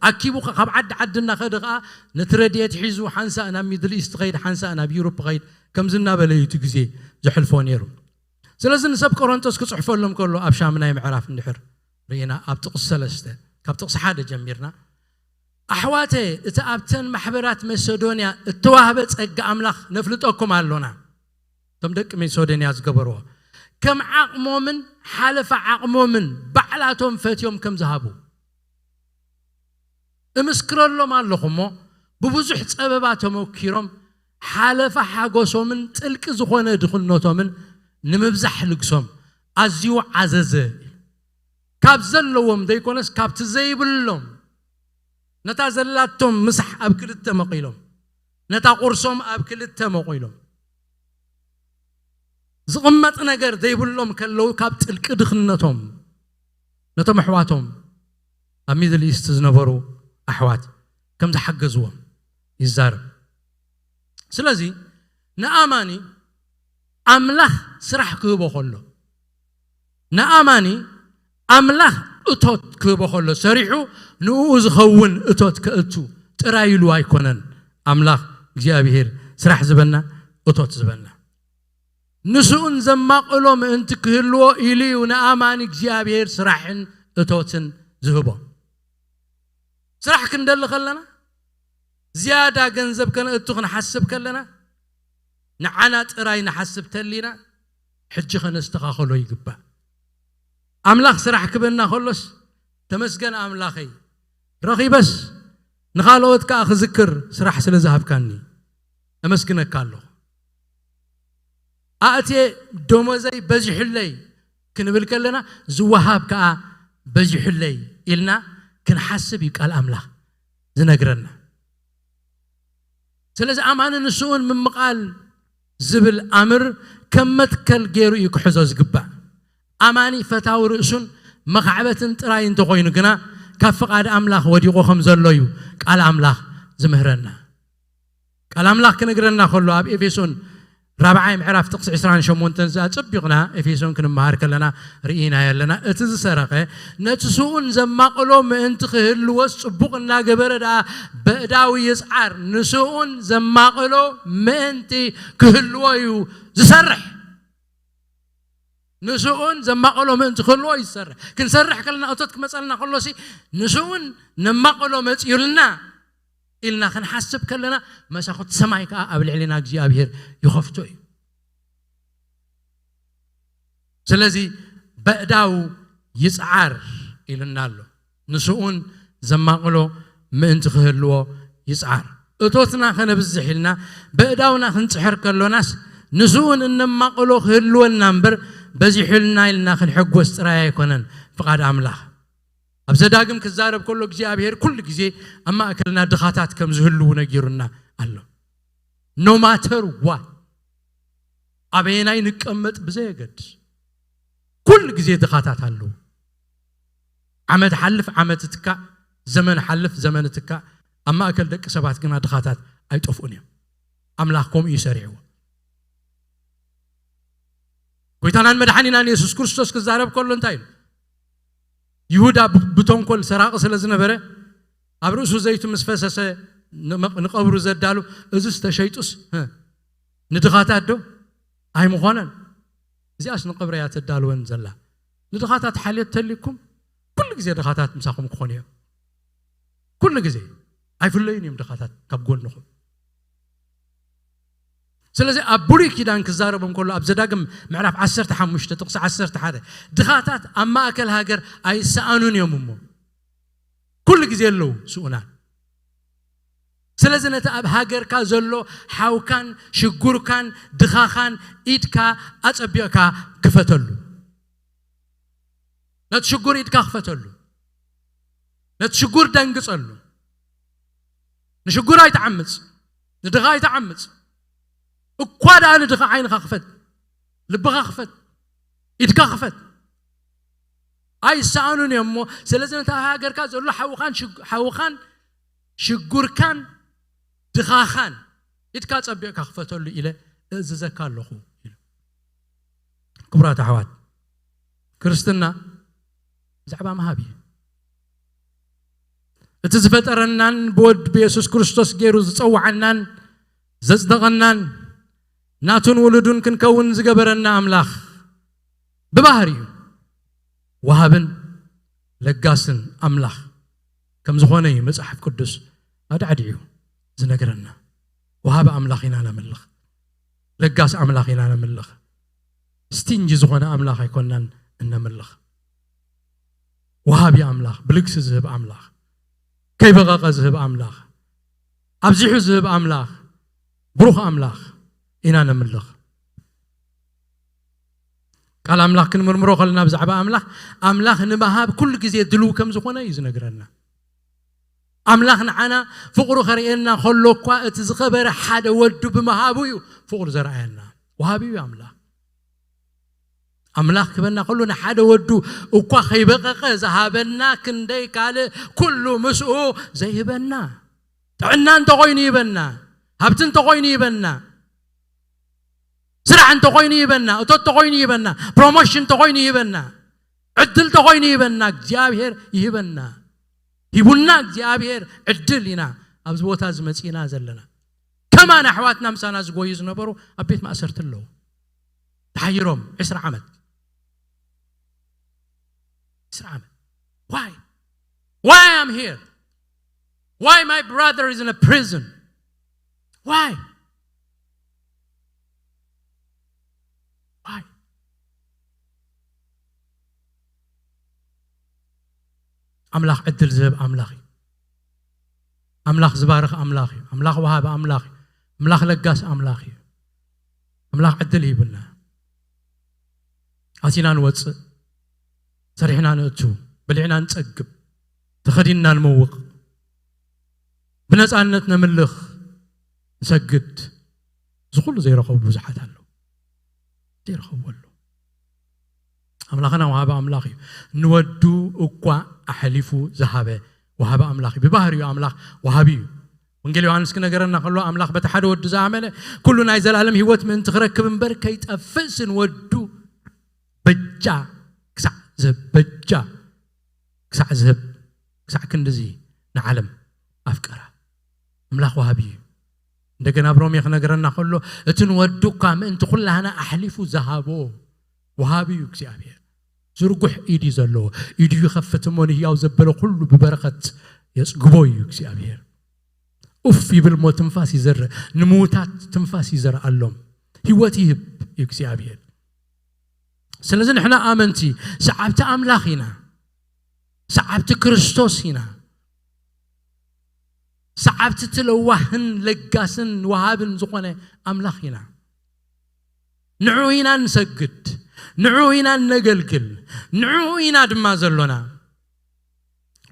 ኣኪቡ ከ-፣ ካብ ዓዲ ዓዲ እናኸደ ከኣ፣ ነቲ ረድኤት ሒዙ ሓንሳእ ናብ ሚድል ኢስት ኸይድ፣ ሓንሳእ ናብ ዩሮፕ ኸይድ፣ ከምዚ እናበለ እዩ እቲ ግዜ ዘሕልፎ ነይሩ። ስለዚ ንሰብ ቆሮንቶስ ክጽሕፈሎም ከሎ፣ ኣብ ሻምናይ ምዕራፍ እንድሕር ርኢና፣ ኣብ ጥቕሲ ሰለስተ፣ ካብ ጥቕሲ ሓደ ጀሚርና፣ ኣሕዋተየ፣ እቲ ኣብተን ማሕበራት መሴዶንያ እተዋህበ ጸጋ ኣምላኽ ነፍልጠኩም ኣሎና። እቶም ደቂ መሴዶንያ ዝገበርዎ፣ ከም ዓቕሞምን ሓለፋ ዓቕሞምን ባዕላቶም ፈትዮም ከም ዝሃቡ እምስክረሎም ኣለኹ እሞ፣ ብብዙሕ ጸበባ ተመኪሮም፣ ሓለፋ ሓጎሶምን ጥልቂ ዝኾነ ድኽነቶምን ንምብዛሕ ልግሶም ኣዝዩ ዓዘዘ። ካብ ዘለዎም ዘይኮነስ ካብቲ ዘይብሎም፣ ነታ ዘላቶም ምሳሕ ኣብ ክልተ መቒሎም፣ ነታ ቁርሶም ኣብ ክልተ መቒሎም፣ ዝቕመጥ ነገር ዘይብሎም ከለዉ፣ ካብ ጥልቂ ድኽነቶም ነቶም ኣሕዋቶም ኣብ ሚድል ኢስት ዝነበሩ ኣሕዋት ከም ዝሓገዝዎም ይዛረብ። ስለዚ ንኣማኒ ኣምላኽ ስራሕ ክህቦ ከሎ፣ ንኣማኒ ኣምላኽ እቶት ክህቦ ከሎ፣ ሰሪሑ ንእኡ ዝኸውን እቶት ከእቱ ጥራይ ኢሉ ኣይኮነን ኣምላኽ እግዚኣብሄር ስራሕ ዝበና፣ እቶት ዝበና። ንስኡን ዘማቕሎ ምእንቲ ክህልዎ ኢሉ እዩ ንኣማኒ እግዚኣብሄር ስራሕን እቶትን ዝህቦ። ስራሕ ክንደሊ ከለና፣ ዝያዳ ገንዘብ ከነእቱ ክንሓስብ ከለና፣ ንዓና ጥራይ ንሓስብ ተሊና፣ ሕጂ ከነስተኻኸሎ ይግባእ። ኣምላኽ ስራሕ ክበና ከሎስ፣ "ተመስገን ኣምላኸይ፣ ረኺበስ ንኻልኦት ከኣ ክዝክር ስራሕ ስለ ዝሃብካኒ፣ ኣመስግነካ ኣለኹ። ኣእትየ ደሞዘይ በዚሑለይ" ክንብል ከለና፣ "ዝወሃብ ከኣ በዚሑለይ" ኢልና ክንሓስብ እዩ ቃል ኣምላኽ ዝነግረና። ስለዚ ኣማኒ ንስኡን ምምቓል ዝብል ኣምር ከም መትከል ገይሩ እዩ ክሕዞ ዝግባእ። ኣማኒ ፈታዊ ርእሱን መኻዕበትን ጥራይ እንተኾይኑ ግና፣ ካብ ፍቓድ ኣምላኽ ወዲቑ ከም ዘሎ እዩ ቃል ኣምላኽ ዝምህረና። ቃል ኣምላኽ ክነግረና ከሎ፣ ኣብ ኤፌሶን ራብዓይ ምዕራፍ ጥቕሲ ዕስራን ሸሞንተን፣ እዛ ጸቢቕና ኤፌሶን ክንመሃር ከለና ርኢናዮ ኣለና። እቲ ዝሰረቐ ነቲ ስኡን ዘማቕሎ ምእንቲ ክህልዎስ ጽቡቕ እናገበረ ደኣ በእዳዊ ይጽዓር። ንስኡን ዘማቕሎ ምእንቲ ክህልዎ እዩ ዝሰርሕ። ንስኡን ዘማቕሎ ምእንቲ ክህልዎ እዩ ዝሰርሕ። ክንሰርሕ ከለና፣ እቶት ክመጸልና ከሎሲ፣ ንስኡን ነማቕሎ መጺኡልና ኢልና ክንሓስብ ከለና፣ መሳኹት ሰማይ ከኣ ኣብ ልዕሊና እግዚኣብሔር ይኸፍቶ እዩ። ስለዚ በእዳው ይጽዓር ኢሉና ኣሎ። ንስኡን ዘማቕሎ ምእንቲ ክህልዎ ይጽዓር። እቶትና ከነብዝሕ ኢልና በእዳውና ክንጽሕር ከሎናስ፣ ንስኡን እነማቕሎ ክህልወና እምበር፣ በዚሑልና ኢልና ክንሕጎስ ጥራይ ኣይኮነን ፍቓድ ኣምላኽ። ኣብ ዘዳግም ክዛረብ ከሎ፣ እግዚኣብሔር ኩሉ ግዜ ኣብ ማእከልና ድኻታት ከም ዝህልዉ ነጊሩና ኣሎ። No matter what፣ ኣበየናይ ንቀመጥ ብዘየገድስ፣ ኩሉ ግዜ ድኻታት ኣለዉ። ዓመት ሓልፍ ዓመት እትካእ፣ ዘመን ሓልፍ ዘመን እትካእ፣ ኣብ ማእከል ደቂ ሰባት ግና ድኻታት ኣይጠፍኡን እዮም። ኣምላኽ ከምኡ እዩ ሰሪዕዎ። ጎይታናን መድሓኒናን የሱስ ክርስቶስ ክዛረብ ከሎ እንታይ ኢሉ? ይሁዳ ብ-፣ ብተንኮል ሰራቒ ስለ ዝነበረ፣ ኣብ ርእሱ ዘይቱ ምስ ፈሰሰ ንመ-፣ ንቐብሩ ዘዳሉ፣ እዝስ ተሸይጡስ፣ ህ፣ ንድኻታት ዶ ኣይምኾነን? እዚኣስ ንቐብሪ እያ ተዳልወን ዘላ። ንድኻታት ሓልዮት ተልይኩም፣ ኩሉ ግዜ ድኻታት ምሳኹም ክኾኑ እዮም። ኩሉ ግዜ ኣይፍለዩን እዮም ድኻታት ካብ ጎንኹም። ስለዚ ኣብ ብሉይ ኪዳን ክዛረቦም ከሎ፣ ኣብ ዘዳግም ምዕራፍ ዓሰርተ ሓሙሽተ ጥቕሲ ዓሰርተ ሓደ፣ ድኻታት ኣብ ማእከል ሃገር ኣይሰኣኑን እዮም እሞ፣ ኩሉ ግዜ ኣለዉ ስኡናት። ስለዚ ነቲ ኣብ ሃገርካ ዘሎ ሓውካን ሽጉርካን ድኻኻን ኢድካ ኣጸቢቕካ ክፈተሉ። ነቲ ሽጉር ኢድካ ክፈተሉ። ነቲ ሽጉር ደንግጸሉ። ንሽጉር ኣይትዓምጽ፣ ንድኻ ኣይትዓምጽ። እኳ ደኣ ንድኻ ዓይንኻ ክፈት፣ ልብኻ ክፈት፣ ኢድካ ክፈት። ኣይሰኣኑን እዮም እሞ፣ ስለዚ ነቲ ኣብ ሃገርካ ዘሎ ሓውኻን ሽግ-፣ ሓውኻን ሽጉርካን ድኻኻን ኢድካ ጸቢቕካ ክፈተሉ ኢለ እእዝዘካ ኣለኹ ኢሉ። ክቡራት ኣሕዋት፣ ክርስትና ብዛዕባ ምሃብ እዩ። እቲ ዝፈጠረናን ብወድ ብየሱስ ክርስቶስ ገይሩ ዝጸውዓናን ዘጽደቐናን ናቱን ውሉዱን ክንከውን ዝገበረና ኣምላኽ ብባህሪኡ ወሃብን ለጋስን ኣምላኽ ከም ዝኾነ እዩ መጽሓፍ ቅዱስ ኣድዓዲዑ ዝነግረና። ወሃቢ ኣምላኽ ኢና ነምልኽ። ለጋስ ኣምላኽ ኢና ነምልኽ። ስቲንጂ ዝኾነ ኣምላኽ ኣይኮናን እነምልኽ። ወሃቢ ኣምላኽ፣ ብልግሲ ዝህብ ኣምላኽ፣ ከይበቐቐ ዝህብ ኣምላኽ፣ ኣብዚሑ ዝህብ ኣምላኽ፣ ብሩኽ ኣምላኽ ኢና ነምልኽ። ቃል ኣምላኽ ክንምርምሮ ከለና ብዛዕባ ኣምላኽ፣ ኣምላኽ ንምሃብ ኩሉ ግዜ ድልው ከም ዝኾነ እዩ ዝነግረና። ኣምላኽ ንዓና ፍቕሩ ከርእየና ከሎ እኳ፣ እቲ ዝኸበረ ሓደ ወዱ ብምሃቡ እዩ ፍቕሩ ዘርኣየና። ወሃቢ እዩ ኣምላኽ። ኣምላኽ ክበና ከሎ፣ ንሓደ ወዱ እኳ ከይበቐቐ ዝሃበና፣ ክንደይ ካልእ ኩሉ ምስኡ ዘይህበና። ጥዕና እንተኾይኑ ይህበና፣ ሃብቲ እንተኾይኑ ይህበና፣ ስራሕ እንተኾይኑ ይህበና፣ እቶት እንተኾይኑ ይህበና፣ ፕሮሞሽን እንተኾይኑ ይህበና፣ ዕድል እንተኾይኑ ይህበና፣ እግዚኣብሔር ይህበና። ሂቡና እግዚኣብሔር ዕድል ኢና ኣብዚ ቦታ እዚ መጺእና ዘለና። ከማን ኣሕዋትና ምሳና ዝጎዩ ዝነበሩ ኣብ ቤት ማእሰርቲ ኣለዉ። ተሓይሮም ዕስራ ዓመት። ዕስራ ዓመት። Why? Why I'm here? Why my brother is in a prison? Why? Why? ኣምላኽ ዕድል ዝህብ ኣምላኽ እዩ። ኣምላኽ ዝባርኽ ኣምላኽ እዩ። ኣምላኽ ወሃቢ ኣምላኽ እዩ። ኣምላኽ ለጋስ ኣምላኽ እዩ። ኣምላኽ ዕድል ሂቡና። ኣቲና ንወጽእ፣ ሰሪሕና ንእቱ፣ በሊዕና ንጸግብ፣ ተኸዲንና ንመውቕ፣ ብነጻነት ነምልኽ፣ ንሰግድ። እዚ ኩሉ ዘይረኸቡ ብዙሓት ኣለዉ። ዘይረኸብዎ ኣሎ። ኣምላኽና ወሃቢ ኣምላኽ እዩ። ንወዱ እኳ ኣሕሊፉ ዝሃበ ወሃቢ ኣምላኽ እዩ። ብባህሪኡ ኣምላኽ ወሃቢ እዩ። ወንጌል ዮሃንስ ክነገረና ከሎ ኣምላኽ በቲ ሓደ ወዱ ዝኣመነ ኩሉ ናይ ዘላለም ህይወት ምእንቲ ክረክብ እምበር ከይጠፍእስ ንወዱ በጃ ክሳዕ ዝህብ በጃ ክሳዕ ዝህብ ክሳዕ ክንድዚ ንዓለም ኣፍቀራ። ኣምላኽ ወሃቢ እዩ። እንደገና ኣብ ሮሜ ክነገረና ከሎ እቲ ንወዱ እኳ ምእንቲ ኩላህና ኣሕሊፉ ዝሃቦ ወሃቢ እዩ እግዚኣብሔር። ዝርጉሕ ኢድ እዩ ዘለዎ። ኢዱ ይኸፍት እሞ ንህያው ዘበለ ኩሉ ብበረኸት የጽግቦ እዩ እግዚኣብሔር። ኡፍ ይብል እሞ ትንፋስ ይዘርእ፣ ንምዉታት ትንፋስ ይዘርኣሎም፣ ህይወት ይህብ እዩ እግዚኣብሔር። ስለዚ ንሕና ኣመንቲ ሰዓብቲ ኣምላኽ ኢና፣ ሰዓብቲ ክርስቶስ ኢና፣ ሰዓብቲ እቲ ለዋህን ለጋስን ወሃብን ዝኾነ ኣምላኽ ኢና። ንዕኡ ኢና ንሰግድ፣ ንዕኡ ኢና ነገልግል፣ ንዕኡ ኢና ድማ ዘሎና።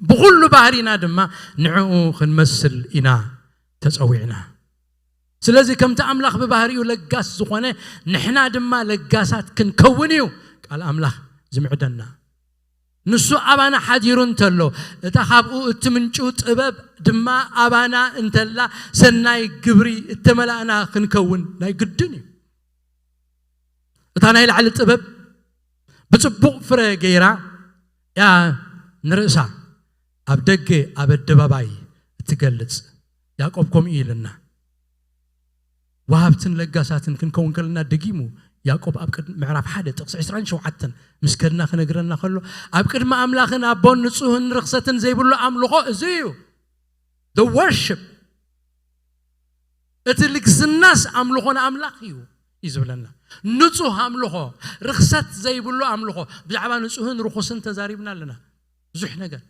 ብኹሉ ባህሪና ድማ ንዕኡ ክንመስል ኢና ተጸዊዕና። ስለዚ ከምቲ ኣምላኽ ብባህሪኡ ለጋስ ዝኾነ ንሕና ድማ ለጋሳት ክንከውን እዩ ቃል ኣምላኽ ዝምዕደና። ንሱ ኣባና ሓዲሩ እንተሎ እታ ካብኡ እትምንጩ ጥበብ ድማ ኣባና እንተላ ሰናይ ግብሪ እተመላእና ክንከውን ናይ ግድን እዩ። እታ ናይ ላዕሊ ጥበብ ብጽቡቕ ፍረ ገይራ እያ ንርእሳ ኣብ ደገ ኣብ ኣደባባይ እትገልጽ። ያዕቆብ ከምኡ ኢልና ወሃብትን ለጋሳትን ክንከውን ከለና ደጊሙ ያዕቆብ ኣብ ቅድሚ ምዕራፍ ሓደ ጥቕሲ ዕስራን ሸውዓተን ምስ ከድና ክነግረና ከሎ ኣብ ቅድሚ ኣምላኽን ኣቦን ንጹህን ርኽሰትን ዘይብሉ ኣምልኾ እዚ እዩ። The worship እቲ ልግስናስ ኣምልኾ ንኣምላኽ እዩ እዩ ዝብለና። ንጹህ ኣምልኾ፣ ርኽሰት ዘይብሉ ኣምልኾ። ብዛዕባ ንጹህን ርኹስን ተዛሪብና ኣለና ብዙሕ ነገር።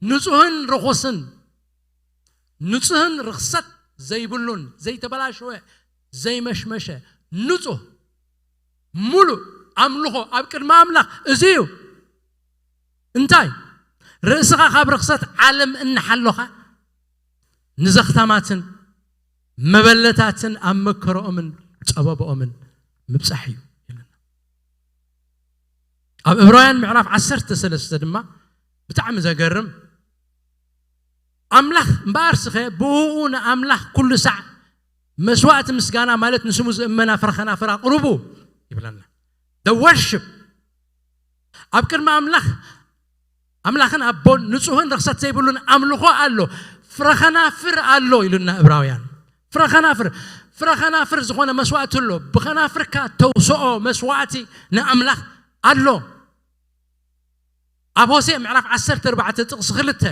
ንጹህን ርኹስን፣ ንጹህን ርኽሰት ዘይብሉን ዘይተበላሸወ ዘይመሽመሸ ንጹህ ሙሉእ ኣምልኾ ኣብ ቅድሚ ኣምላኽ እዚ እዩ። እንታይ? ርእስኻ ካብ ርኽሰት ዓለም እናሓሎኻ ንዘኽታማትን መበለታትን ኣብ መከረኦምን ጸበብኦምን ምብጻሕ እዩ ይብለና። ኣብ ዕብራውያን ምዕራፍ ዓሰርተ ሰለስተ ድማ ብጣዕሚ ዘገርም ኣምላኽ እምበኣር ስኸ ብእኡ ንኣምላኽ ኩሉ ሳዕ መስዋእቲ ምስጋና ማለት ንስሙ ዝእመና ፍረ ከናፍር ኣቕርቡ ይብለና። The worship ኣብ ቅድሚ ኣምላኽ ኣምላኽን ኣቦን ንጹህን ርኽሰት ዘይብሉን ኣምልኾ ኣሎ። ፍረ ከናፍር ኣሎ ኢሉና ዕብራውያን። ፍረ ከናፍር ፍረ ከናፍር ዝኾነ መስዋእቲ ኣሎ። ብኸናፍርካ ተውስኦ መስዋእቲ ንኣምላኽ ኣሎ። ኣብ ሆሴዕ ምዕራፍ ዓሰርተ ኣርባዕተ ጥቕሲ ክልተ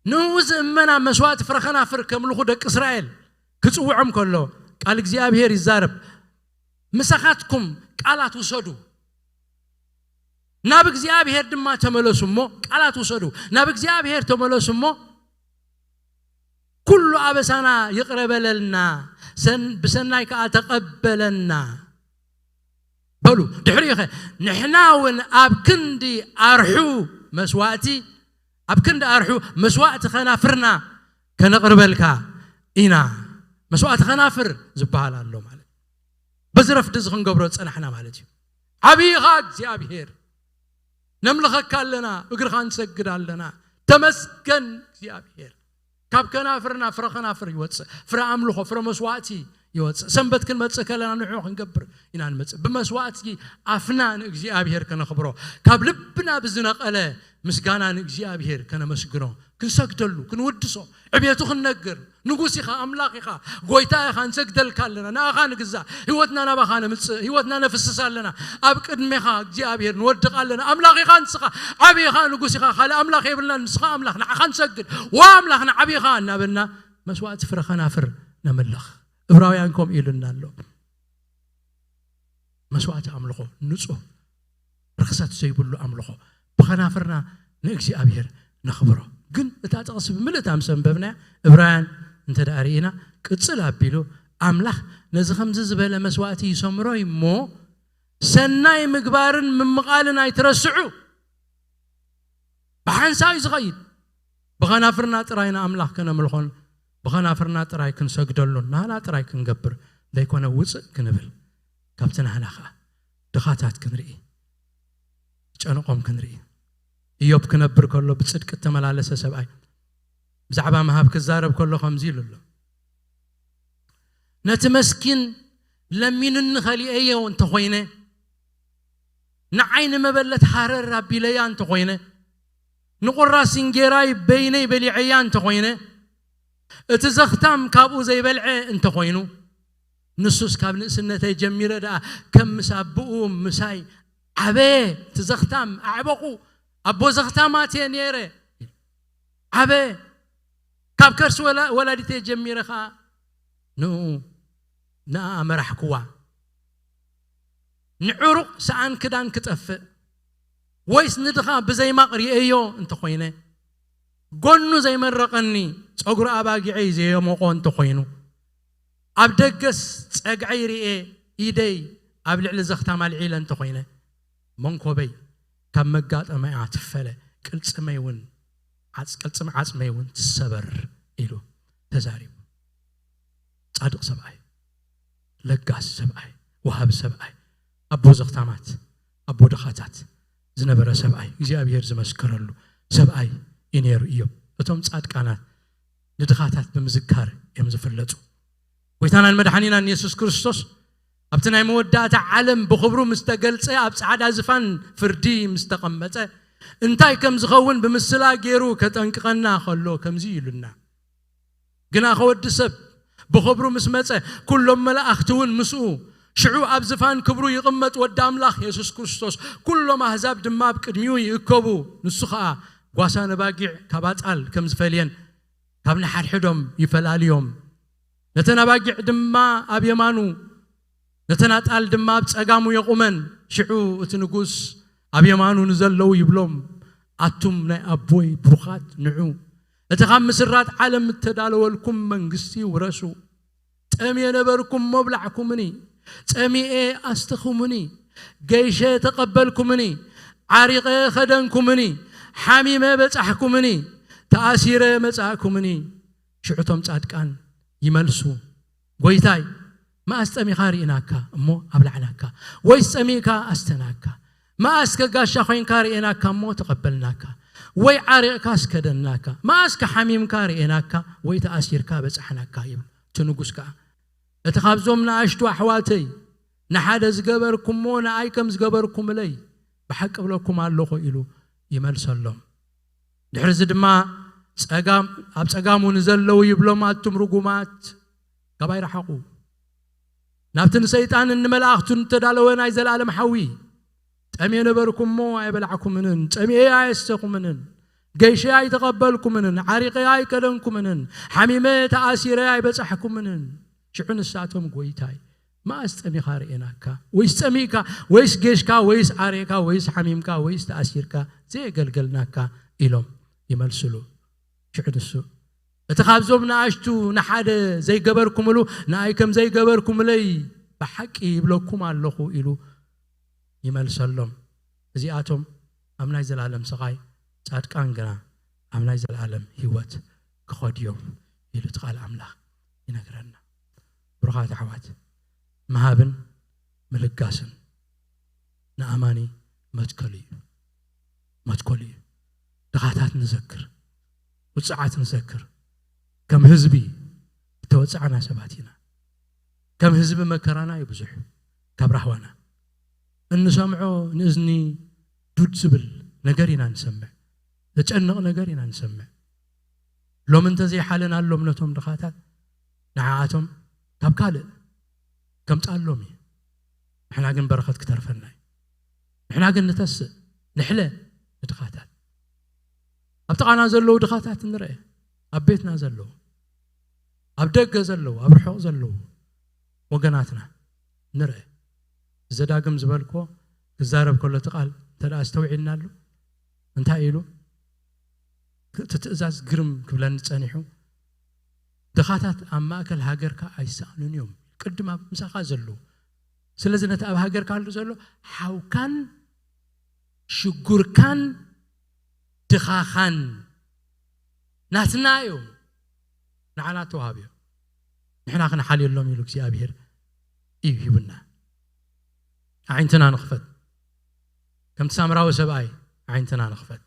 ንኡ ዝእመና መስዋእቲ ፍረ ከናፍር ከምልኹ ደቂ እስራኤል ክጽውዖም ከሎ ቃል እግዚኣብሔር ይዛረብ። ምሳኻትኩም ቃላት ውሰዱ፣ ናብ እግዚኣብሔር ድማ ተመለሱ እሞ፣ ቃላት ውሰዱ፣ ናብ እግዚኣብሔር ተመለሱ እሞ ኩሉ ኣበሳና ይቕረ በለልና፣ ሰን-፣ ብሰናይ ከኣ ተቐበለና በሉ። ድሕሪኡ ኸ ንሕና እውን ኣብ ክንዲ ኣርሑ መስዋእቲ፣ ኣብ ክንዲ ኣርሑ መስዋእቲ ኸናፍርና ከነቕርበልካ ኢና። መስዋእቲ ኸናፍር ዝበሃል ኣሎ ማለት በዚ ረፍዲ እዚ ክንገብሮ ዝጸናሕና ማለት እዩ። ዓብይኻ እግዚኣብሔር ነምልኸካ ኣለና፣ እግርኻ ንሰግድ ኣለና። ተመስገን እግዚኣብሔር። ካብ ከናፍርና ፍረ ከናፍር ይወፅእ፣ ፍረ ኣምልኾ፣ ፍረ መስዋእቲ ይወፅእ። ሰንበት ክንመፅእ ከለና ንዑ ክንገብር ኢና ንመፅእ። ብመስዋእቲ ኣፍና ንእግዚኣብሔር ከነኽብሮ፣ ካብ ልብና ብዝነቐለ ምስጋና ንእግዚኣብሔር ከነመስግኖ፣ ክንሰግደሉ፣ ክንውድሶ፣ ዕቤቱ ክንነግር። ንጉስ ኢኻ፣ ኣምላኽ ኢኻ፣ ጎይታ ኢኻ፣ ንሰግደልካ ኣለና፣ ንኣኻ ንግዛእ፣ ህይወትና ናባኻ ነምጽእ፣ ህይወትና ነፍስስ ኣለና። ኣብ ቅድሜኻ እግዚኣብሔር ንወድቕ ኣለና። ኣምላኽ ኢኻ ንስኻ፣ ዓቢ ኢኻ፣ ንጉስ ኢኻ፣ ካልእ ኣምላኽ የብልና፣ ንስኻ ኣምላኽ፣ ንዓኻ ንሰግድ። ዋ ኣምላኽና ዓቢ ኢኻ እናበልና መስዋእቲ ፍረ ኸናፍር ነምልኽ። እብራውያን ከምኡ ኢሉና ኣሎ። መስዋእቲ ኣምልኾ ንጹህ ርኽሰት ዘይብሉ ኣምልኾ ብኸናፍርና ንእግዚኣብሔር ነኽብሮ። ግን እታ ጥቕሲ ብምልእታ ምስ ኣንበብናያ እብራውያን እንተ ደኣ ርኢና ቅጽል ኣቢሉ ኣምላኽ ነዚ ከምዚ ዝበለ መስዋእቲ ይሰምሮ እሞ ሰናይ ምግባርን ምምቓልን ኣይትረስዑ። ብሓንሳእ እዩ ዝኸይድ። ብኸናፍርና ጥራይ ንኣምላኽ ከነምልኾን ብኸናፍርና ጥራይ ክንሰግደሉን ናህና ጥራይ ክንገብር ዘይኮነ ውፅእ ክንብል፣ ካብቲ ናህና ከዓ ድኻታት ክንርኢ፣ ጨንቆም ክንርኢ። እዮብ ክነብር ከሎ ብፅድቂ እተመላለሰ ሰብኣይ፣ ብዛዕባ ምሃብ ክዛረብ ከሎ ከምዚ ኢሉ ኣሎ። ነቲ መስኪን ለሚኑኒ ከሊኤዮ እንተኾይነ፣ ንዓይ ንመበለት ሃረር ኣቢለያ እንተኾይነ፣ ንቁራስ እንጌራይ በይነይ በሊዐያ እንተኾይነ፣ እቲ ዘኽታም ካብኡ ዘይበልዐ እንተኾይኑ፣ ንሱስ ካብ ንእስነተይ ጀሚረ ደኣ ከም ምስ ኣቦኡ ምሳይ ዓበየ። እቲ ዘኽታም ኣዕበቑ፣ ኣቦ ዘኽታማት እየ ነይረ። ዓበየ። ካብ ከርሲ ወላ-፣ ወላዲተይ ጀሚረ ኸዓ ንኡ፣ ንኣ ኣመራሕክዋ። ንዕሩቕ ሰኣን ክዳን ክጠፍእ፣ ወይስ ንድኻ ብዘይ ማቕ ርእየዮ እንተኾይነ፣ ጎኑ ዘይመረቐኒ፣ ጸጉሪ ኣባጊዐይ ዘየሞቖ እንተኾይኑ፣ ኣብ ደገስ ጸግዐይ ርኤ፣ ኢደይ ኣብ ልዕሊ ዘኽታም ኣልዒለ እንተኾይነ፣ መንኮበይ ካብ መጋጠሚኣ ትፈለ፣ ቅልጽመይ እውን ዓጽ-፣ ቅልጽም ዓጽመይ እውን ትሰበር ኢሉ ተዛሪቡ። ጻድቕ ሰብኣይ፣ ለጋስ ሰብኣይ፣ ወሃቢ ሰብኣይ፣ ኣቦ ዘኽታማት፣ ኣቦ ድኻታት ዝነበረ ሰብኣይ፣ እግዚኣብሔር ዝመስከረሉ ሰብኣይ እዩ ነይሩ። እዮብ፣ እቶም ጻድቃናት ንድኻታት ብምዝካር እዮም ዝፍለጡ። ጎይታናን መድሓኒናን የሱስ ክርስቶስ ኣብቲ ናይ መወዳእታ ዓለም ብኽብሩ ምስ ተገልጸ፣ ኣብ ጻዕዳ ዝፋን ፍርዲ ምስ ተቐመጠ፣ እንታይ ከም ዝኸውን ብምስላ ገይሩ ከጠንቅቐና ከሎ ከምዚ ኢሉና። ግና ከወዲ ሰብ ብኽብሩ ምስ መጸ፣ ኩሎም መላእኽቲ እውን ምስኡ፣ ሽዑ ኣብ ዝፋን ክብሩ ይቕመጥ ወዲ ኣምላኽ የሱስ ክርስቶስ፣ ኩሎም ኣህዛብ ድማ ኣብ ቅድሚኡ ይእከቡ። ንሱ ኸኣ ጓሳ ነባጊዕ ካብ ኣጣል ከም ዝፈልየን፣ ካብ ንሓድሕዶም ይፈላልዮም። ነተን ኣባጊዕ ድማ ኣብ የማኑ፣ ነተን ኣጣል ድማ ኣብ ጸጋሙ የቑመን። ሽዑ እቲ ንጉስ ኣብ የማኑ ንዘለዉ ይብሎም፣ ኣቱም ናይ ኣቦይ ብሩኻት፣ ንዑ፣ እቲ ካብ ምስራት ዓለም እተዳለወልኩም መንግስቲ ውረሱ። ጠምየ ነበርኩ እሞ ኣብላዕኩምኒ፣ ጸሚኤ ኣስተኹምኒ፣ ገይሸ ተቐበልኩምኒ፣ ዓሪቐ ኸደንኩምኒ፣ ሓሚመ በጻሕኩምኒ፣ ተኣሲረ መጻእኩምኒ። ሽዑ እቶም ጻድቃን ይመልሱ፣ ጎይታይ፣ መኣስ ጠሚኻ ርኢናካ እሞ ኣብላዕናካ? ወይስ ጸሚእካ ኣስተናካ? መኣስ ከጋሻ ኮይንካ ርኤናካ እሞ ተቐበልናካ? ወይ ዓሪቕካ ኣስከደናካ? መኣስ ከሓሚምካ ርኤናካ ወይ ተኣሲርካ በጻሕናካ? ይብል እቲ ንጉስ ከኣ፣ እቲ ካብዞም ንኣሽቱ ኣሕዋተይ ንሓደ ዝገበርኩሞ ንኣይ ከም ዝገበርኩምለይ ብሓቂ እብለኩም ኣለኹ ኢሉ ይመልሰሎም። ድሕርዚ ድማ ጸጋም-፣ ኣብ ጸጋሙ ንዘለዉ ይብሎም፣ ኣቱም ርጉማት፣ ካባይ ረሓቑ፣ ናብቲ ንሰይጣንን ንመላእኽቱን እተዳለወ ናይ ዘለኣለም ሓዊ። ጠምየ ነበርኩ እሞ ኣይበላዕኩምንን፣ ጸሚኤ ኣየስተኹምንን፣ ገይሸ ኣይተቐበልኩምንን፣ ዓሪቐ ኣይከደንኩምንን፣ ሓሚመ ተኣሲረ ኣይበጻሕኩምንን። ሽዑ ንሳቶም፣ ጎይታይ፣ መኣስ ጠሚኻ ርኤናካ? ወይስ ጸሚእካ? ወይስ ጌሽካ? ወይስ ዓሪቕካ? ወይስ ሓሚምካ? ወይስ ተኣሲርካ ዘየገልገልናካ? ኢሎም ይመልስሉ። ሽዑ ንሱ፣ እቲ ካብዞም ንኣሽቱ ንሓደ ዘይገበርኩምሉ ንኣይ ከም ዘይገበርኩምለይ ብሓቂ ይብለኩም ኣለኹ ኢሉ ይመልሰሎም። እዚኣቶም ኣብ ናይ ዘለኣለም ስቓይ፣ ጻድቃን ግና ኣብ ናይ ዘለኣለም ህይወት ክኸዱ እዮም ኢሉ እቲ ቃል ኣምላኽ ይነግረና። ብሩኻት ኣሕዋት፣ ምሃብን ምልጋስን ንኣማኒ መትከሉ እዩ። መትከሉ እዩ። ድኻታት ንዘክር፣ ውጽዓት ንዘክር። ከም ህዝቢ እተወጽዕና ሰባት ኢና። ከም ህዝቢ መከራና እዩ ብዙሕ። ካብ ራህዋና እንሰምዖ ንእዝኒ ዱድ ዝብል ነገር ኢና ንሰምዕ። ዘጨንቕ ነገር ኢና ንሰምዕ። ሎሚ እንተዘይሓለናሎም ነቶም ድኻታት፣ ንዓኣቶም ካብ ካልእ ከምጽኣሎም እዩ። ንሕና ግን በረኸት ክተርፈና እዩ። ንሕና ግን ንተስእ፣ ንሕለ ንድኻታት። ኣብ ጥቓና ዘለዉ ድኻታት ንርአ። ኣብ ቤትና ዘለዉ፣ ኣብ ደገ ዘለዉ፣ ኣብ ርሑቕ ዘለዉ ወገናትና ንርአ። ዘዳግም ዝበልክዎ ክዛረብ ከሎ እቲ ቃል እንተ ደኣ ኣስተውዒልናሉ እንታይ ኢሉ? እቲ ትእዛዝ ግርም ክብለኒ ጸኒሑ፣ ድኻታት ኣብ ማእከል ሃገርካ ኣይሰኣኑን እዮም። ቅድም ኣብ ምሳኻ ዘለዉ። ስለዚ ነቲ ኣብ ሃገርካ ኣሎ ዘሎ ሓውካን ሽጉርካን ድኻኻን ናትና እዮም። ንዓና ተዋሃብዮ። ንሕና ክንሓልየሎም ኢሉ እግዚኣብሔር እዩ ሂቡና። ኣዒንትና ንኽፈት፣ ከምቲ ሳምራዊ ሰብኣይ ኣዒንትና ንኽፈት፣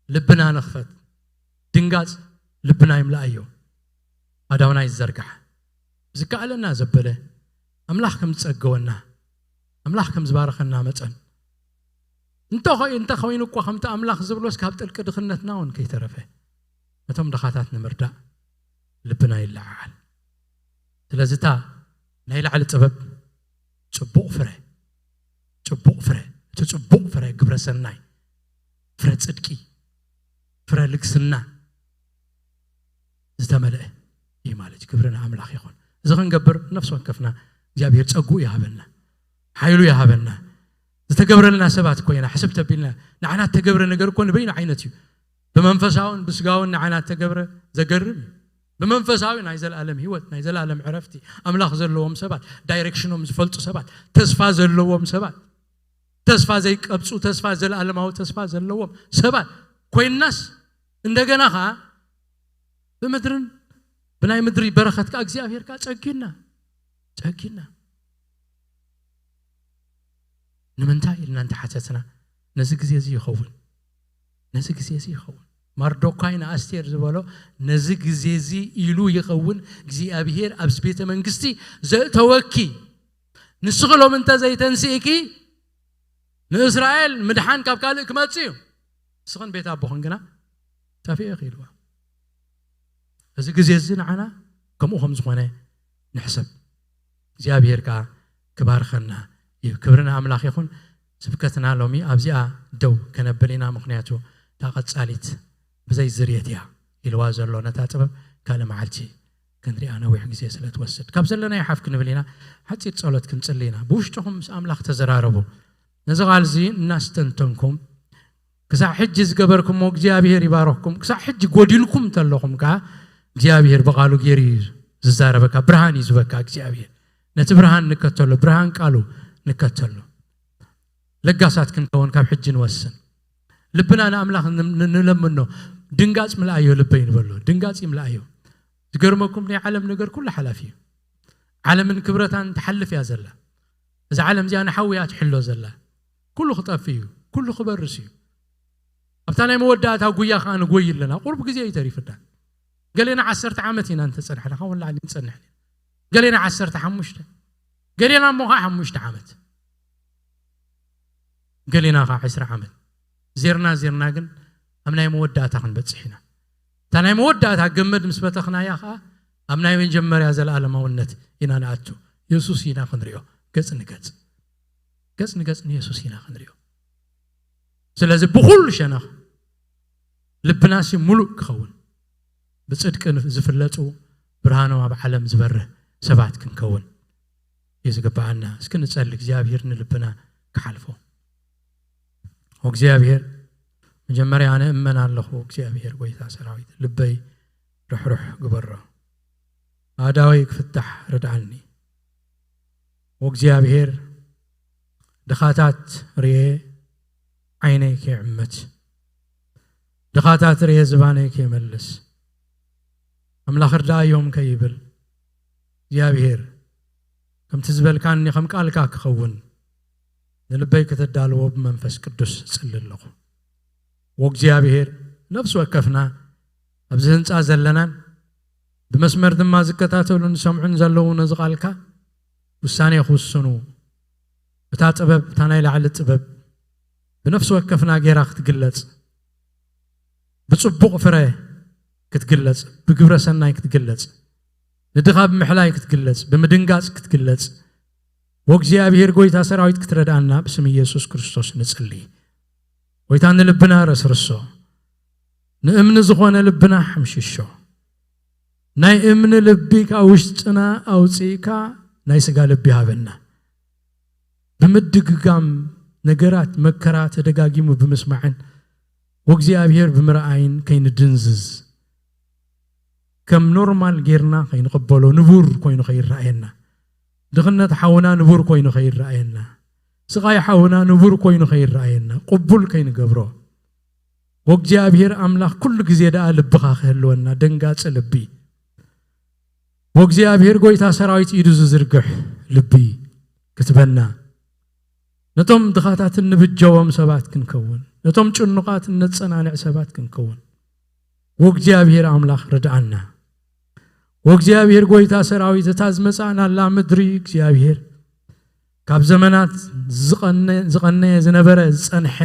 ልብና ንኽፈት። ድንጋጽ ልብና ይምላኣዮ፣ ኣዳውና ይዘርጋሕ። ዝከኣለና ዘበለ ኣምላኽ ከም ዝጸገወና፣ ኣምላኽ ከም ዝባረኸና መጠን፣ እንተ ኾይ-፣ እንተ ኾይኑ እኳ ከምቲ ኣምላኽ ዝብሎስ ካብ ጥልቂ ድኽነትና እውን ከይተረፈ ነቶም ድኻታት ንምርዳእ ልብና ይለዓዓል። ስለዚ እታ ናይ ላዕሊ ጥበብ ጽቡቕ ፍረ፣ ጽቡቕ ፍረ፣ እቲ ጽቡቕ ፍረ ግብረ ሰናይ፣ ፍረ ጽድቂ፣ ፍረ ልግስና ዝተመልአ እዩ ማለት እዩ። ክብሪ ንኣምላኽ ይኹን። እዚ ክንገብር ነፍሲ ወከፍና እግዚኣብሔር ጸግኡ ይሃበና፣ ሓይሉ ይሃበና። ዝተገብረልና ሰባት ኮይና ሕስብ ተቢልና ንዓና እተገብረ ነገር እኮ ንበይኑ ዓይነት እዩ። ብመንፈሳውን ብስጋውን ንዓና እተገብረ ዘገርም እዩ። ብመንፈሳዊ ናይ ዘለኣለም ህይወት፣ ናይ ዘለኣለም ዕረፍቲ፣ ኣምላኽ ዘለዎም ሰባት፣ ዳይሬክሽኖም ዝፈልጡ ሰባት፣ ተስፋ ዘለዎም ሰባት፣ ተስፋ ዘይቀብጹ፣ ተስፋ፣ ዘለኣለማዊ ተስፋ ዘለዎም ሰባት ኮይንናስ፣ እንደገና ኸዓ ብምድርን ብናይ ምድሪ በረኸት ከኣ እግዚኣብሔር ከኣ ጸጊና፣ ጸጊና። ንምንታይ ኢልና እንተሓተትና፣ ነዚ ግዜ እዚ ይኸውን፣ ነዚ ግዜ እዚ ይኸውን። ማርዶካይ ንኣስቴር ዝበሎ፣ ነዚ ግዜ እዚ ኢሉ ይኸውን እግዚኣብሔር ኣብዚ ቤተ መንግስቲ ዘእተወኪ። ንስኺ ሎም እንተ ዘይተንስእኪ፣ ንእስራኤል ምድሓን ካብ ካልእ ክመጽእ እዩ። ንስኽን ቤት ኣቦኽን ግና ጠፊእኺ ኢልዋ። እዚ ግዜ እዚ ንዓና ከምኡ ከም ዝኾነ ንሕሰብ። እግዚኣብሔር ከኣ ክባርኸና እዩ። ክብሪ ንኣምላኽ ይኹን። ስብከትና ሎሚ ኣብዚኣ ደው ከነብል ኢና፣ ምኽንያቱ እታ ቀጻሊት ብዘይ ዝርየት እያ ኢልዋ ዘሎ። ነታ ጥበብ ካልእ መዓልቲ ክንሪኣ ነዊሕ ግዜ ስለ ትወስድ፣ ካብ ዘለናዮ ሓፍ ክንብል ኢና። ሓጺር ጸሎት ክንጽሊ ኢና። ብውሽጥኹም ምስ ኣምላኽ ተዘራረቡ። ነዚ ቃል እዚ እናስተንተንኩም፣ ክሳዕ ሕጂ ዝገበርኩሞ እግዚኣብሔር ይባረኽኩም። ክሳዕ ሕጂ ጎዲልኩም እንተለኹም ከኣ እግዚኣብሔር ብቃሉ ገይሩ እዩ ዝዛረበካ። ብርሃን እዩ ዝበካ እግዚኣብሔር። ነቲ ብርሃን ንከተሎ፣ ብርሃን ቃሉ ንከተሎ። ለጋሳት ክንከውን ካብ ሕጂ ንወስን። ልብና ንኣምላኽ ን-፣ ን-፣ ንለምኖ። ድንጋጽ ምልኣዮ ልበይ ንበሎ። ድንጋጽ ይምልኣዮ። ዝገርመኩም ናይ ዓለም ነገር ኩሉ ሓላፊ እዩ። ዓለምን ክብረታን ትሓልፍ እያ ዘላ። እዛ ዓለም እዚኣ ንሓዊ እያ ትሕሎ ዘላ። ኩሉ ክጠፍእ እዩ። ኩሉ ክበርስ እዩ። ኣብታ ናይ መወዳእታ ጉያ ከኣ ንጎይ ኣለና። ቁሩብ ግዜ እዩ ተሪፍና። ገሌና ዓሰርተ ዓመት ኢና እንተጸናሕና፣ ካብኡ ንላዕሊ ንጸንሕ። ገሌና ዓሰርተ ሓሙሽተ፣ ገሌና እሞ ኸዓ ሓሙሽተ ዓመት፣ ገሌና ኸዓ ዕስራ ዓመት። ዜርና ዜርና ግን ኣብ ናይ መወዳእታ ክንበጽሕ ኢና። እታ ናይ መወዳእታ ገመድ ምስ በተኽናያ ኸዓ ኣብ ናይ መጀመርያ ዘለኣለማውነት ኢና ንኣቱ። የሱስ ኢና ክንሪኦ፣ ገጽ ንገጽ፣ ገጽ ንገጽ ንየሱስ ኢና ክንሪኦ። ስለዚ ብኹሉ ሸነኽ ልብናሲ ምሉእ ክኸውን፣ ብጽድቂ ዝፍለጡ፣ ብርሃኖም ኣብ ዓለም ዝበርህ ሰባት ክንከውን እዩ ዝግብኣና። እስኪ ንጸሊ፣ እግዚኣብሔር ንልብና ክሓልፎ። ወእግዚኣብሔር፣ መጀመርያ ኣነ እመን ኣለኹ፣ እግዚኣብሔር ጐይታ ሰራዊት፣ ልበይ ርሕሩሕ ግበሮ፣ ኣእዳወይ ክፍታሕ ርድኣኒ። ወእግዚኣብሔር፣ ድኻታት ርኤ ዓይነይ ከይዕምት፣ ድኻታት ርኤ ዝባነይ ከይመልስ፣ ኣምላኽ ርድኣዮም ከይብል፣ እግዚኣብሔር፣ ከምቲ ዝበልካኒ ከም ቃልካ ክኸውን ንልበይ ከተዳልዎ ብመንፈስ ቅዱስ እጽሊ ኣለኹ። ወእግዚኣብሔር፣ ነፍሲ ወከፍና ኣብዚ ህንጻ ዘለናን ብመስመር ድማ ዝከታተሉን ዝሰምዑን ዘለዉ ነዚ ቃልካ ውሳኔ ክውስኑ፣ እታ ጥበብ፣ እታ ናይ ላዕሊ ጥበብ ብነፍሲ ወከፍና ጌራ ክትግለጽ፣ ብጽቡቕ ፍረ ክትግለጽ፣ ብግብረ ሰናይ ክትግለጽ፣ ንድኻ ብምሕላይ ክትግለጽ፣ ብምድንጋጽ ክትግለጽ፣ ወእግዚኣብሔር ጐይታ ሰራዊት ክትረድኣና ብስም ኢየሱስ ክርስቶስ ንጽሊ። ጐይታ ንልብና ረስርሶ፣ ንእምኒ ዝኾነ ልብና ሓምሽሾ። ናይ እምኒ ልቢ ካብ ውሽጥና ኣውጺእካ ናይ ስጋ ልቢ ሃበና። ብምድግጋም ነገራት መከራ ተደጋጊሙ ብምስማዕን ወእግዚኣብሔር ብምርኣይን ከይንድንዝዝ፣ ከም ኖርማል ጌርና ከይንቕበሎ፣ ንቡር ኮይኑ ከይረኣየና፣ ድኽነት ሓውና ንቡር ኮይኑ ከይረኣየና፣ ስቓይ ሓውና ንቡር ኮይኑ ከይረኣየና፣ ቅቡል ከይንገብሮ፣ ወእግዚኣብሔር ኣምላኽ ኩሉ ግዜ ደኣ ልብኻ ክህልወና፣ ደንጋጺ ልቢ። ወእግዚኣብሔር ጐይታ ሰራዊት ኢዱ ዝዝርግሕ ልቢ ክትበና፣ ነቶም ድኻታት እንብጀዎም ሰባት ክንከውን፣ ነቶም ጭኑቓት እነጸናንዕ ሰባት ክንከውን ወእግዚኣብሔር ኣምላኽ ርድኣና። ወእግዚኣብሔር ጎይታ ሰራዊት፣ እታ ዝመጻእናላ ምድሪ እግዚኣብሔር ካብ ዘመናት ዝቐነ-፣ ዝቐነየ ዝነበረ ዝጸንሐ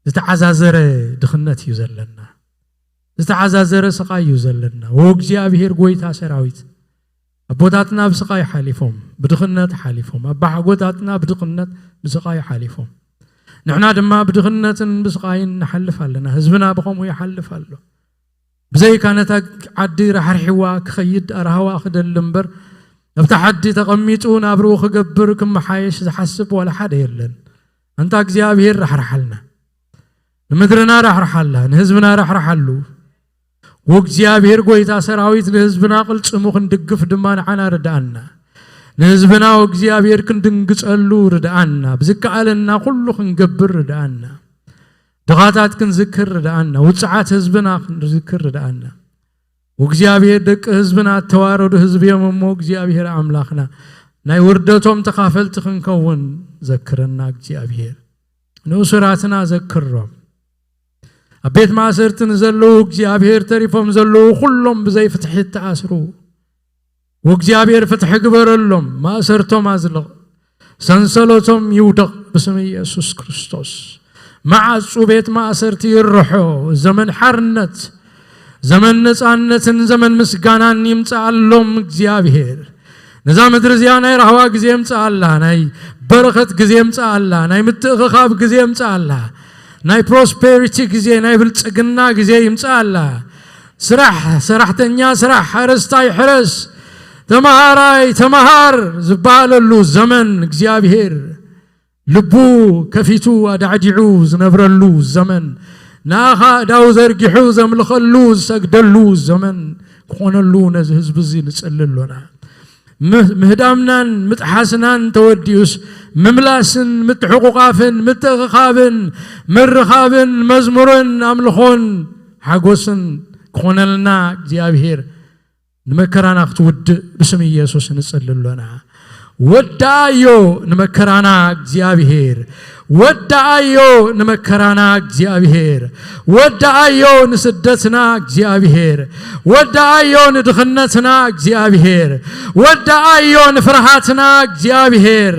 ዝተዓዛዘረ ድኽነት እዩ ዘለና። ዝተዓዛዘረ ስቓይ እዩ ዘለና። ወእግዚኣብሔር ጎይታ ሰራዊት፣ ኣቦታትና ብስቓይ ሓሊፎም፣ ብድኽነት ሓሊፎም፣ ኣባሓጎታትና ብድኽነት ብስቓይ ሓሊፎም፣ ንሕና ድማ ብድኽነትን ብስቓይን ንሓልፍ ኣለና። ህዝብና ብኸምኡ ይሓልፍ ኣሎ። ብዘይካ ነታ ዓዲ ራሕሪሕዋ ክኸይድ ኣራህዋ ክደሊ እምበር፣ ኣብታ ዓዲ ተቐሚጡ ናብርኡ ክገብር ክመሓየሽ ዝሓስብ ዋላ ሓደ የለን። ኣንታ እግዚኣብሔር ራሕርሓልና፣ ንምድርና ራሕርሓላ፣ ንህዝብና ራሕርሓሉ። ወእግዚኣብሔር ጎይታ ሰራዊት ንህዝብና ቅልጽሙ ክንድግፍ ድማ ንዓና ርድኣና። ንህዝብና ወእግዚኣብሔር ክንድንግጸሉ ርድኣና። ብዝከኣለና ኩሉ ክንገብር ርድኣና። ድኻታት ክንዝክር ርድኣና። ውጽዓት ህዝብና ክንዝክር ርድኣና። ወእግዚኣብሔር ደቂ ህዝብና እተዋረዱ ህዝቢ እዮም እሞ እግዚኣብሔር ኣምላኽና ናይ ውርደቶም ተኻፈልቲ ክንከውን ዘክረና እግዚኣብሔር። ንእሱራትና ዘክሮም። ኣብ ቤት ማእሰርቲ ንዘለዉ እግዚኣብሔር ተሪፎም ዘለዉ ኩሎም ብዘይ ፍትሒ እተኣስሩ ወእግዚኣብሔር ፍትሒ ግበረሎም። ማእሰርቶም ኣዝልቕ፣ ሰንሰለቶም ይውደቕ ብስም ኢየሱስ ክርስቶስ። መዓጹ ቤት ማእሰርቲ ይርሖ። ዘመን ሓርነት፣ ዘመን ነጻነትን ዘመን ምስጋናን ይምጽኣሎም እግዚኣብሔር። ነዛ ምድሪ እዚኣ ናይ ራህዋ ግዜ ይምጽኣላ፣ ናይ በረኸት ግዜ ይምጽኣላ፣ ናይ ምትእኽኻብ ግዜ ይምጽኣላ፣ ናይ ፕሮስፔሪቲ ግዜ፣ ናይ ብልጽግና ግዜ ይምጽኣላ። ስራሕ ሰራሕተኛ ስራሕ፣ ሓረስታይ ሕረስ፣ ተመሃራይ ተመሃር ዝበሃለሉ ዘመን እግዚኣብሔር ልቡ ከፊቱ ኣዳዕዲዑ ዝነብረሉ ዘመን፣ ንኣኻ እዳው ዘርጊሑ ዘምልኸሉ ዝሰግደሉ ዘመን ክኾነሉ ነዚ ህዝቢ እዚ ንጽሊ ኣሎና። ም-፣ ምህዳምናን ምጥሓስናን ተወዲኡስ ምምላስን ምትሕቑቓፍን ምትእኽኻብን ምርኻብን መዝሙርን ኣምልኾን ሓጎስን ክኾነልና እግዚኣብሔር ንመከራና ክትውድእ ብስም ኢየሱስ ንጽሊ ኣሎና። ወዳኣዮ ንመከራና እግዚኣብሔር፣ ወዳኣዮ ንመከራና እግዚኣብሔር፣ ወዳኣዮ ንስደትና እግዚኣብሔር፣ ወዳኣዮ ንድኽነትና እግዚኣብሔር፣ ወዳኣዮ ንፍርሃትና እግዚኣብሔር።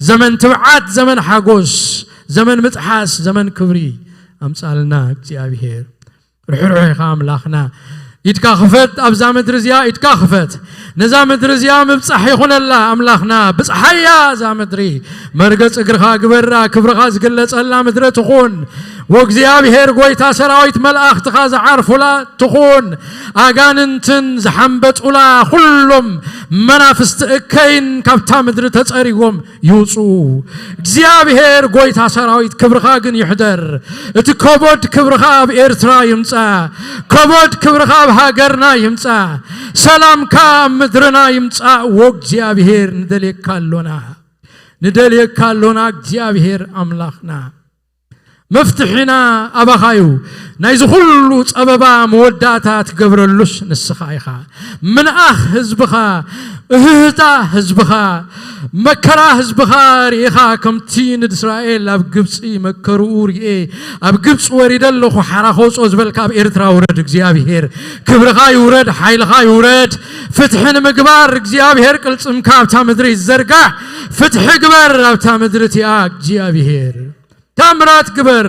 ዘመን ትብዓት፣ ዘመን ሓጎስ፣ ዘመን ምጥሓስ፣ ዘመን ክብሪ ኣምጻልና እግዚኣብሔር። ርሕሩሕ ኢኻ ኣምላኽና። ኢድካ ክፈት፣ ኣብዛ ምድሪ እዚኣ ኢድካ ክፈት። ነዛ ምድሪ እዚኣ ምብጻሕ ይኹነላ ኣምላኽና። ብጽሓያ እዛ ምድሪ፣ መርገጽ እግርኻ ግበራ፣ ክብርኻ ዝግለጸላ ምድሪ ትኹን። ወእግዚኣብሔር ጎይታ ሰራዊት፣ መላእኽትኻ ዝዓርፉላ ትኹን። ኣጋንንትን ዝሓምበጡላ ኩሎም መናፍስቲ እከይን ካብታ ምድሪ ተጸሪጎም ይውጹ። እግዚኣብሔር ጎይታ ሰራዊት ክብርኻ ግን ይሕደር። እቲ ከቦድ ክብርኻ ኣብ ኤርትራ ይምጻእ። ከቦድ ክብርኻ ኣብ ሃገርና ይምጻእ። ሰላምካ ኣብ ምድርና ይምጻእ። ወእግዚኣብሔር ንደልየካ ኣሎና። ንደልየካ ኣሎና እግዚኣብሔር ኣምላኽና። መፍትሒና ኣባኻ እዩ። ናይዚ ኩሉ ጸበባ መወዳእታ ትገብረሉስ ንስኻ ኢኻ። ምንኣኽ ህዝብኻ፣ እህህታ ህዝብኻ፣ መከራ ህዝብኻ ርኢኻ፣ ከምቲ ንእስራኤል ኣብ ግብጺ መከርኡ ርኤ፣ ኣብ ግብጺ ወሪደ ኣለኹ ሓራ ከውጽኦ ዝበልካ፣ ኣብ ኤርትራ ውረድ። እግዚኣብሔር ክብርኻ ይውረድ፣ ሓይልኻ ይውረድ። ፍትሒ ንምግባር እግዚኣብሔር ቅልጽምካ ኣብታ ምድሪ ይዘርጋሕ። ፍትሒ ግበር ኣብታ ምድሪ እቲኣ እግዚኣብሔር። ታምራት ግበር።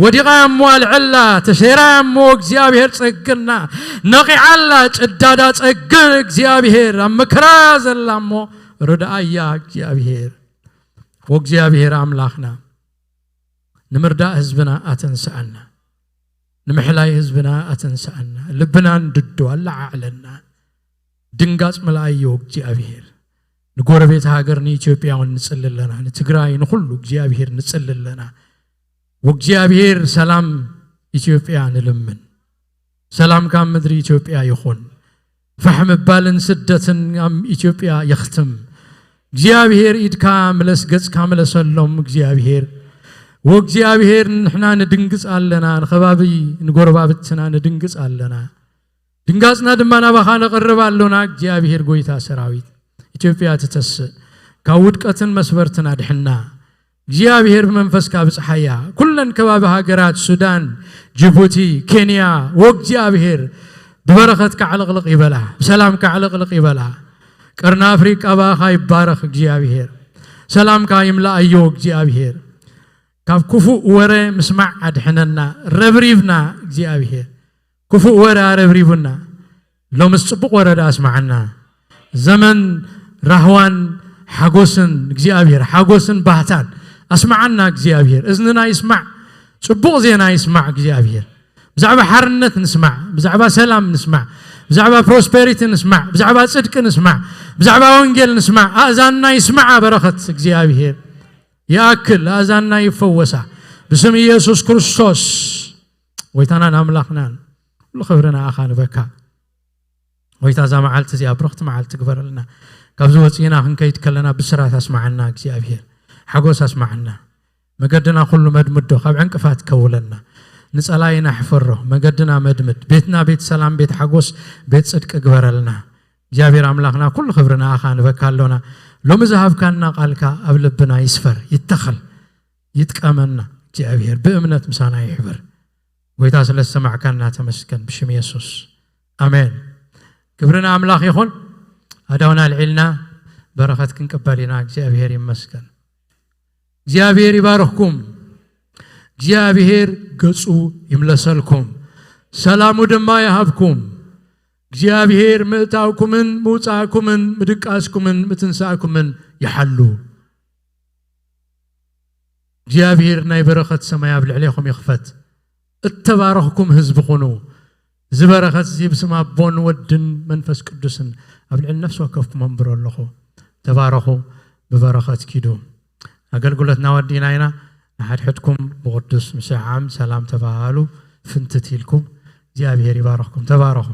ወዲቓ እሞ ኣልዕላ፣ ተሸይራ እሞ እግዚኣብሔር ጸግና፣ ነቒዓላ ጭዳዳ ጸግን እግዚኣብሔር፣ ኣብ መከራ ዘላ እሞ ርድኣያ እግዚኣብሔር። ወእግዚኣብሔር ኣምላኽና፣ ንምርዳእ ህዝብና ኣተንስኣና፣ ንምሕላይ ህዝብና ኣተንስኣና፣ ልብና እንድዶ ኣለዓዕለና። ድንጋጽ ምልኣዮ እግዚኣብሔር። ንጎረቤት ሃገር ንኢትዮጵያ እውን ንጽሊ ኣለና፣ ንትግራይ ንኹሉ እግዚኣብሔር ንጽሊ ኣለና። ወእግዚኣብሔር ሰላም ኢትዮጵያ ንልምን። ሰላም ካብ ምድሪ ኢትዮጵያ ይኹን። ፋሕ ምባልን ስደትን ኣብ ኢትዮጵያ የኽትም። እግዚኣብሔር ኢድካ ምለስ፣ ገጽካ ምለሰሎም እግዚኣብሔር። ወእግዚኣብሔር ንሕና ንድንግጽ ኣለና፣ ንኸባቢ ንጎረባብትና ንድንግጽ ኣለና። ድንጋጽና ድማ ናባኻ ነቕርብ ኣሎና እግዚኣብሔር ጎይታ ሰራዊት። ኢትዮጵያ ትተስእ። ካብ ውድቀትን መስበርትን ኣድሕና። እግዚኣብሔር ብመንፈስካ ብጽሓያ። ኩለን ከባቢ ሃገራት ሱዳን፣ ጅቡቲ፣ ኬንያ፣ ወእግዚኣብሔር ብበረኸትካ ዕልቕልቕ ይበላ፣ ብሰላምካ ዕልቕልቕ ይበላ። ቀርኒ ኣፍሪቃ ብኣኻ ይባረኽ እግዚኣብሔር። ሰላምካ ይምላኣዮ እግዚኣብሔር። ካብ ክፉእ ወረ ምስማዕ ኣድሕነና። ረብሪብና እግዚኣብሔር። ክፉእ ወረ ኣረብሪቡና። ሎምስ ጽቡቕ ወረ ደኣ ኣስማዓና። ዘመን ራህዋን ሓጎስን እግዚኣብሔር፣ ሓጎስን ባህታን ኣስማዓና እግዚኣብሔር። እዝንና ይስማዕ፣ ጽቡቕ ዜና ይስማዕ እግዚኣብሔር። ብዛዕባ ሓርነት ንስማዕ፣ ብዛዕባ ሰላም ንስማዕ፣ ብዛዕባ ፕሮስፐሪቲ ንስማዕ፣ ብዛዕባ ጽድቂ ንስማዕ፣ ብዛዕባ ወንጌል ንስማዕ። ኣእዛንና ይስማዓ በረኸት እግዚኣብሔር። ይኣክል፣ ኣእዛንና ይፈወሳ ብስም ኢየሱስ ክርስቶስ። ጎይታናን ኣምላኽናን፣ ኩሉ ክብሪ ንኣኻ ንበካ። ጎይታ፣ እዛ መዓልቲ እዚኣ ብርኽቲ መዓልቲ ግበረልና። ካብዚ ወፂእና ክንከይድ ከለና ብስራት ኣስማዓና እግዚኣብሔር፣ ሓጎስ ኣስማዓና። መገድና ኩሉ መድምዶ፣ ካብ ዕንቅፋት ከውለና። ንጸላኢና ሕፈሮ፣ መገድና መድምድ። ቤትና ቤት ሰላም፣ ቤት ሓጎስ፣ ቤት ጽድቂ ግበረልና። እግዚኣብሔር ኣምላኽና፣ ኩሉ ክብሪ ንኣኻ ንበካ ኣሎና። ሎሚ ዝሃብካና ቃልካ ኣብ ልብና ይስፈር፣ ይተኸል፣ ይጥቀመና። እግዚኣብሔር ብእምነት ምሳና ይሕበር። ጎይታ ስለ ዝሰማዕካና ተመስገን፣ ብሽም የሱስ ኣሜን። ክብሪ ንኣምላኽ ይኹን። ኣዳውና ኣልዒልና በረኸት ክንቅበል ኢና። እግዚኣብሔር ይመስገን። እግዚኣብሔር ይባርኽኩም። እግዚኣብሔር ገጹ ይምለሰልኩም፣ ሰላሙ ድማ ይሃብኩም። እግዚኣብሔር ምእታውኩምን ምውጻእኩምን ምድቃስኩምን ምትንሳእኩምን ይሓሉ። እግዚኣብሔር ናይ በረኸት ሰማይ ኣብ ልዕሌኹም ይኽፈት። እተባረኽኩም ህዝቢ ኩኑ። እዚ በረኸት እዚ ብስም ኣቦን ወድን መንፈስ ቅዱስን ኣብ ልዕሊ ነፍሲ ወከፍኩም ኣንብሮ ኣለኹ። ተባረኹ፣ ብበረኸት ኪዱ። ኣገልግሎትና ወዲእና ኢና። ንሓድሕድኩም ብቕዱስ ምስዕዓም ሰላም ተባሃሉ። ፍንትት ኢልኩም እግዚኣብሔር ይባረኽኩም። ተባረኹ።